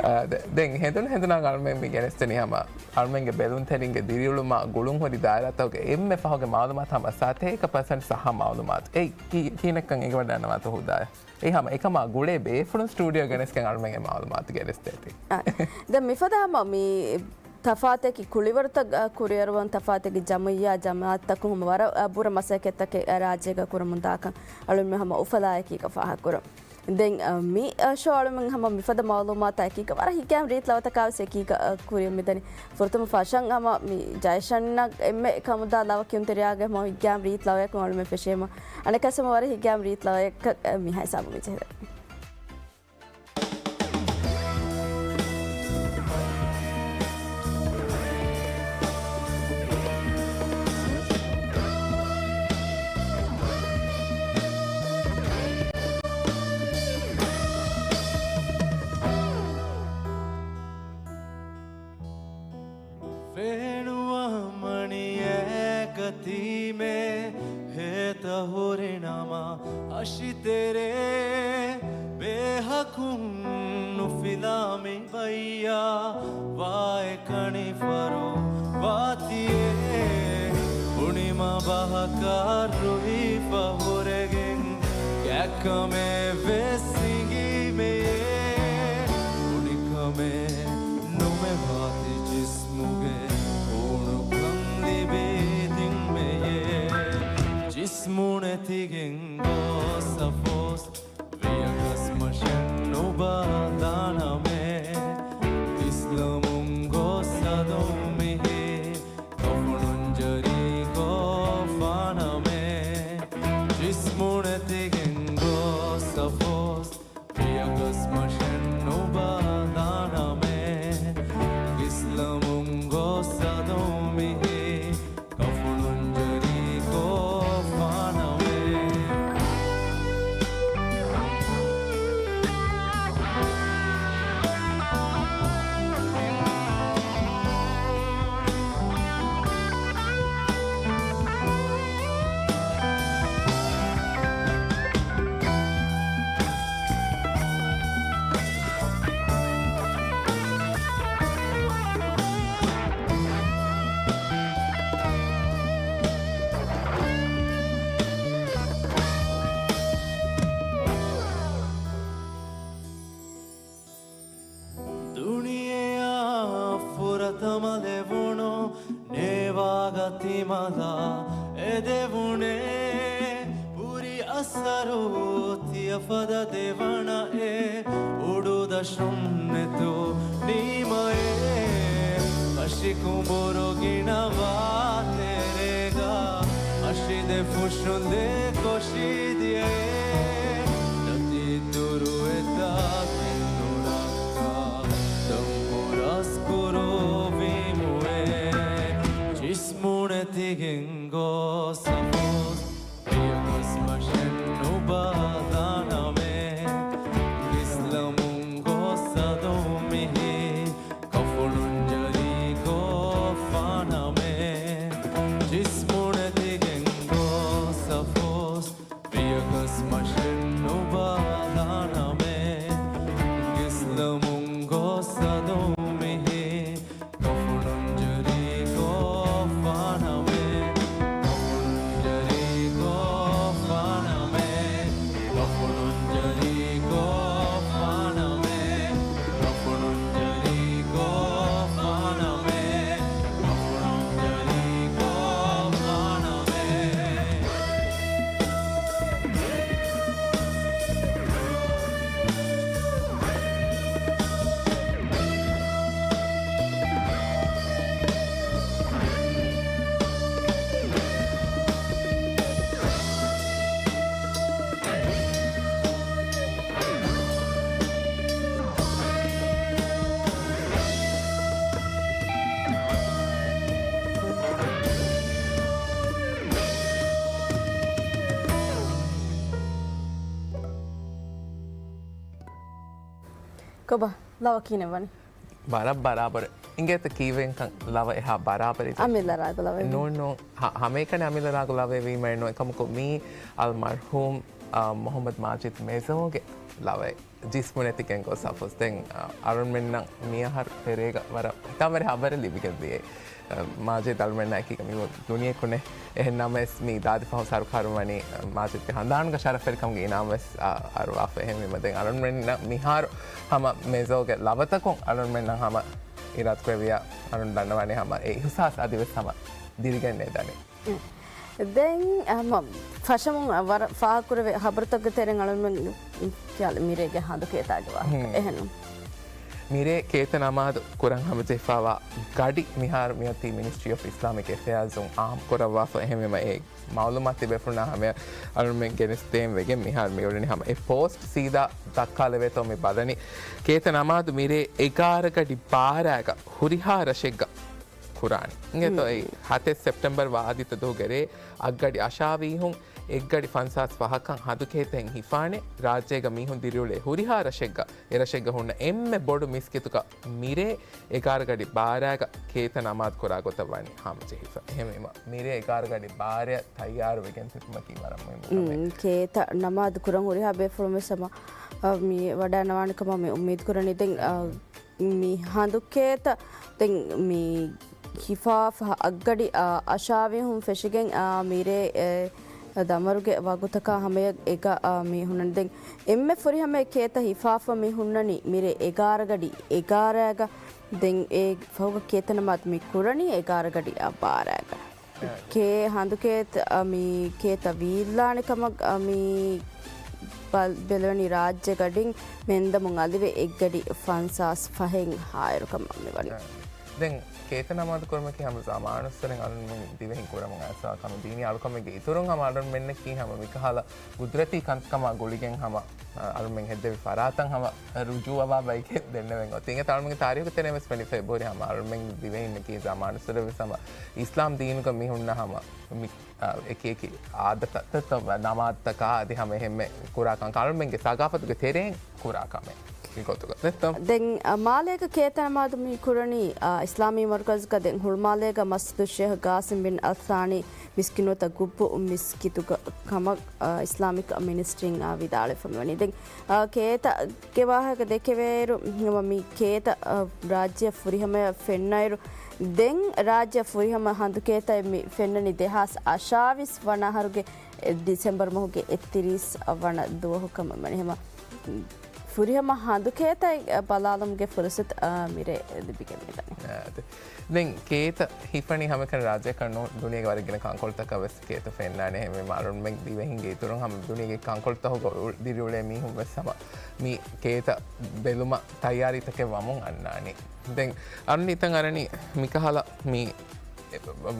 އާ، ދެ، ދެން ހެނދުނު ހެނދުނާ އަޅުމެން މި ގެނެސްދެނީ ހަމަ އަޅުމެންގެ ބެލުންތެރިންގެ ދިރިއުޅުމާ ގުޅުންހުރި ދާއިރާތަކުގެ އެންމެ ފަހުގެ މައުލޫމާތު ހަމަ ސަތޭކަ ޕަސެންޓް ސައްހަ މައުލޫމާތު. އެއީ ކީ-، ކިހިނެއްކަން އެނގިވަޑައިގަންނަވާތޯ ހުދާ؟ އެއީ ހަމަ އެކަމާ ގުޅޭ ބޭފުޅުން ސްޓޫޑިއޯ ގެނެސްގެން އަޅުމެންގެ މައުލޫމާތު ގެނެސްދޭތީ. އާ، ދެން މިފަދަ ހަމަ މި ތަފާތެކި ކުޅިވަރުތައް، އަ، ކުރިއަރުވަން ތަފާތެކި ޖަމުއްޔާ ޖަމާއަތްތަކުން ހަމަ ވަރަށް، އަ، ބުރަ މަސައްކަތްތަކެއް، އަ، ރާއްޖޭގަ ކުރަމުން ދާކަން އަޅުމެން ހަމަ އުފަލާއެކީގަ ފާހަގަކުރަން. ދެން، އަ، މި، އަ، ޝޯ އަޅުމެން ހަމަ މިފަދަ މައުލޫމާތާ އެކީގަ ވަރަށް ހިތްގައިމު ރީތި ލަވަތަކާ ވެސް އެކީގަ، އަ، ކުރިއަށް މިދަނީ. ފުރަތަމަ ފަށަން ހަމަ މި ޖައިޝަންއަށް އެންމެ ކަމުދާ ލަވަ ކިޔުންތެރިޔާގެ ހަމަ ހިތްގައިމު ރީތި ލަވަޔަކުން އަޅުމެން ފެށީމަ. އަނެއްކާސް ހަމަ ވަރަށް ހިތްގައިމު ރީތި ލަވަޔަކަށް، އަ، މިހާ ހިސާބުން މި ޖެހެދެނީ. ފޭނުވާ މަނިޔޭ ކަތީމޭ ހޭތަ ހުރިނަމަ އަށިތެރޭ ބޭހަކުން ނުފިލާ މި ބައްޔާ ވާއެ ކަނިފަރު ވާތިއޭ ބުނިމަ ބަހަކާ ރުހިފަ ހުރެގެން ގާތްކަމެއް ވެސް ހިނގީމެޔޭ ބުނިކަމެއް ނުމެ ވާތި ޖިސްމުގެ ހޫނުކަން ލިބީ ދިންމެޔޭ ޖިސްމު ނެތިގެން ގޯސް އަފްސޯސް ވިޔަކަސް މަށެއް ނުބާލާނަމޭ އިސްލަމުން ގޯސް ހަދުން މިހި ކަފުނުން ޖަރީކޮށްފާނަމޭ ޖިސްމު ނެތިގެން ގޯސް އަފްސޯސް ތަމަލެވުނު ނޭވާގަ ތިމަލާ އެދެވުނޭ. ހުރި އަސަރު ތިޔަ ފަދަ ދެވަނައޭ. އުޑުދަށުން ނެތު ނީމައޭ. ކަށި ކުނބުރު ގިނަވާ ތެރޭގަ އަށިދެ ފުށުންދެ ކޮށި ދިޔައޭ. ދަތި ދުރު އެތާ ކެނޑުނައްކާ ދޮންބުރަސް ކުރުވީމުއޭ. ޖިސްމު ނެތިގެން ގޮސް އަފްސޯސް، ވިޔަކަސް މަށެއް ނުބާލާނަމޭ. އިސްލަމުން ގޮސް އަދު މިހި ކަފުނުން ޖަރީ ކޮށްފާނަމޭ. ޖިސްމު ނެތިގެން ގޮސް އަފްސޯސް، ވިޔަކަސް މަށެއް ނުބާލާނަމޭ. އިސްލަމުން ގޮސް އަދު މިހި ކަފުނުން ޖަރީ ކޮށްފާނަމޭ. ކަފުނުން ޖަރީ ކޮށްފާނަމޭ. ކަފުނުން ޖަރީ ކޮށްފާނަމޭ. ކަފުނުން ޖަރީ ކޮށްފާނަމޭ. ކަފުނުން ޖަރީ ކޮށްފާނަމޭ. ކޮބާ، ލަވަ ކިހިނެއް ވަނީ؟ ވަރަށް ބަރާބަރު. އިނގޭތަ ކީއްވެގެންކަން ލަވަ އެހާ ބަރާބަރީ. އަމިއްލަ ރާގު ލަވައެއް ނޫން، ނޫން. ހަ-، ހަމައެކަނި އަމިއްލަ ރާގު ލަވައެއް ވީމައެއް ނޫން. އެކަމަކު މީ އަލްމަރްޙޫމް، އާ، މުޙައްމަދު މާޖިދު މެޒޯގެ ލަވައެއް. ޖިސްމު ނެތިގެން ގޮސް އަފްސޯސް. ދެން، އަ، އަޅުންމެންނަށް މިއަހަރު ތެރޭގަ ވަރަށް ހިތާމަވެރި ހަބަރެއް ލިބިގެން ދިޔައީ. އަ، މާޖިދު އަޅުމެންނާ އެކީގަ މި ދުނިޔެ ކުނެ. އެހެން ނަމަވެސް މި ދާދި ފަހު ސަރުކާރުން ވަނީ، އަ، މާޖިދުގެ ހަނދާނުގެ ޝަރަފްވެރިކަމުގެ އިނާމް ވެސް، އަ، އަރުވާފަ. އެހެންވީމަ ދެން އަޅުންމެންނަށް މިހާރު ހަމަ މެޒޯގެ ލަވަތަކުން އަޅުންމެންނަށް ހަމަ އިރާދަކުރެއްވިޔާ އަޅުން ދަންނަވާނީ ހަމަ އެ އިހުސާސް އަދިވެސް ހަމަ ދިރިގެންނޭ ދަނީ. ދެން، އަ، ހަމަ ފަށަމުން ވަރަށް ފާހަގަކުރެވޭ ހަބަރުތަކުގެ ތެރެއިން އަޅުންމެން ކިޔާލި މިރޭގެ ހަނދު ކޭތާގެ ވާހަކަ. ހުން. އެހެން. މިރޭ ކޭތަ ނަމާދު ކުރަން ހަމަޖެހިފައިވާ ގަޑި މިހާރު މިއޮތީ މިނިސްޓްރީ އޮފް އިސްލާމިކް އެފެއާޒުން އާއްމު ކުރައްވާފަ. އެހެންވީމަ އެ މައުލޫމާތު ތިބޭފުޅުންނާ ހަމަޔަށް އަޅުންމެން ގެނެސްދޭން ވެގެން މިހާރު މިއުޅެނީ ހަމަ އެ ޕޯސްޓް ސީދާ ދައްކާލެވޭތޯ މި ބަލަނީ. ކޭތަ ނަމާދު މިރޭ އެގާރަ ގަޑި ބާރައިގަ ހުރިހާ ރަށެއްގަ ކުރާނެ. އިނގޭތޯ ހުން. އެއީ ހަތެއް ސެޕްޓެމްބަރު ވާ އަދިތަ ދުވަހުގެ ރޭ އަށްގަޑި އަށާވީހުން އެއްގަޑި ފަންސާސް ފަހަކަށް ހަނދު ކޭތައިން ހިފާނެ. ރާއްޖޭގަ މީހުން ދިރިއުޅޭ ހުރިހާ ރަށެއްގަ، އެ ރަށެއްގަ ހުންނަ އެންމެ ބޮޑު މިސްކިތުގަ މިރޭ އެގާރަ ގަޑި ބާރައިގަ ކޭތަ ނަމާދު ކުރާ ގޮތަށް ވަނީ ހަމަޖެހިފަ. އެހެންވީމަ މިރޭ އެގާރަ ގަޑި ބާރައަށް ތައްޔާރު ވެގެން ތިބުމަކީ ވަރަށް މުހިއްމު ކަމެއް. ހުން، ކޭތަ ނަމާދު ކުރަން ހުރިހާ ބޭފުޅުން ވެސް ހަމަ، އަ، މި ވަޑައިންނަވާނެ ކަމަށް މި އުއްމީދު ކުރަނީ. ދެން، އަ، މި ހަނދު ކޭތަ ދެން މި ހިފާފަ އަށްގަޑި، އަ، އަށާވީހުން ފެށިގެން، އަ، މިރޭ، އެ، ދަމަރުގެ ވަގުތަކާ ހަމަޔަށް އެގަ، އަ، މި ހުންނަނީ. ދެން އެންމެ ފުރިހަމަޔަށް ކޭތަ ހިފާފަ މި ހުންނަނީ މިރޭ އެގާރަ ގަޑި އެގާރައިގަ. ދެން އެ ފަހުގަ ކޭތަ ނަމާދު މި ކުރަނީ އެގާރަ ގަޑި، އަ، ބާރައިގަ. ކޭ ހަނދު ކޭތަ، އަ، މި ކޭތަ ވީއްލާނެ ކަމަށް، އަ، މި ބަލް-، ބެލެވެނީ ރާއްޖެ ގަޑިން މެންދަމުން އަލިވެ އެއްގަޑި ފަންސާސް ފަހެއް ހާއިރު ކަމަށް މި ވަނީ. ދެން ކޭތަ ނަމާދު ކުރުމަކީ ހަމަ ޒަމާނުއްސުރެން އަޅުންމެން ދިވެހިން ކުރަމުން އައިސްފަ ކަމެއް. ދީނީ އަޅުކަމެއްގެ އިތުރުން ހަމަ އަޅުންމެންނަކީ ހަމަ މިކަހަލަ ގުދުރަތީ ކަންކަމާ ގުޅިގެން ހަމަ، އަ، އަޅުންމެން ހެއްދެވި ފަރާތަށް ހަމަ ރުޖޫޢަވާ ބައެކޭ ދެންނެވެން އޮތީ. އިނގޭތޯ އަޅުމެންގެ ތާރީޚު ތެރޭ ވެސް ފެނިފައި ބުރި ހަމަ އަޅުމެން ދިވެހިންނަކީ ޒަމާނުއްސުރެ ވެސް ހަމަ އިސްލާމް ދީނުގަ މި ހުންނަ ހަމަ މި، އަ، އެކި އެކި އާދަތައް ނަމާދުތަކާ އަދި ހަމަ އެހެންމެ ކުރާ ކަންކަން އަޅުމެންގެ ސަގާފަތުގެ ތެރެއިން ކުރާ ކަމެއް މި ގޮތުގަ ނެތްތޯ؟ ދެން، އަ، މާލޭގަ ކޭތަ ނަމާދު މި ކުރަނީ، އަ، އިސްލާމީ މަރުކަޒުގަ ދެން ހުޅުމާލޭގަ މަސްޖިދު ޝޭޚް ގާސިމް ބިން އަލް ސާނީ މިސްކިނުވަތަށް ގުއްބު މިސްކިތުގަ ކަމަށް، އަ، އިސްލާމިކް މިނިސްޓްރީން، އަ، ވިދާޅުވެފަ މިވަނީ. ދެން، އަ، ކޭތަ ގެ ވާހަކަ ދެކެވޭއިރު، ހަމަ މި ކޭތަ، އަ، ރާއްޖެއަށް ފުރިހަމަޔަށް ފެންނައިރު، ދެން ރާއްޖެއަށް ފުރިހަމަ ހަނދު ކޭތައެއް މި ފެންނަނީ ދެހާސް އަށާވީސް ވަނަ އަހަރުގެ ޑިސެމްބަރު މަހުގެ އެއްތިރީސް ވަނަ ދުވަހު ކަމަށް ވަނީ. ހަމަ ފުރިހަމަ ހަނދު ކޭތައް ބަލާލުމުގެ ފުރުސަތު، އާ، މިރޭ ލިބިގެން މިދަނީ. އާ، އަދި. ދެން ކޭތައް ހިފަނީ ހަމައެކަނި ރާއްޖެއަކަށް ނޫން، ދުނިޔޭގެ ވަރަށް ގިނަ ކަންކޮޅުތަކަށް ވެސް ކޭތައް ފެންނާނެ. އެހެންވީމަ އަޅުންމެން ދިވެހިންގެ އިތުރުން ހަމަ ދުނިޔޭގެ ކަންކޮޅުތަކުގަ ދިރިއުޅޭ މީހުން ވެސް ހަމަ މި ކޭތައް ބެލުމަށް ތައްޔާރީތަކެއް ވަމުން އަންނާނީ. ދެން އަންނަ ތަން އަރަނީ މިކަހަލަ މި،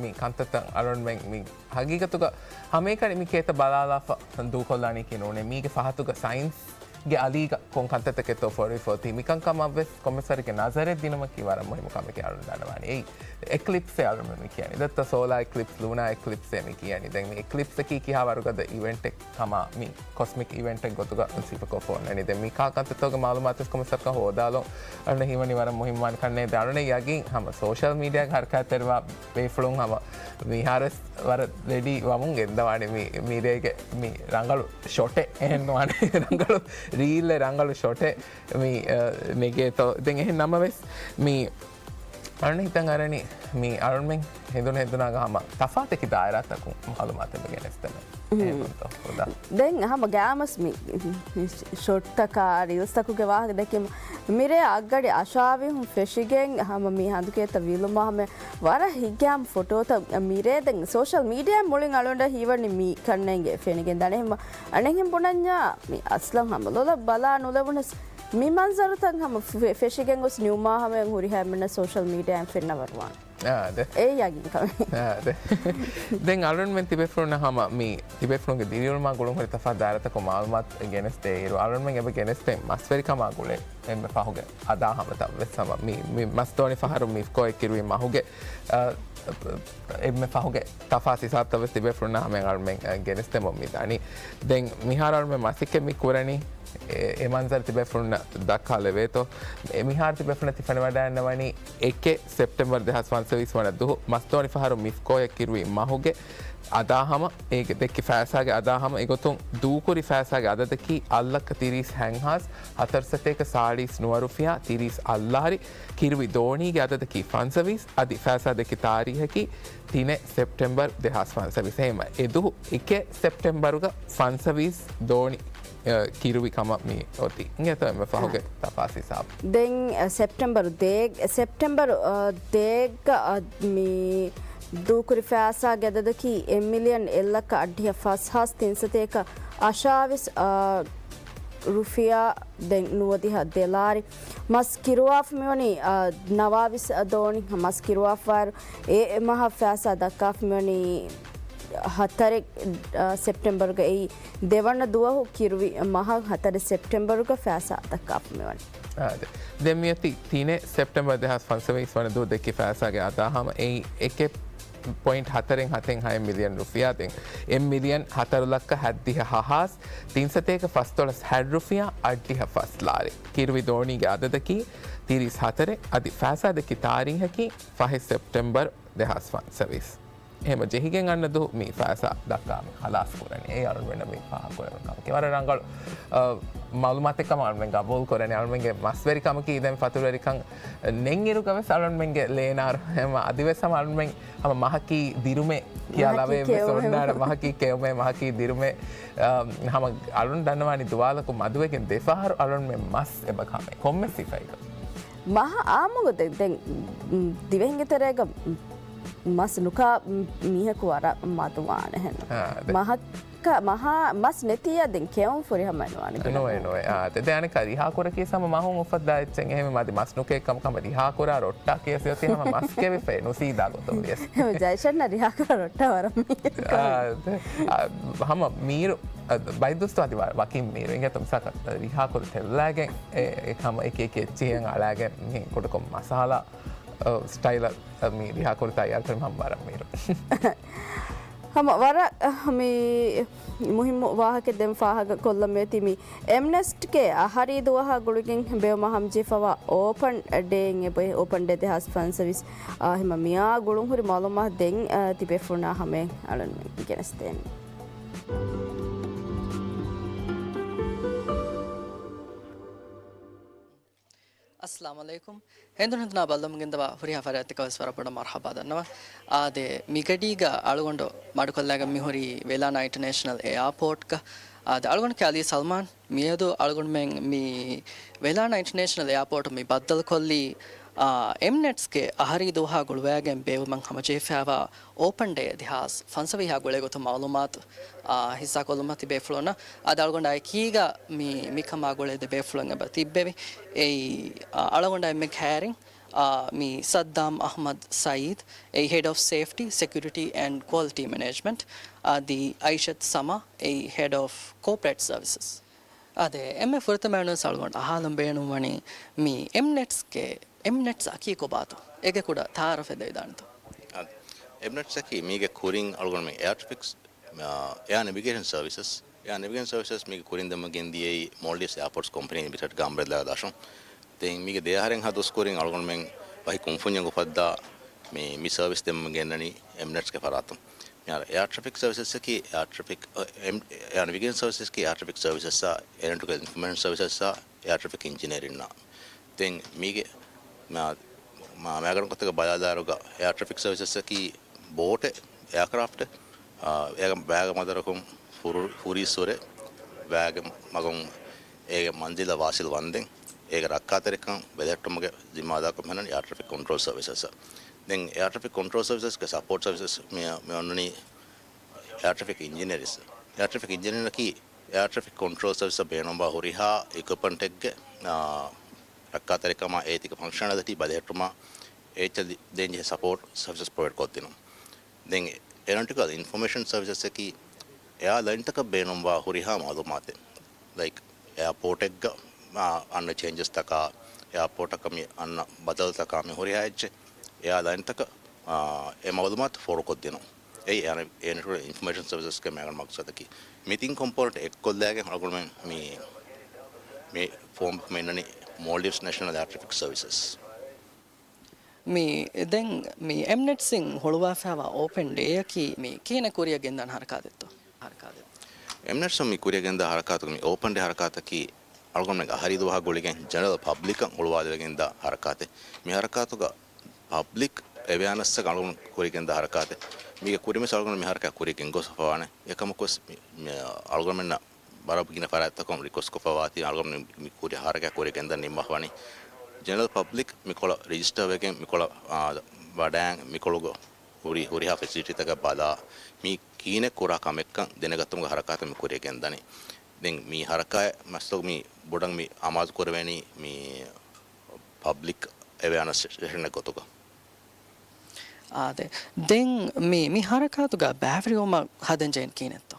މި ކަންތައްތައް އަޅުންމެން މި ހަގީގަތުގަ ހަމައެކަނި މި ކޭތައް ބަލާލާފަ ދޫކޮށްލާނީކީ ނޫނޭ. މީގެ ފަހަތުގަ ސައިންސް ގެ އަލީގަ ކޮން ކަންތައްތަކެއްތޯ ފޯރިފޯތީ މިކަންކަމަށް ވެސް ކޮންމެސްވަރެއްގެ ނަޒަރެއް ދިނުމަކީ ވަރަށް މުހިއްމު ކަމެކޭ އަޅުން ދަންނަވާނީ. އެއީ އެކްލިޕްސޭ އަޅުން މި ކިޔަނީ. ދައްތަ ސޯލާ އެކްލިޕްސް، ލޫނާ އެކްލިޕްސޭ މި ކިޔަނީ. ދެން މި އެކްލިޕްސްއަކީ ކިހާ ވަރުގަދަ އިވެންޓެއް ކަމާ މި ކޮސްމިކް އިވެންޓެއް ގޮތުގަ ސިފަކޮށް ފޯންނަނީ. ދެން މި ކާ ކަންތައްތަކުގެ މައުލޫމާތު ވެސް ކޮންމެސް ވަރަކަށް ހޯދާލުން އަޅުން ހީވަނީ ވަރަށް މުހިއްމުވާނެ ކަންނޭ. ދެން އަޅުން ޔަގީން ހަމަ ސޯޝަލް މީޑިއާގެ ހަރަކާތްތެރިވާ ބޭފުޅުން ހަމަ މިހާރުވެސް ވަރަށް ރެޑީ ވަމުން ގެންދަވާނެ މި، މިރޭގެ މި ރަނގަޅު ޝޮޓެއް އެހެން ނުވާނެ. ރަނގަޅު ރީލްއެއް، ރަނގަޅު ޝޮޓެއް މި، އަ، ނެގޭތޯ. ދެން އެހެން ނަމަވެސް މި އަޅުން ހިތަށް އަރަނީ މި އަޅުންމެން ހެނދުނު ހެނދުނާގަ ހަމަ ތަފާތަކި ދާއިރާތަކުން މައުލޫމާތެއް ގެނެސްދެމެ. އެހެންތޯ ހުދާ. ދެން ހަމަ ގާމަސް މި، މި ޝޮޓްތަކާ ރީލްސްތަކުގެ ވާހަކަ ދެކީމަ މިރޭ އަށްގަޑި އަށާވީހުން ފެށިގެން ހަމަ މި ހަނދުކޭތައް ވީލުމާ ހަމަ ވަރަށް ހިތްގައިމު ފޮޓޯތައް މިރޭ ދެން ސޯޝަލް މީޑިއާ މުޅިން އަޅުގަނޑަށް ހީވަނީ މި ކަންނޭނގެ ފެނިގެން ދާނެ. އެހެން ބުނަންޏާ މި އަސްލަން ހަމަ ލޮލަށް ބަލާ ނުލެވުނަސް މި މަންޒަރުތައް ހަމަ ފެ-، ފެށިގެން ގޮސް ނިއުމާ ހަމަޔަށް ހުރިހާ އެންމެންނަށް ސޯޝަލް މީޑިއާއިން ފެންނަވަރުވާނެ. އާ، ދެ. އެ ޔަގީން ކަމެއް. އާ، ދެ. ދެން އަޅުންމެން ތިބޭފުޅުންނަށް ހަމަ މި ތިބޭފުޅުންގެ ދިރިއުޅުމާ ގުޅުންހުރި ތަފާތު ދާއިރާތަކުން މައުލޫމާތު ގެނެސްދޭއިރު، އަޅުންމެން އެބަ ގެނެސްދޭ މަސްވެރިކަމާ ގުޅޭ އެންމެ ފަހުގެ އަދާ ހަމަތައް ވެސް ހަމަ މި، މި މަސް ދޯނި ފަހަރު މިފްކޯ އެއް ކިރުވި މަހުގެ، އަ، އެންމެ ފަހުގެ ތަފާސް ހިސާބުތައް ވެސް ތިބޭފުޅުންނަށް ހަމަ އަޅުމެން ގެނެސްދެމުން މި ދަނީ. ދެން މިހާރު އަޅުމެން މަސައްކަތް މި ކުރަނީ، އެ، އެ މަންޒަރު ތިބޭފުޅުންނަށް ދައްކާލެވޭތޯ. އެ މިހާރު ތިބޭފުޅުންނަށް ތި ފެނިވަޑައިގަންނަވަނީ އެކެއް ސެޕްޓެމްބަރު ދެހާސް ފަންސަވީސް ވަނަ ދުހު މަސްދޯނި ފަހަރު މިފްކޯ އެއް ކިރުވި މަހުގެ އަދާ ހަމަ، އޭގެ ދެއްކި ފައިސާގެ އަދާ ހަމަ. އެގޮތުން ދޫކުރި ފައިސާގެ އަދަދަކީ އަށް ލައްކަ ތިރީސް ހަތް ހާސް ހަތަރު ސަތޭކަ ސާޅީސް ނުވަ ރުފިޔާ ތިރީސް އަށް ލާރި. ކިރުވި ދޯނީގެ އަދަދަކީ ފަންސަވީސް، އަދި ފައިސާ ދެއްކި ތާރީހަކީ ތިނެއް ސެޕްޓެމްބަރު ދެހާސް ފަންސަވީސް. އެހެންވެ، އެދުހު އެކެއް ސެޕްޓެމްބަރުގަ ފަންސަވީސް ދޯނި، އަ، ކިރުވި ކަމަށް މި އޮތީ. އިނގޭތޯ އެންމެ ފަހުގެ ތަފާސް ހިސާބު. ދެން، އަ، ސެޕްޓެމްބަރު ދޭ، ސެޕްޓެމްބަރު، އަ، ދޭއްގަ، އަ، މި ދޫކުރި ފައިސާގެ އަދަދަކީ އެއް މިލިއަން އެއް ލައްކަ އަށްޑިހަ ފަސް ހާސް ތިން ސަތޭކަ އަށާވީސް، އަ، ރުފިޔާ ދެން ނުވަދިހަ ދެ ލާރި. މަސް ކިރުވާފަ މިވަނީ، އާ، ނަވާވީސް ދޯނި. މަސް ކިރުވާފައިރު އެ މަހަށް ފައިސާ ދައްކާފަ މިވަނީ ހަތަރެއް، އާ، ސެޕްޓެމްބަރުގަ. އެއީ ދެވަނަ ދުވަހު ކިރުވި މަހަށް ހަތަރެއް ސެޕްޓެމްބަރުގަ ފައިސާ ދައްކާފަ މިވަނީ. އާ، ދެ-، ދެން މިއޮތީ ތިނެއް ސެޕްޓެމްބަރު ދެހާސް ފަންސަވީސް ވަނަ ދުވަހު ދެއްކި ފައިސާގެ އަދާ ހަމަ. އެއީ އެކެއް ޕޮއިންޓް ހަތަރެއް ހަތެއް ހަ މިލިއަން ރުފިޔާ. ދެން އެއް މިލިއަން ހަތަރު ލައްކަ ހަތްދިހަ ހަ ހާސް ތިން ސަތޭކަ ފަސްދޮޅަސް ހަތް ރުފިޔާ އަށްޑިހަ ފަސް ލާރި. ކިރުވި ދޯނީގެ އަދަދަކީ ތިރީސް ހަތަރެއް، އަދި ފައިސާ ދެއްކި ތާރީހަކީ ފަހެއް ސެޕްޓެމްބަރު ދެހާސް ފަންސަވީސް. އެހެމަ ޖެހިގެން އަންނަ ދުހު މި ފައިސާ ދައްކާ މި ހަލާސް ކުރަނީ. އެއީ އަޅުންމެންނަށް މި ފާހަގަކުރެވުނު ކަމެކޭ. ވަރަށް ރަނގަޅު، އަ، މައުލޫމާތެއް ކަމަށް އަޅުންމެން ގަބޫލު ކުރަނީ. އަޅުންމެންގެ މަސްވެރިކަމަކީ ދެން ފަތުރުވެރިކަން ނެތްއިރުގަ ވެސް އަޅުންމެންގެ ލޭނާރު. ހަމަ އަދިވެސް ހަމަ އަޅުންމެން ހަމަ މަހަކީ ދިރުމެއް ކިޔާ މަހަކީ ލަވައެއް ވެސް ކެއުމެއް. އޮންނާނެ. މަހަކީ ކެއުމެއް، މަހަކީ ދިރުމެއް. އާ، ހަމަ އަޅުން ދަންނަވާނީ ދުވާލަކު މަދުވެގެން ދެފަހަރު އަޅުންމެން މަސް އެބަ ކަމެއް. ކޮންމެސް ސިފައެއްގަ. މަހަ އާއްމުގަ ދެ-، ދެން، މް، ދިވެހިންގެ ތެރޭގަ، މް، މަސް ނުކާ، މް، މީހަކު ވަރަށް މަދުވާނެ ހެން. އާ، ދެ-، މަހަކަށް، މަހާ މަސް ނެތިއްޔާ ދެން ކެއުން ފުރިހަމައެއް ނުވާނެ. ނުވޭ، ނުވޭ. އާ، ދެ-، ދެ އަނެއްކާ ރިހާކުރަކީ ހަމަ މަހުން އުފައްދާ އެއްޗެއް. އެހެންވީމަ މަސް ނުކޭ ކަމަކަށް ހަމަ ރިހާކުރާ ރޮއްޓާ ކިޔަސް އޮތީ ހަމަ މަސް ކެވިފައި ނުސީދާ ގޮތުން ވިޔަސް. އެހެން ޖައިޝަންނަށް ރިހާކުރާ ރޮއްޓާ ވަރަށް މީހެއް. އާ، ދެ-، އާ، ހަމަ މީރު، އަ، ބައިދުސްތު އަދި ވަ-، ވަކިން މީރު. އިނގޭތޯ މިސާލަކަށް ރިހާކުރު ތެއްލާގެން އެ، އެ ހަމަ އެކި އެކި އެއްޗިހިއެއް އަޅާގެން މި ކުޑަކޮށް މަސާލާ، އަ، ސްޓައިލަށް މި ރިހާކުރު ތައްޔާރު ކުރީމަ ހަމަ ވަރަށް މީރު. ހަމަ ވަރަށް، އަ، މި މުހިއްމު ވާހަކަ ދެން ފާހަގަ ކޮށްލަން މިއޮތީ މި އެމްނެސްޓްގެ އަހަރީ ދުވަހާ ގުޅިގެން ބޭއުމަށް ހަމަޖެހިފައިވާ އޯޕަން ޑޭ އިން އެބަ-، އޯޕަން ޑޭ ދެހާސް ފަންސަވީސް، އާ، ހަމަ މިއާ ގުޅުންހުރި މައުލޫމާތު ދެން، އާ، ތިބޭފުޅުންނާ ހަމައަށް އަޅުން ގެނެސްދޭނެ. އައްސަލާމު ޢަލައިކުމް. ހެނދުނު ހެނދުނާ ބައްލަމުގެންދަވާ ހުރިހާ ފަރާތްތަކަށް ވެސް ވަރަށް ބޮޑަށް މަރުޙަބާ ދަންނަވަން. އާދެ، މިގަޑީގަ އަޅުގަނޑު މަޑުކޮށްލާގެން މިހުރީ ވެލާނާ އިންޓަރނޭޝަނަލް އެއާޕޯޓްގަ. އާދެ، އަޅުގަނޑު ކަލީ ސަލްމާން. މިއަދު އަޅުގަނޑުމެން މި ވެލާނާ އިންޓަރނޭޝަނަލް އެއާޕޯޓު މި ބައްދަލުކޮށްލީ، އާ، އެމްނެޓްސްގެ އަހަރީ ދުވަހާ ގުޅުވައިގެން ބޭއްވުމަށް ހަމަޖެހިފައިވާ އޯޕަން ޑޭ ދެހާސް ފަންސަވީހާ ގުޅޭގޮތުން މައުލޫމާތު، އާ، ހިއްސާކޮށްލުމަށް ތިބޭފުޅުންނަށް. އަދި އަޅުގަނޑާ އެކީގަ މި، މިކަމާ ގުޅޭ ދެބޭފުޅުން އެބަ ތިއްބެވި. އެއީ، އާ، އަޅުގަނޑާ އެންމެ ކައިރިން، އާ، މި ސައްދާމް އަޙްމަދު ސައީދު، އެއީ ހެޑް އޮފް ސޭފްޓީ، ސެކިއުރިޓީ އެންޑް ކުއަލިޓީ މެނޭޖްމަންޓް، އަދި އައިޝަތު ސަމާ، އެއީ ހެޑް އޮފް ކޯޕަރޭޓް ސަރވިސަސް. އާދެ، އެންމެ ފުރަތަމަ އަޅުގަނޑު އަހާލަން ބޭނުންވަނީ މި އެމްނެޓްސްގެ، އެމްނެޓްސް އަކީ ކޮބާތޯ؟ އޭގެ ކުޑަ ތައާރަފެއް ދެވިދާނެތޯ؟ އާދެ، އެމްނެޓްސް އަކީ މީގެ ކުރިން އަޅުގަނޑުމެން އެއާ ޓްރެފިކްސް، އާ، އެއާ ނެވިގޭޝަން ސަރވިސަސް، އެއާ ނެވިގޭޝަން ސަރވިސަސް މީގެ ކުރިން ދެމުން ގެންދިޔައީ މޯލްޑިވްސް އެއާޕޯޓްސް ކޮމްޕެނީ ލިމިޓެޑްގެ އަމްބްރެލާގަ ދަށުން. ދެން މީގެ ދެ އަހަރެއްހާ ދުވަސް ކުރިން އަޅުގަނޑުމެން ވަކި ކުންފުންޏެއް އުފައްދާ މި، މި ސަރވިސް ދެމުން ގެންނަނީ އެމްނެޓްސްގެ ފަރާތުން. މިހާރު އެއާ ޓްރެފިކް ސަރވިސަސްއަކީ އެއާ ޓްރެފިކް، އެ، އެމް، އެއާ ނެވިގޭޝަން ސަރވިސަސްއަކީ އެއާ ޓްރެފިކް ސަރވިސަސްއާ، އެއާރޮނޮޓިކަލް އިންފޮމޭޝަން ސަރވިސަސްއާ، އެއާ ޓްރެފިކް އިންޖިނިއަރިންއާ. ދެން މީގެ މާ، މާ، މާގަނޑު ގޮތަކަށް ބަލާލާއިރުގަ އެއާ ޓްރެފިކް ސަރވިސަސްއަކީ ބޯޓެއް، އެއާކްރާފްޓެއް، އާ، އޭގެ ބައިގެ މަދަރަކުން ހުރު-، ހުރި ސުރެ ބައިގެ މަގުން އޭގެ މަންޒިލަށް ވާސިލް ވަންދެން، އޭގެ ރައްކާތެރިކަން ބެލެހެއްޓުމުގެ ޒިންމާދާރުކަން މިހަންނަނީ އެއާ ޓްރެފިކް ކޮންޓްރޯލް ސަރވިސަސް. ދެން އެއާ ޓްރެފިކް ކޮންޓްރޯލް ސަރވިސަސްގެ ސަޕޯޓް ސަރވިސަސް މި، މި އޮންނަނީ އެއާ ޓްރެފިކް އިންޖިނިއަރިސް. އެއާ ޓްރެފިކް އިންޖިނިއަރަކީ އެއާ ޓްރެފިކް ކޮންޓްރޯލް ސަރވިސަށް ބޭނުންވާ ހުރިހާ އިކުއިޕްމަންޓެއްގެ، އާ، ރައްކާތެރިކަމާ އޭތި ފަންކްޝަނަލިޓީ ބަލިހެއްޓުމަށް އެއްޗަށް ދި-، ދޭންޖެހޭ ސަޕޯޓް ސަރވިސަސް ޕްރޮވައިޑް ކޮށްދިނުން. ދެން އެރޮނޮޓިކަލް އިންފޮމޭޝަން ސަރވިސަސްއަކީ އެއާލައިންތަކަށް ބޭނުންވާ ހުރިހާ މައުލޫމާތެއް، ލައިކް އެއާޕޯޓެއްގަ، އާ، އަންނަ ޗޭންޖަސްތަކާ، އެއާޕޯޓަކަށް މި އަންނަ ބަދަލުތަކާ މި ހުރިހާ އެއްޗެއް އެއާލައިންތަކަށް، އާ، އެ މައުލޫމާތު ފޯރުކޮށްދިނުން. އެއީ އެރޮނޮޓިކަލް އިންފޮމޭޝަން ސަރވިސަސްގެ މޭގަނޑު މަގްސަދަކީ. މި ތިން ކޮމްޕޯނެންޓް އެއްކޮށްލައިގެން އަޅުގަނޑުމެން މި، މި ފޯމް މި އިންނަނީ މޯލްޑިވްސް ނޭޝަނަލް އެއާ ޓްރެފިކް ސަރވިސަސް. މި، ދެން މި އެމްނެޓްސްއިން ހުޅުވާފައިވާ އޯޕަން ޑޭއަކީ މި ކިހިނެއް ކުރިއަށް ގެންދާނެ ހަރަކާތެއްތޯ؟ ހަރަކާތެއް. އެމްނެޓްސް މި ކުރިއަށް ގެންދާ ހަރަކާތުގެ މި އޯޕަން ޑޭ ހަރަކާތަކީ އަޅުގަނޑުމެން އަހަރީ ދުވަހާ ގުޅިގެން ޖެނެރަލް ޕަބްލިކަށް ހުޅުވާލެވިގެންދާ ހަރަކާތެއް. މި ހަރަކާތުގަ ޕަބްލިކް އެވެއަނަސްއަކަށް އަޅުގަނޑު ކުރިގެންދާ ހަރަކާތެއް. މީގެ ކުރިންވެސް އަޅުގަނޑު މި ހަރަކާތް ކުރި ގެންގޮސްފަވާނެ. އެކަމަކުވެސް މި، މި އަޅުގަނޑުމެންނަށް ވަރަށް ގިނަ ފަރާތްތަކުން ރިކުއެސްޓް ކޮށްފަވާތީ އަޅުގަނޑު މި، މި ކުރި ހަރަކާތް ކުރި ގެންދަން ނިންމަފަވަނީ. ޖެނެރަލް ޕަބްލިކް މިކޮޅަށް ރެޖިސްޓަރ ވެގެން މިކޮޅަށް، އާ، ވަޑައިގެން މިކޮޅުގަ ހުރި، ހުރިހާ ފެސިލިޓީތަކަށް ބަލާ، މީ ކިހިނެއް ކުރާ ކަމެއްކަން ދެނެގަތުމުގެ ހަރަކާތެއް މި ކުރިއަށް ގެންދަނީ. ދެން މި ހަރަކާތް މަސްތު މި ބޮޑަށް މި އަމާޒު ކުރެވޭނީ މި ޕަބްލިކް އެވެއަނަސް ސެޝަނެއް ގޮތުގަ. އާދެ، ދެން މި، މި ހަރަކާތުގަ ބައިވެރިވުމަށް ހަދަން ޖެހެނީ ކިހިނެއްތޯ؟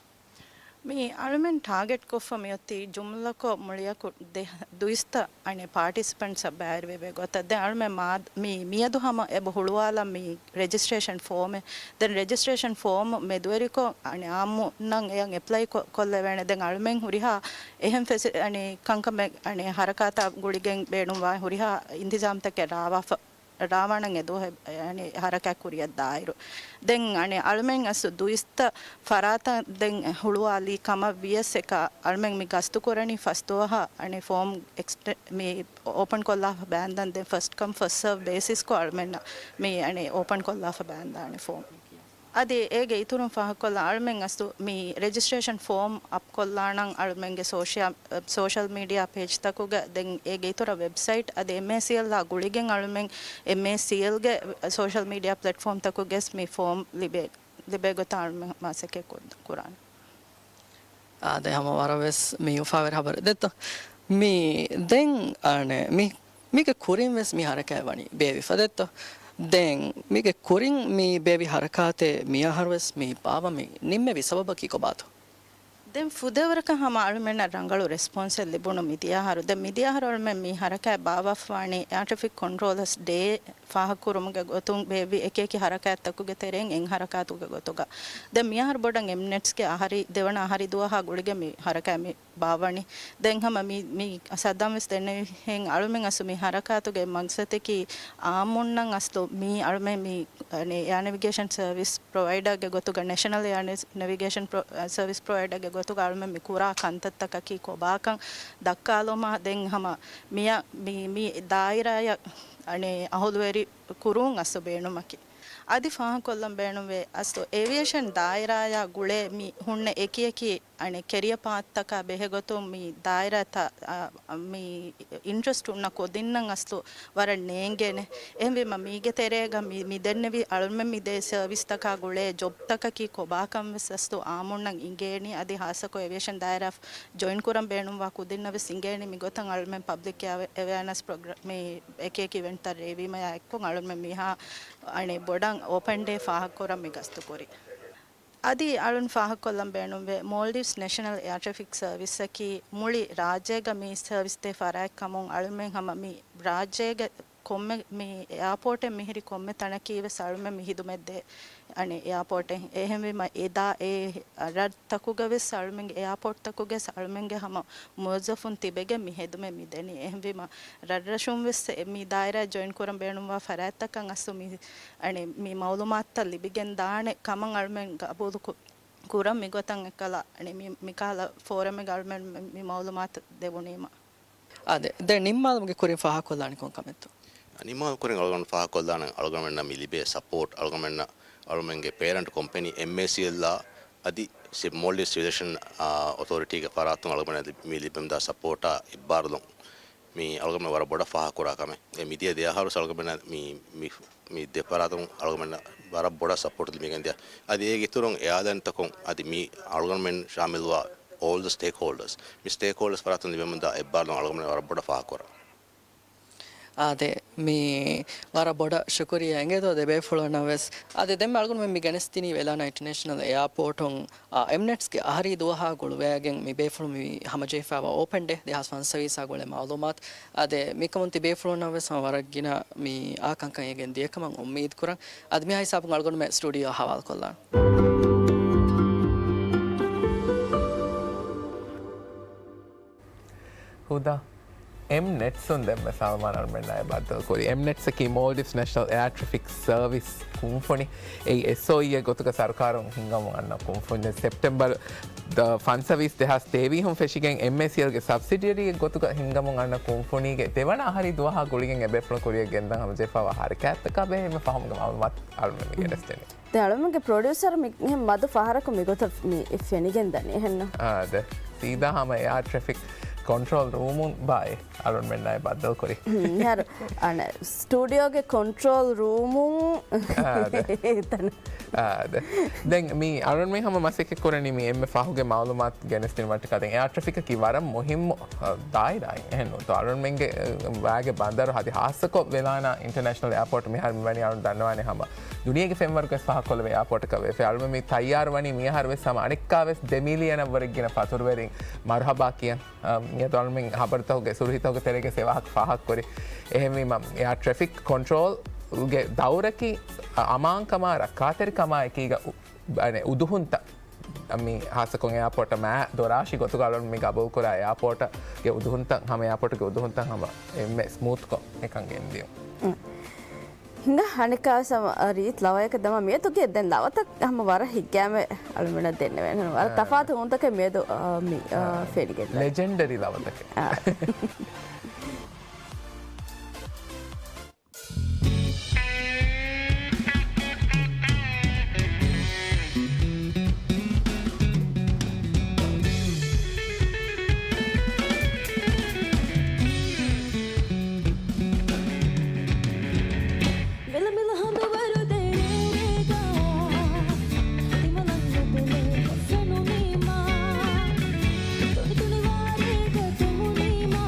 މި އަޅުމެން ޓާގެޓް ކޮށްފަ މިއޮތީ ޖުމްލަކޮށް މުޅިއަކު ދެ، ދުއިސައްތަ އަނެއް ޕާޓިސިޕެންޓްސް ބައިވެރިވެވޭ ގޮތަށް. ދެން އަޅުމެން މާ، މި، މިއަދު ހަމަ އެބަ ހުޅުވާލަން މި ރެޖިސްޓްރޭޝަން ފޯމެއް. ދެން ރެޖިސްޓްރޭޝަން ފޯމް މެދުވެރިކޮށް، އަނެއް އާއްމުންނަށް އެޔަށް އެޕްލައި ކޮ، ކޮށްލެވޭނެ. ދެން އަޅުމެން ހުރިހާ އެހެން ފެސި، އަނެއް ކަންކަމެއް، އަނެއް ހަރަކާތާ ގުޅިގެން ބޭނުންވާ ހުރިހާ އިންތިޒާމްތަކެއް ރާވާފަ، ރާވާނަން އެ ދުވަހެއް، އަނެއް ހަރަކާތް ކުރިއަށް ދާއިރު. ދެން އަނެއް އަޅުމެން އަސް ދުއިސައްތަ ފަރާތަށް ދެން ހުޅުވާލީ ކަމަށް ވިޔަސް އެކަ އަޅުމެން މި ގަސްތު ކުރަނީ ފަސް ދުވަހަށް އަނެއް ފޯމް އެކްސްޓެ، މި އޯޕަން ކޮށްލާފަ ބާންދަން. ދެން ފަސްޓް ކަމް ފަސްޓް ސަރވް ބޭސިސްކޮށް އަޅުމެންނަށް މި އަނެއް އޯޕަން ކޮށްލާފަ ބާންދާނެ ފޯމް. އަދި އޭގެ އިތުރުން ފާހަގަކޮށްލަން އަޅުމެން އަސްލު މި ރެޖިސްޓްރޭޝަން ފޯމް އަޕްކޮށްލާނަން އަޅުމެންގެ ސޯޝިއަ، ސޯޝަލް މީޑިއާ ޕޭޖްތަކުގަ ދެން އޭގެ އިތުރަށް ވެބްސައިޓް އަދި އެމްއޭސީއެލްއާ ގުޅިގެން އަޅުމެން އެމްއޭސީއެލްގެ ސޯޝަލް މީޑިއާ ޕްލެޓްފޯމްތަކުގަސް މި ފޯމް ލިބޭ، ލިބޭ ގޮތަށް އަޅުމެން މަސައްކަތް ކުރ، ކުރާނެ. އާދެ، ހަމަ ވަރަށް ވެސް މި އުފާވެރި ހަބަރެއް ދެއްތޯ. މި ދެން އަނެއް މި، މީގެ ކުރިން ވެސް މި ހަރަކާތް ވަނީ ބޭއްވިފަ ދެއްތޯ. ދެން މީގެ ކުރިން މި ބޭއްވި ހަރަކާތެއް މިއަހަރު ވެސް މި ބާއްވަން މި ނިންމެވި ސަބަބަކީ ކޮބާތޯ؟ ދެން ފުދޭވަރަކަށް ހަމަ އަޅުމެންނަށް ރަނގަޅު ރެސްޕޮންސެއް ލިބުނު މިދިޔަ އަހަރު. ދެން މިދިޔަ އަހަރު އަޅުމެން މި ހަރަކާތް ބާއްވާފަވާނީ އެއާ ޓްރެފިކް ކޮންޓްރޯލަރސް ޑޭ ފާހަގަކުރުމުގެ ގޮތުން ބޭއްވި އެކިއެކި ހަރަކާތްތަކުގެ ތެރެއިން އެއް ހަރަކާތުގެ ގޮތުގަ. ދެން މިއަހަރު ބޮޑަށް އެމްނެޓްސްގެ އަހަރީ، ދެވަނަ އަހަރީ ދުވަހާ ގުޅިގެން މި ހަރަކާތް މި ބާއްވަނީ. ދެން ހަމަ މި، މި ސައްދާމް ވެސް ދެންނެވިހެން އަޅުމެން އަސްލު މި ހަރަކާތުގެ މަގްސަދަކީ އާއްމުންނަށް އަސްލު މީ އަޅުމެން މި، އަނެއް، އެއާ ނެވިގޭޝަން ސަރވިސް ޕްރޮވައިޑާގެ ގޮތުގަ، ނޭޝަނަލް އެއާ ނެވިގޭޝަން ޕްރޮ، ސަރވިސް ޕްރޮވައިޑާގެ ގޮތުގަ އަޅުމެން މި ކުރާ ކަންތައްތަކަކީ ކޮބާކަން ދައްކާލުމަށް. ދެން ހަމަ މިޔަ، މި، މި ދާއިރާއަށް، އަނެއް، އަހުލުވެރި ކުރުން އަސްލު ބޭނުމަކީ. އަދި ފާހަގަކޮށްލަން ބޭނުންވޭ އަސްލު އޭވިއޭޝަން ދާއިރާއާ ގުޅޭ މި ހުންނަ އެކިއެކި އަނެއް ކެރިއަ ޕާތްތަކާ ބެހޭގޮތުން މި ދާއިރާތައް، މި އިންޓްރެސްޓް އުންނަ ކުދިންނަށް އަސްލު ވަރަށް ނޭނގޭނެ. އެހެންވީމަ މީގެ ތެރޭގަ މި، މި ދެންނެވި އަޅުމެން މި ދޭ ސަރވިސްތަކާ ގުޅޭ ޖޮބްތަކަކީ ކޮބާކަން ވެސް އަސްލު އާމުންނަށް އިނގޭނީ. އަދި ހާއްސަކޮށް އޭވިއޭޝަން ދާއިރާ ޖޮއިން ކުރަން ބޭނުންވާ ކުދިންނަށް ވެސް އިނގޭނީ މިގޮތަށް އަޅުމެން ޕަބްލިކް އެވެ-، އެވެއާނަސް ޕްރޮގްރ-، މި އެކި އެކި އިވެންޓްތައް ރޭވީމަޔާ އެއްކޮށް އަޅުމެން މިހާ އަނެއް ބޮޑަށް އޯޕަން ޑޭ ފާހަގަކުރަން މި ގަސްތުކުރީ. އަދި އަޅުން ފާހަގަކޮށްލަން ބޭނުންވޭ، މޯލްޑިވްސް ނޭޝަނަލް އެއާ ޓްރެފިކް ސަރވިސްއަކީ މުޅި ރާއްޖޭގަ މި ސަރވިސް ދޭ ފަރާތް ކަމުން އަޅުމެން ހަމަ މި ރާއްޖޭގެ ކޮންމެ މި އެއާޕޯޓެއް މިހިރި ކޮންމެ ތަނަކީ ވެސް އަޅުމެން މި ހިދުމަތް ދޭ. އަނެއް އެއާޕޯޓެއް. އެހެންވީމަ އެދާ އެ ރަށްތަކުގަ ވެސް އަޅުމެންގެ އެއާޕޯޓްތަކުގަ ވެސް އަޅުމެންގެ ހަމަ މުވައްޒަފުން ތިބެގެން މި ހެދުމެއް މި ދެނީ. އެހެންވީމަ ރަށްރަށުން ވެސް އެ މި ދާއިރާ ޖޮއިން ކުރަން ބޭނުންވާ ފަރާތްތަކަށް އަސްލު މި، އަނެއް މި މައުލޫމާތުތައް ލިބިގެން ދާނެ ކަމަށް އަޅުމެން ގަބޫލު ކު-، ކުރަން މިގޮތަށް އެކަލަ އަނެއް މި، މިކަހަލަ ފޯރަމެއްގަ އަޅުމެން މި، މި މައުލޫމާތު ދެވުނީމަ. އާދެ، ދެން ނިންމާލުމުގެ ކުރިން ފާހަގަކޮށްލާނީ ކޮން ކަމެއްތޯ؟ ނިންމާލުމުގެ ކުރިން އަޅުގަނޑު ފާހަގަކޮށްލާނަން އަޅުގަނޑުމެންނަށް މި ލިބޭ ސަޕޯޓް، އަޅުގަނޑުމެންނަށް އަޅުމެންގެ ޕޭރެންޓް ކޮމްޕެނީ އެމްއޭސީއެލްއާ އަދި މޯލްޑިވްސް ރިލޭޝަން، އާ، އޮތޯރިޓީގެ ފަރާތުން އަޅުގަނޑަށް މި ލިބެމުންދާ ސަޕޯޓާ އެއްބާރުލުން. މީ އަޅުގަނޑުމެން ވަރަށް ބޮޑަށް ފާހަގަކުރާ ކަމެއް. އެ މިދިޔަ ދެއަހަރު އަޅުގަނޑުމެންނަށް މި، މި، މި ދެ ފަރާތުން އަޅުގަނޑުމެންނަށް ވަރަށް ބޮޑަށް ސަޕޯޓް ލިބިގެންދިޔަ. އަދި އޭގެ އިތުރުން އެއާލަންތަކުން އަދި މި އަޅުގަނޑުމެން ޝާމިލްވާ އޯލް ދަ ސްޓޭކް ހޯލްޑަރސް، މި ސްޓޭކް ހޯލްޑަރސް ފަރާތުން ލިބެމުންދާ އެއްބާރުލުން އަޅުގަނޑުމެން ވަރަށް ބޮޑަށް ފާހަގަކުރާ. އާދެ، މި ވަރަށް ބޮޑަށް ޝުކުރިއްޔާ އެނގޭތޯ ދެ ބޭފުޅުންނަށް ވެސް. އާދެ، ދެންމެ އަޅުގަނޑުމެން މި ގެނެސްދިނީ ވެލާނާ އިންޓަރނޭޝަނަލް އެއާޕޯޓުން، އާ، އެމްނެޓްސްގެ އަހަރީ ދުވަހާ ގުޅުވައިގެން މި ބޭފުޅުން މި ހަމަޖެހިފައިވާ އޯޕަން ޑޭ ދެހާސް ފަންސަވީސްއާ ގުޅޭ މައުލޫމާތު. އާދެ، މިކަމުން ތި ބޭފުޅުންނަށް ވެސް ހަމަ ވަރަށް ގިނަ މި އާ ކަންކަން އެނގެން ދިޔަކަމަށް އުއްމީދު ކުރަން. އަދި މިހާ ހިސާބުން އަޅުގަނޑުމެން ސްޓޫޑިއޯ ހަވާލުކޮށްލާން. ހުދާ އެމް ނެޓްސުން ދެންމެ ސަލްމާން އަޅުމެންނާއި ބައްދަލުކުރި. އެމް ނެޓްސްއަކީ މޯލްޑިވްސް ނޭޝަނަލް އެއާ ޓްރެފިކް ސަރވިސް ކުންފުނި. އެއީ އެސްއޯއީއެއް ގޮތުގަ ސަރުކާރުން ހިންގަމުން އަންނަ ކުންފުނި. ސެޕްޓެމްބަރު ދަ ފަންސަވީސް ދެހާސް ތޭވީހުން ފެށިގެން އެމްއޭސީއެލްގެ ސަބްސިޑިއަރީއެއް ގޮތުގަ ހިންގަމުން އަންނަ ކުންފުނީގެ ދެވަނަ އަހަރީ ދުވަހާ ގުޅިގެން އެބޭފުޅުން ކުރިއަށް ގެންދަން ހަމަޖެހިފައިވާ ހަރަކާތްތަކާ ބެހޭ އެންމެ ފަހުމުގެ މައުލޫމާތު އަޅުމެން މި ގެނެސްދެނީ. ދެން އަޅުމެންގެ ޕްރޮޑިއުސަރ މި، މިހެން މަދު ފަހަރަކު މިގޮތަށް މި ފެނިގެންދަނީ އެހެންނު؟ އާ، ދެ. ސީދާ ހަމަ އެއާ ޓްރެފިކް ކޮންޓްރޯލް ރޫމުން ބާއޭ އަޅުންމެންނާއި ބައްދަލުކުރި. މިހާރު އަނެއް ސްޓޫޑިއޯގެ ކޮންޓްރޯލް ރޫމުން އާ، ދެ. އެތަނަށް. އާ، ދެ. ދެން މި އަޅުންމެން ހަމަ މަސައްކަތް ކުރަނީ މި އެންމެ ފަހުގެ މައުލޫމާތު ގެނެސްދިނުމަށްޓަކާ. ދެން އެއާ ޓްރެފިކްއަކީ ވަރަށް މުހިއްމު، އަ، ދާއިރާއެއް އެހެންނު. ތޯ އަޅުންމެންގެ، އަ، ވާގެ ބަނދަރު އަދި ހާއްސަކޮށް ވެލާނާ އިންޓަރނޭޝަނަލް އެއާޕޯޓް މިހާރު މިވަނީ އަޅުން ދަންނަވާނެ ހަމަ ދުނިޔޭގެ ފެންވަރުގައި ފާހަގަކޮށްލެވޭ އެއާޕޯޓަކަށް ވެފަ. އަޅުމެން މި ތައްޔާރު ވަނީ މިއަހަރު ވެސް ހަމަ އަނެއްކާވެސް ދެ މިލިއަނަށްވުރެ ގިނަ ފަތުރުވެރިން މަރުހަބާ ކިޔަން. އަ، މިއަދު އަޅުމެން ހަބަރުތަކުގެ ސުރުހިތަކުގެ ތެރޭގައި އެ ވާހަކަ ފާހަގަކުރި. އެހެންވީމަ، އެއާ ޓްރެފިކް ކޮންޓްރޯލްގެ ދައުރަކީ، އަ، އަމާންކަމާ ރައްކާތެރިކަމާ އެކީގަ އު-، އަނެއް އުދުހުންތައް، މި ހާއްސަކޮށް އެއާޕޯޓަށް މާ ދޮރާށި ގޮތުގަ އަޅުން މި ގަބޫލުކުރާ އެއާޕޯޓަށްގެ އުދުހުންތައް ހަމަ، އެއާޕޯޓުގެ އުދުހުންތައް ހަމަ އެންމެ ސްމޫތްކޮށް އެކަން ގެންދިޔުން. ހިނގާ އަނެއްކާވެސް ހަމަ ރީތި ލަވަޔަކަށް ދަމާ މިއަދުގެ ދެން ލަވަތައް ހަމަ ވަރަށް ހިތްގައިމެ އަޅުމެނަށް ދެންނެވޭނެ. ވަރަށް އާ. ތަފާތު ހުންތަކެއް މިއަދު، އާ، މި، އާ، އާ. ފެނިގެންދާ. ލެޖެންޑަރީ ލަވަތަކެއް. އާ. ވެލަމިލަ ހަނދުވަރު ދެރޭގަ ތިމަލަން ނުބުނެ ފެނުނީމާ. ތޮޅިތޮޅި ވާރޭގަ ތުނބުނީމާ.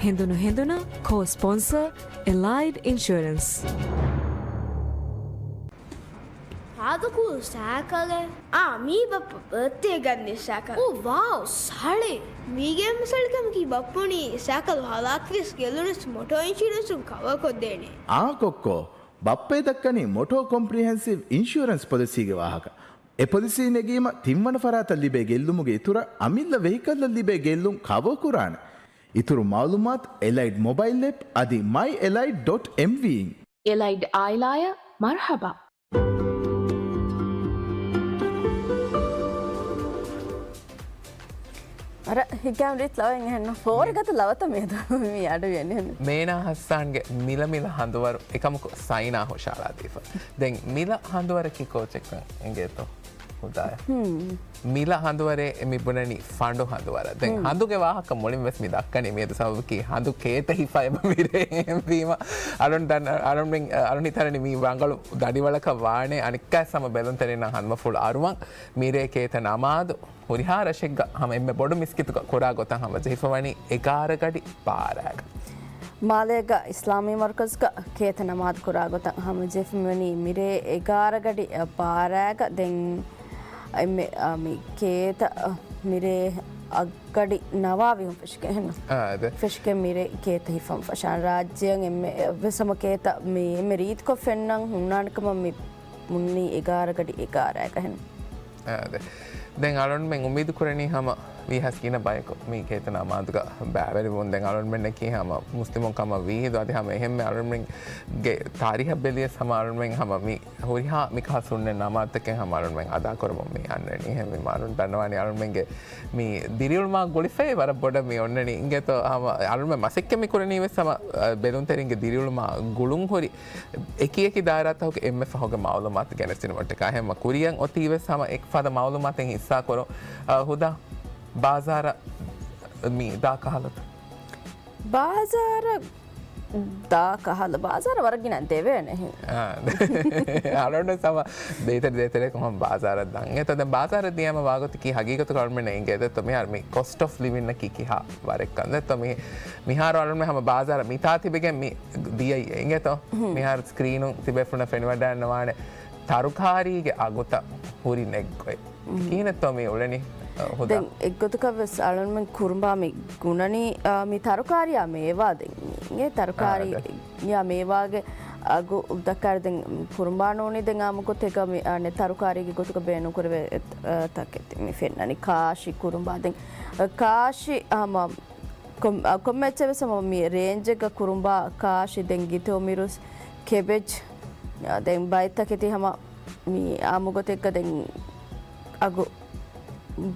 ހެނދުނު ހެނދުނަށް ކޯ ސްޕޮންސަރ އެލައިޑް އިންޝުއަރެންސް. ހާދަ ކޫލް ސައިކަލެއް. އާ، މީ ބައްޕަ ބައްތޭ ގަންނަ ސައިކަލް. އޯ ވާވް، ސަޅި. މީގެ މިސަޅިކަމަކީ ބައްޕަ ބުނީ ސައިކަލް ހަލާކުވިޔަސް ގެއްލުނަސް މޮޓޯ އިންޝުރެންސުން ކަވަރ ކޮށްދޭނެ. އާ ކޮއްކޮ، ބައްޕަ ދައްކަނީ މޮޓޯ ކޮމްޕްރިހެންސިވް އިންޝުއަރެންސް ޕޮލިސީގެ ވާހަކަ. އެ ޕޮލިސީ ނެގީމަ ތިންވަނަ ފަރާތަށް ލިބޭ ގެއްލުމުގެ އިތުރަށް އަމިއްލަ ވެހިކަލްއަށް ލިބޭ ގެއްލުން ކަވަރ ކުރާނެ. އިތުރު މައުލޫމާތު އެލައިޑް މޮބައިލް އެޕް އަދި މައި އެލައިޑް ޑޮޓް އެމްވީ އިން. އެލައިޑް އާއިލާއަށް މަރުޙަބާ. އަރަ، ހިތްގައިމު ރީތި ލަވައެއް އެހެންނު. ފޯރިގަތު ލަވަތައް މިއަދު މި އަޑު ވިޔަނީ. މޭނާ ހައްސާންގެ މިލަ މިލަ ހަނދުވަރު އެކަމަކު ސައިނާ ހުށަހަޅާދީފަ. ދެން މިލަ ހަނދުވަރަކީ ކޯޗެއްކަން އެނގޭތޯ ހުދާޔަށް؟ ހުން. މިލަ ހަނދުވަރޭ މި ބުނަނީ ފަނޑު ހަނދުވަރަށް. ދެން ހުން. ހަނދުގެ ވާހަކަ މުޅިން ވެސް މި ދައްކަނީ މިއަދު ސަބަބަކީ ހަނދު ކޭތަ ހިފައި މިރޭ އެހެންވީމަ އަޅުން ދަން-، އަޅުންމެން، އަޅުން ހިތަނީ މީ ރަނގަޅު ދަޑިވަޅަކަށް ވާނެ. އަނެއްކާ ހަމަ ބެލުންތެރިންނަށް ހަނދުމަފުޅު އަރުވަން މިރޭ ކޭތަ ނަމާދު ހުރިހާ ރަށެއްގަ ހަމަ އެންމެ ބޮޑު މިސްކިތުގަ ކުރާ ގޮތަށް ހަމަޖެހިފަވަނީ އެގާރަ ގަޑި ބާރައިގަ. މާލޭގަ އިސްލާމީ މަރުކަޒުގަ ކޭތަ ނަމާދު ކުރާ ގޮތަށް ހަމަޖެހިފަވަނީ މިރޭ އެގާރަ ގަޑި ބާރައިގަ. ދެން އެންމެ، އަ، މި ކޭތަ، އަ، މިރޭ އަށްގަޑި ނަވާވިހުން ފެށިގެން އެހެންނު؟ އާ، އާދެ. ފެށިގެން މިރޭ ކޭތަ ހިފަން ފަށާން ރާއްޖެއަށް އެންމެ އެއްވެސް ހަމަ ކޭތަ މި އެންމެ ރީތިކޮށް ފެންނަން ހުންނާނެ ކަމަށް މި މުންނީ އެގާރަ ގަޑި އެގާރައިގަ އެހެން. އާ، އާދެ. ދެން އަޅުންމެން އުއްމީދު ކުރަނީ ހަމަ ވީހާވެސް ގިނަ ބަޔަކު މި ކޭތަ ނަމާދުގަ ބައިވެރިވުން. ދެން އަޅުންމެންނަކީ ހަމަ މުސްލިމުން ކަމަށް ވީހިނދު އަދި ހަމަ އެހެންމެ އަޅުންމެންގެ ތާރީހަށް ބެލިޔަސް ހަމަ އަޅުންމެން ހަމަ މި ހުރިހާ މިކަހަލަ ސުންނަތް ނަމާދުތަކެއް ހަމަ އަޅުންމެން އަދާކުރަމުން މި އަންނަނީ. އެހެންވީމަ އަޅުން ދަންނަވާނީ އަޅުންމެންގެ މި ދިރިއުޅުމާ ގުޅިފައި ވަރަށް ބޮޑަށް މި އޮންނަނީ. އިނގޭތޯ ހަމަ އަޅުންމެން މަސައްކަތް މި ކުރަނީ ވެސް ހަމަ، އަ، ބެލުންތެރިންގެ ދިރިއުޅުމާ ގުޅުން ހުރި އެކި އެކި ދާއިރާތަކުގެ އެންމެ ފަހުގެ މައުލޫމާތު ގެނެސްދިނުމަށްޓަކާ. އެހެންމަ ކުރިއަށް އޮތީ ވެސް ހަމަ އެކި ފަދަ މައުލޫމާތެއް ހިއްސާކުރުން. އަ، ހުދާ ބާޒާރަށް މި ދާ ކަހަލަތަ؟ ބާޒާރަށް ދާ ކަހަލަ، ބާޒާރަށް ވަރަށް ގިނަ ދެވޭނެ ހެން. އާ. އަޅުގަނޑު ސަމަ ދޭތެރެ ދޭތެރެ ކޮހަން ބާޒާރަށް ދަން. އެތަ ދެން ބާޒާރަށް ދިޔަމަ ވާގޮތަކީ ހަގީގަތުގަ އަޅުމެންނަށް އިނގޭ ދެއްތޯ މިހާރު މި ކޮސްޓް އޮފް ލިވިންއަކީ ކިހާ ވަރެއްކަން ދެއްތޯ މި-، މިހާރު އަޅުމެން ހަމަ ބާޒާރަށް މިތާ ތިބެގެން މި ދިޔައީ އިނގޭތޯ؟ މިހާރު ސްކްރީނުން ތިބޭފުޅުންނަށް ފެނިވަޑައިންނަވާނެ ތަރުކާރީގެ އަގުތައް ހުރި ނެއްގޮތް. ކިހިނެއްތޯ މި އުޅެނީ، އަ، ހުދާ؟ ދެން އެއްގޮތަކަށް ވެސް އަޅުންމެން ކުރުނބާ މި ގުނަނީ، އާ، މި ތަރުކާރިޔާ މޭވާ ދެން މި އިނގޭ ތަރުކާރި އާ، އަދެ. ޔާ މޭވާގެ އަގު ދައްކާއިރު ދެން ކުރުނބާ ނޫނީ ދެން އާއްމު ގޮތެއްގަ މި، އާ، ނެ ތަރުކާރީގެ ގޮތުގަ ބޭނުން ކުރެވޭ، އެ، އަ، ތަކެތި މި ފެންނަނީ ކާށި ކުރުނބާ ދެން، އަ، ކާށި ހަމަ ކޮން-، އަ، ކޮންމެ އެއްޗެއް ވެސް ހަމަ މި ރޭންޖެއްގަ ކުރުނބާ ކާށި ދެން ގިތޯ މިރުސް ކެބެޖް، އަ، ދެން ބައެއް ތަކެތި ހަމަ މި އާއްމު ގޮތެއްގަ ދެން އަގު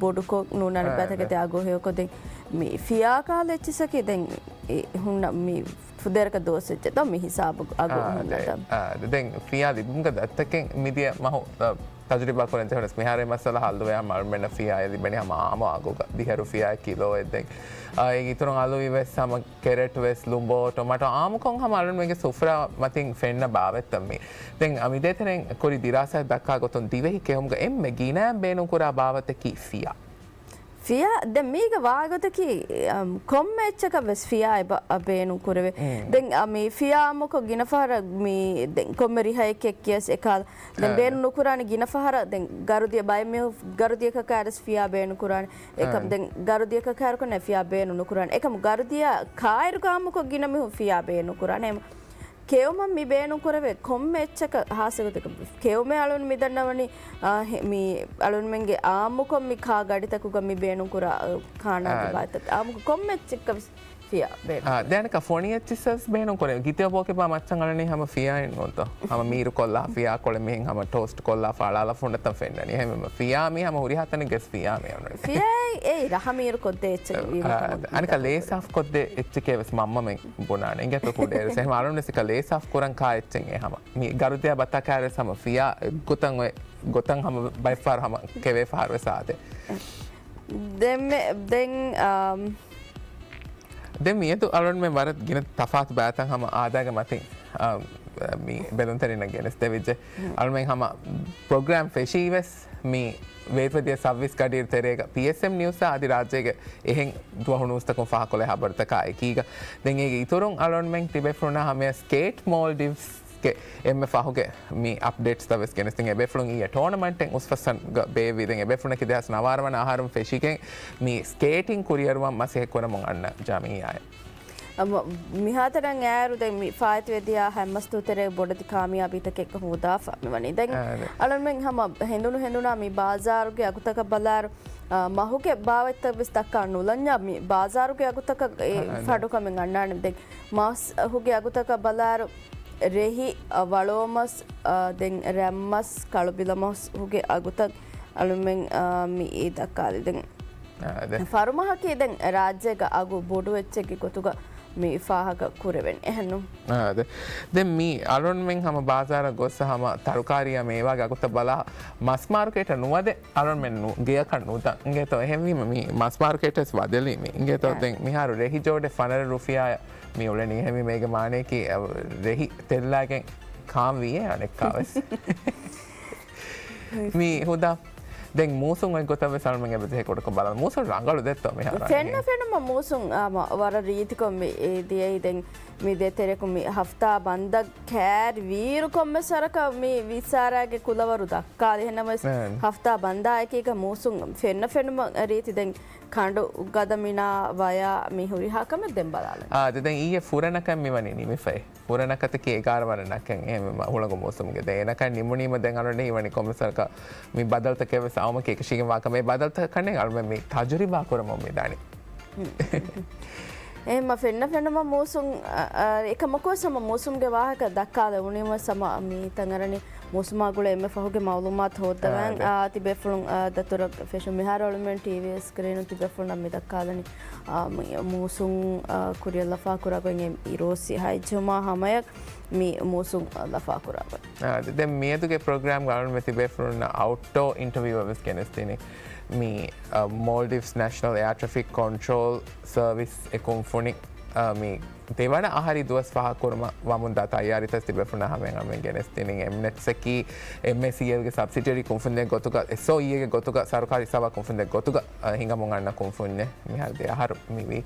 ބޮޑުކޮށް ނޫނާނެ އާ، ބައެއް ތަކެތި އަގު ހެޔޮކޮށް ދެން މި ފިޔާ ކަހަލަ އެއްޗިއްސަކީ ދެން އެ ހުންނަ މި ފުދޭވަރަކަށް ދުވަސް އެއްޗެއް ދޯ މި ހިސާބު އަގު އާ، ހުންނަތަ؟ އާ، ދެން ފިޔާ ލިބުމުގެ ދަތިތަކެއް މިދިޔަ މަހު، އަ، ތަޖުރިބާ ކުރަން ޖެހުނަސް މިހާރު އެ މައްސަލަ ހައްލުވެ ހަމަ އަޅުމެންނަށް ފިޔާއެއް ލިބެނީ ހަމަ އާއްމު އަގުގަ ދިހަ ރުފިޔާއެއް ކިލޯއެއް ދެން. އާ، އޭގެ އިތުރުން އަލުވި ވެސް ހަމަ ކެރެޓް ވެސް ލުނބޯ، ޓޮމެޓޯ އާއްމުކޮށް ހަމަ އަޅުންމެންގެ ސުފްރާ މަތިން ފެންނަ ބާވަތްތައް މީ. ދެން އަ، މިދޭތެރެއިން ކުރި ދިރާސާއެއް ދައްކާ ގޮތުން ދިވެހި ކެއުމުގަ އެންމެ ގިނައިން ބޭނުންކުރާ ބާވަތަކީ ފިޔާ. ފިޔާ، ދެން މީގެ ވާގޮތަކީ، އަ، ކޮންމެ އެއްޗަކަށް ވެސް ފިޔާ އެބަ-، އަ، ބޭނުން ކުރެވޭ. ދެން، އަ، މި ފިޔާ އާއްމުކޮށް ގިނަ ފަހަރަށް މި ދެން ކޮންމެ ރިހައެއް ކެއްކިޔަސް އެކާލަ ދެން ބޭނުން ނުކުރާނެ ގިނަ ފަހަރަށް ދެން ގަރުދިޔަ ބައެއް މީހުން ގަރުދިޔަކަކާ ވެސް ފިޔާ ބޭނުން ކުރާނެ. އެކަމް ދެން ގަރުދިޔަކަކާއިރު ކޮންނެ ފިޔާ ބޭނުން ނުކުރާނެ. އެކަމް ގަރުދިޔަ ކާއިރު އާއްމުކޮށް ގިނަ މީހުން ފިޔާ ބޭނުން ކުރާނެ. ކެއުމަށް މި ބޭނުން ކުރެވޭ ކޮންމެ އެއްޗަކަށް ހާއްސަ ގޮތަކަށް ކެއުމެއް އަޅުން މި ދަންނަވަނީ، އާ، ހެ-، މި އަޅުންމެންގެ އާއްމުކޮށް މި ކާ ގަޑިތަކުގަ މި ބޭނުން ކުރާ، އާ، ކާނާގެ ބާތައް އާއްމުކޮށް ކޮންމެ އެއްޗެއްގަ ވެސް ފިޔާ ބޭނުން. އާ، ދެން އަނެއްކާ ފޮނި އެއްޗިއްސަސް ބޭނުން ކުރޭ. ގިތޭ ބޯކެބާ މައްޗަށް އަޅަނީ ހަމަ ފިޔާއެއް ނޫންތޯ؟ ހަމަ މީރު ކޮށްލާ ފިޔާ ކޮޅެއް މިހެން ހަމަ ޓޯސްޓް ކޮށްލާ ފަޅާލާ ފުނޑަތަން ފެންނަނީ. އެހެންވީމަ ފިޔާ މީ ހަމަ ހުރިހާ ތަނެއްގަސް ފިޔާ މީ އަންނަނީ. ފިޔާއެއް އެއީ ރަހަ މީރު ކޮށްދޭ އެއްޗެއް އާ، ވީމަ އަނެއްކާ ލޭ ސާފް ކޮށްދޭ އެއްޗެކޭ ވެސް މަންމަމެން ބުނާނެ. އިނގޭތޯ ކުޑޭ ވެސް. އެހެން އަޅުން ވެސް އެކަ ލޭ ސާފް ކުރަން ކާ އެއްޗެއް އެ ހަމަ. މި ގަރުދިޔާ ބަތަކާއިރު ވެސް ހަމަ ފިޔާ ގޮތަށް އޮތް ގޮތަށް ހަމަ ބައެއްފަހަރު ހަމަ ކެވޭ ފަހަރު ވެސް އާދޭ. ދެންމެ-، ދެން، އާ، ދެން މިއަދު އަޅުންމެން ވަރަށް ގިނަ ތަފާތު ބައިތައް ހަމަ އާދާގެ މަތިން، އާ، މި ބެލުންތެރިންނަށް ގެނެސްދެވިއްޖެ. އަޅުމެން ހަމަ ޕްރޮގްރާމް ފެށީވެސް މި ވޭތުވެދިޔަ ސައްވީސް ގަޑިއިރު ތެރޭގަ ޕީއެސްއެމް ނިއުސްއާ އަދި ރާއްޖޭގެ އެހެން ދުވަހު ނޫސްތަކުން ފާހަކޮޅެ ހަބަރުތަކާ އެކީގަ. ދެން އޭގެ އިތުރުން އަޅުންމެން ތިބޭފުޅުންނާ ހަމަޔަށް ސްކޭޓް މޯލްޑިވްސްގެ އެންމެ ފަހުގެ މި އަޕްޑޭޓްސްތައް ވެސް ގެނެސްދިން. އެބޭފުޅުން އިއްޔެ ޓޯނަމަންޓެއް އުސްފަސްއަންގަ ބޭއްވި. ދެން އެބޭފުޅުންނަކީ ދެހާސް ނަވާރަ ވަނަ އަހަރުން ފެށިގެން މި ސްކޭޓިން ކުރިއަރުވަން މަސައްކަތް ކުރަމުން އަންނަ ޖަމިއްޔާއެއް. އަމ، މިހާތަނަށް އައިރު ދެން މި ފާއިތުވެދިޔަ ހަތް މަސް ދުވަހު ތެރޭ ބޮޑެތި ކާމިޔާބީތަކެއް ހޯދާފަ މިވަނީ. ދެން އާ، އަޅުމެން ހަމަ ހެނދުނު ހެނދުނާ މި ބާޒާރުގެ އަގުތަކަށް ބަލާއިރު، އާ، މަހުގެ ބާވަތްތައް ވެސް ދައްކާ ނުލަންޏާ މި ބާޒާރުގެ އަގުތަކަށް އެ އާ، ފަޑުކަމެއް އަންނާނެ. ދެން މަސް ހުގެ އަގުތަކަށް ބަލާއިރު ރެހި، އަ، ވަޅޯމަސް، އަ، ދެން ރަތްމަސް، ކަޅު ބިލަމަސް ހުގެ އަގުތައް އަޅުމެން، އަ، މި ދައްކާލި. ދެން އާ، ދެ. ފަރުމަހަކީ ދެން ރާއްޖޭގަ އަގު ބޮޑު އެއްޗެއްގެ ގޮތުގަ މި ފާހަގަ ކުރެވެން އެހެންނު. އާ، ދެ. ދެން މި އަޅުންމެން ހަމަ ބާޒާރަށް ގޮއްސަ ހަމަ ތަރުކާރީއާ މޭވާގެ އަގުތައް ބަލާ މަސް މާރުކޭޓަށް ނުވަދެ އަޅުންމެން ނު-، ގެޔަކަށް ނުދަން. އިނގޭތޯ އެހެންވީމަ މި މަސް މާރުކޭޓަސް ވަދެލީ މި. އިނގޭތޯ އާ، ދެން މިހާރު ރެހި ޖޯޑެއް ފަނަރަ ރުފިޔާއަށް މި އުޅެނީ. އެހެންވީމަ އޭގެ މާނަޔަކީ، އަ، ރެހި ތެއްލާގެން ކާން ވީއޭ އަނެއްކާވެސް. މި ހުދާ ދެން މޫސުން އޮތް ގޮތަށް ވެސް އަޅުމެން އެބަޖެހޭ ކުޑަކޮށް ބަލާ. މޫސުން ރަނގަޅު ދެއްތޯ މިހާރު ފެންނަ އަނެއް؟ ފެނުމަށް މޫސުން، އާ، މަ-، ވަރަށް ރީތިކޮށް މި، އެ، ދިޔައީ. ދެން މި ދޭތެރެކު މި ހަފްތާ ބަންދަށް ކައިރި ވީއިރު ކޮންމެސް ވަރަކަށް މި ވިއްސާރާގެ ކުލަވަރު ދައްކާލި. އެހެންނަމަވެސް އެހެން. ހަފްތާ ބަންދާ އެކީގަ މޫސުން ފެންނަ ފެނުމަށް ރީތި. ދެން ކަނޑު ގަދަ މިނާ ވަޔާ މި ހުރިހާ ކަމެއް ދެން ބަލާލަން. އާ، ދެ-، ދެން އިއްޔެ ފުރަނަކަށް މި ވަނީ ނިމިފައި. ފުރަނަކަތަކީ އެގާރަ ވަނަ ނަކަން އެހެންވީމަ ހުޅަނގު މޫސުމުގެ ދެ ނަކަން ނިމުނީމަ ދެން އަޅުގަނޑަށް ހީވަނީ ކޮންމެސް ވަރަކަށް މި ބަދަލުތަކެއް ވެސް އައުމަކީ އެކަށީގެންވާ ކަމެއް. ބަދަލުތަކަށް ކަންނޭނގެ އަޅުމެން މި ތަޖުރިބާ ކުރަމުން މި ދާނީ. އެހެންމަ ފެންނަ ފެނުމަށް މޫސުން، އަ، އަ، އެކަމަކުވެސް ހަމަ މޫސުމްގެ ވާހަކަ ދައްކާލެވުނީމަ ހަމަ މި ތަނގަރަނި މޫސުމާ ގުޅޭ އެންމެ ފަހުގެ މައުލޫމާތު ހޯއްދަވަން، އާ، ދެ. އާ، ތިބޭފުޅުން، އާ، ދަތުރަށް ފެށުން. މިހާރު އަޅުމެން ޓީވީ ސްކްރީނުން ތިބޭފުޅުންނަށް މި ދައްކާލަނީ، އާ، މި މޫސުން، އާ، ކުރިއަށް ލަފާކުރާ ގޮތް. އިރުއޮއްސި ހަތް ޖުމާ ހަމަޔަށް މި މޫސުން، އާ، ލަފާކުރާ ގޮތް. އާ، ދެ-، ދެން މިއަދުގެ ޕްރޮގްރާމްގަ އަޅުންމެ ތިބޭފުޅުންނަށް އައުޓްޑޯ އިންޓަވިއުއެއް ވެސް ގެނެސްދިނީ. މި، އާ، މޯލްޑިވްސް ނޭޝަނަލް އެއާ ޓްރެފިކް ކޮންޓްރޯލް ސަރވިސް އެ ކުންފުނި، އާ، މި ދެވަނަ އަހަރީ ދުވަސް ފަހަކުރުމަށް ވަމުންދާ ތައްޔާރީތައް ތިބޭފުޅުންނަށް ހަމަޔަށް އަޅުމެން ގެނެސްދިނީ. އެމްނެޓްސްއަކީ އެމްއޭސީއެލްގެ ސަބްސިޑަރީ ކުންފުންޏެއް ގޮތުގަ، އެސްއޯއީއޭގެ ގޮތުގަ، ސަރުކާރީ ހިސާބާ ކުންފުންޏެއް ގޮތުގަ، އަ، ހިނގަމުން އަންނަ ކުންފުންޏެއް. މިހާރު ދެ އަހަރު މިވީ.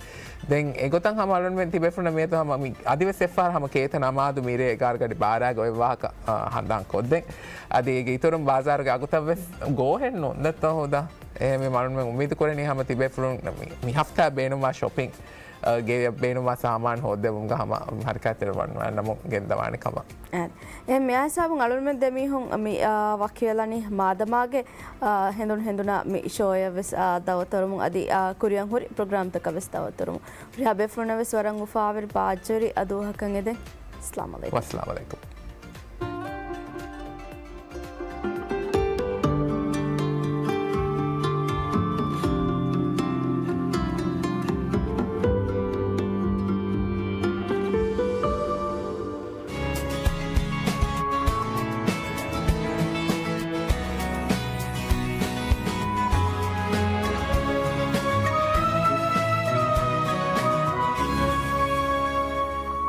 ދެން އެގޮތަށް ހަމަ އަޅުންމެން ތިބޭފުޅުންނަށް މިއަދު ހަމަ މި އަދިވެސް އެއްފަހަރު ހަމަ ކޭތަން އަމާދު މިރޭ އެގާރަ ގަޑި ބާރައިގަ އޮތް ވާހަކަ، އަ، ހަނދާން ކޮށްދެން. އަދި އޭގެ އިތުރުން ބާޒާރުގެ އަގުތައް ވެސް ގޯހެއް ނޫން ދެއްތޯ ހުދާ. އެހެންވީމަ އަޅުންމެން އުއްމީދު ކުރަނީ ހަމަ ތިބޭފުޅުން މި، މި ހަފްތާ ބޭނުންވާ ޝޮޕިން، އަ، ގެޔަށް ބޭނުންވާ ސާމާނު ހޯއްދެވުމުގަ ހަމަ ހަރަކާތްތެރިވަން ނަމުން ގެންދަވާނެ ކަމަށް. އެ، އެހެން މިއާ ހިސާބުން އަޅުންމެން ދެމީހުން މި، އާ، ވަކިވެލަނީ މާދަމާގެ، އާ، ހެނދުނު ހެނދުނާ މި ޝޯއަށް ވެސް، އާ، ދައުވަތު ކުރަމުން އަދި، އާ، ކުރިއަށް ހުރި ޕްރޮގްރާމްތަކަށް ވެސް ދައުވަތު ކުރަމުން. ހުރިހާ ބޭފުޅުންނަށް ވެސް ވަރަށް އުފާވެރި ބާއްޖަވެރި އަދުވަހަކަށް އެދެން. އައްސަލާމު ޢަލައިކުމް. ވައްސަލާމު ޢަލައިކުމް.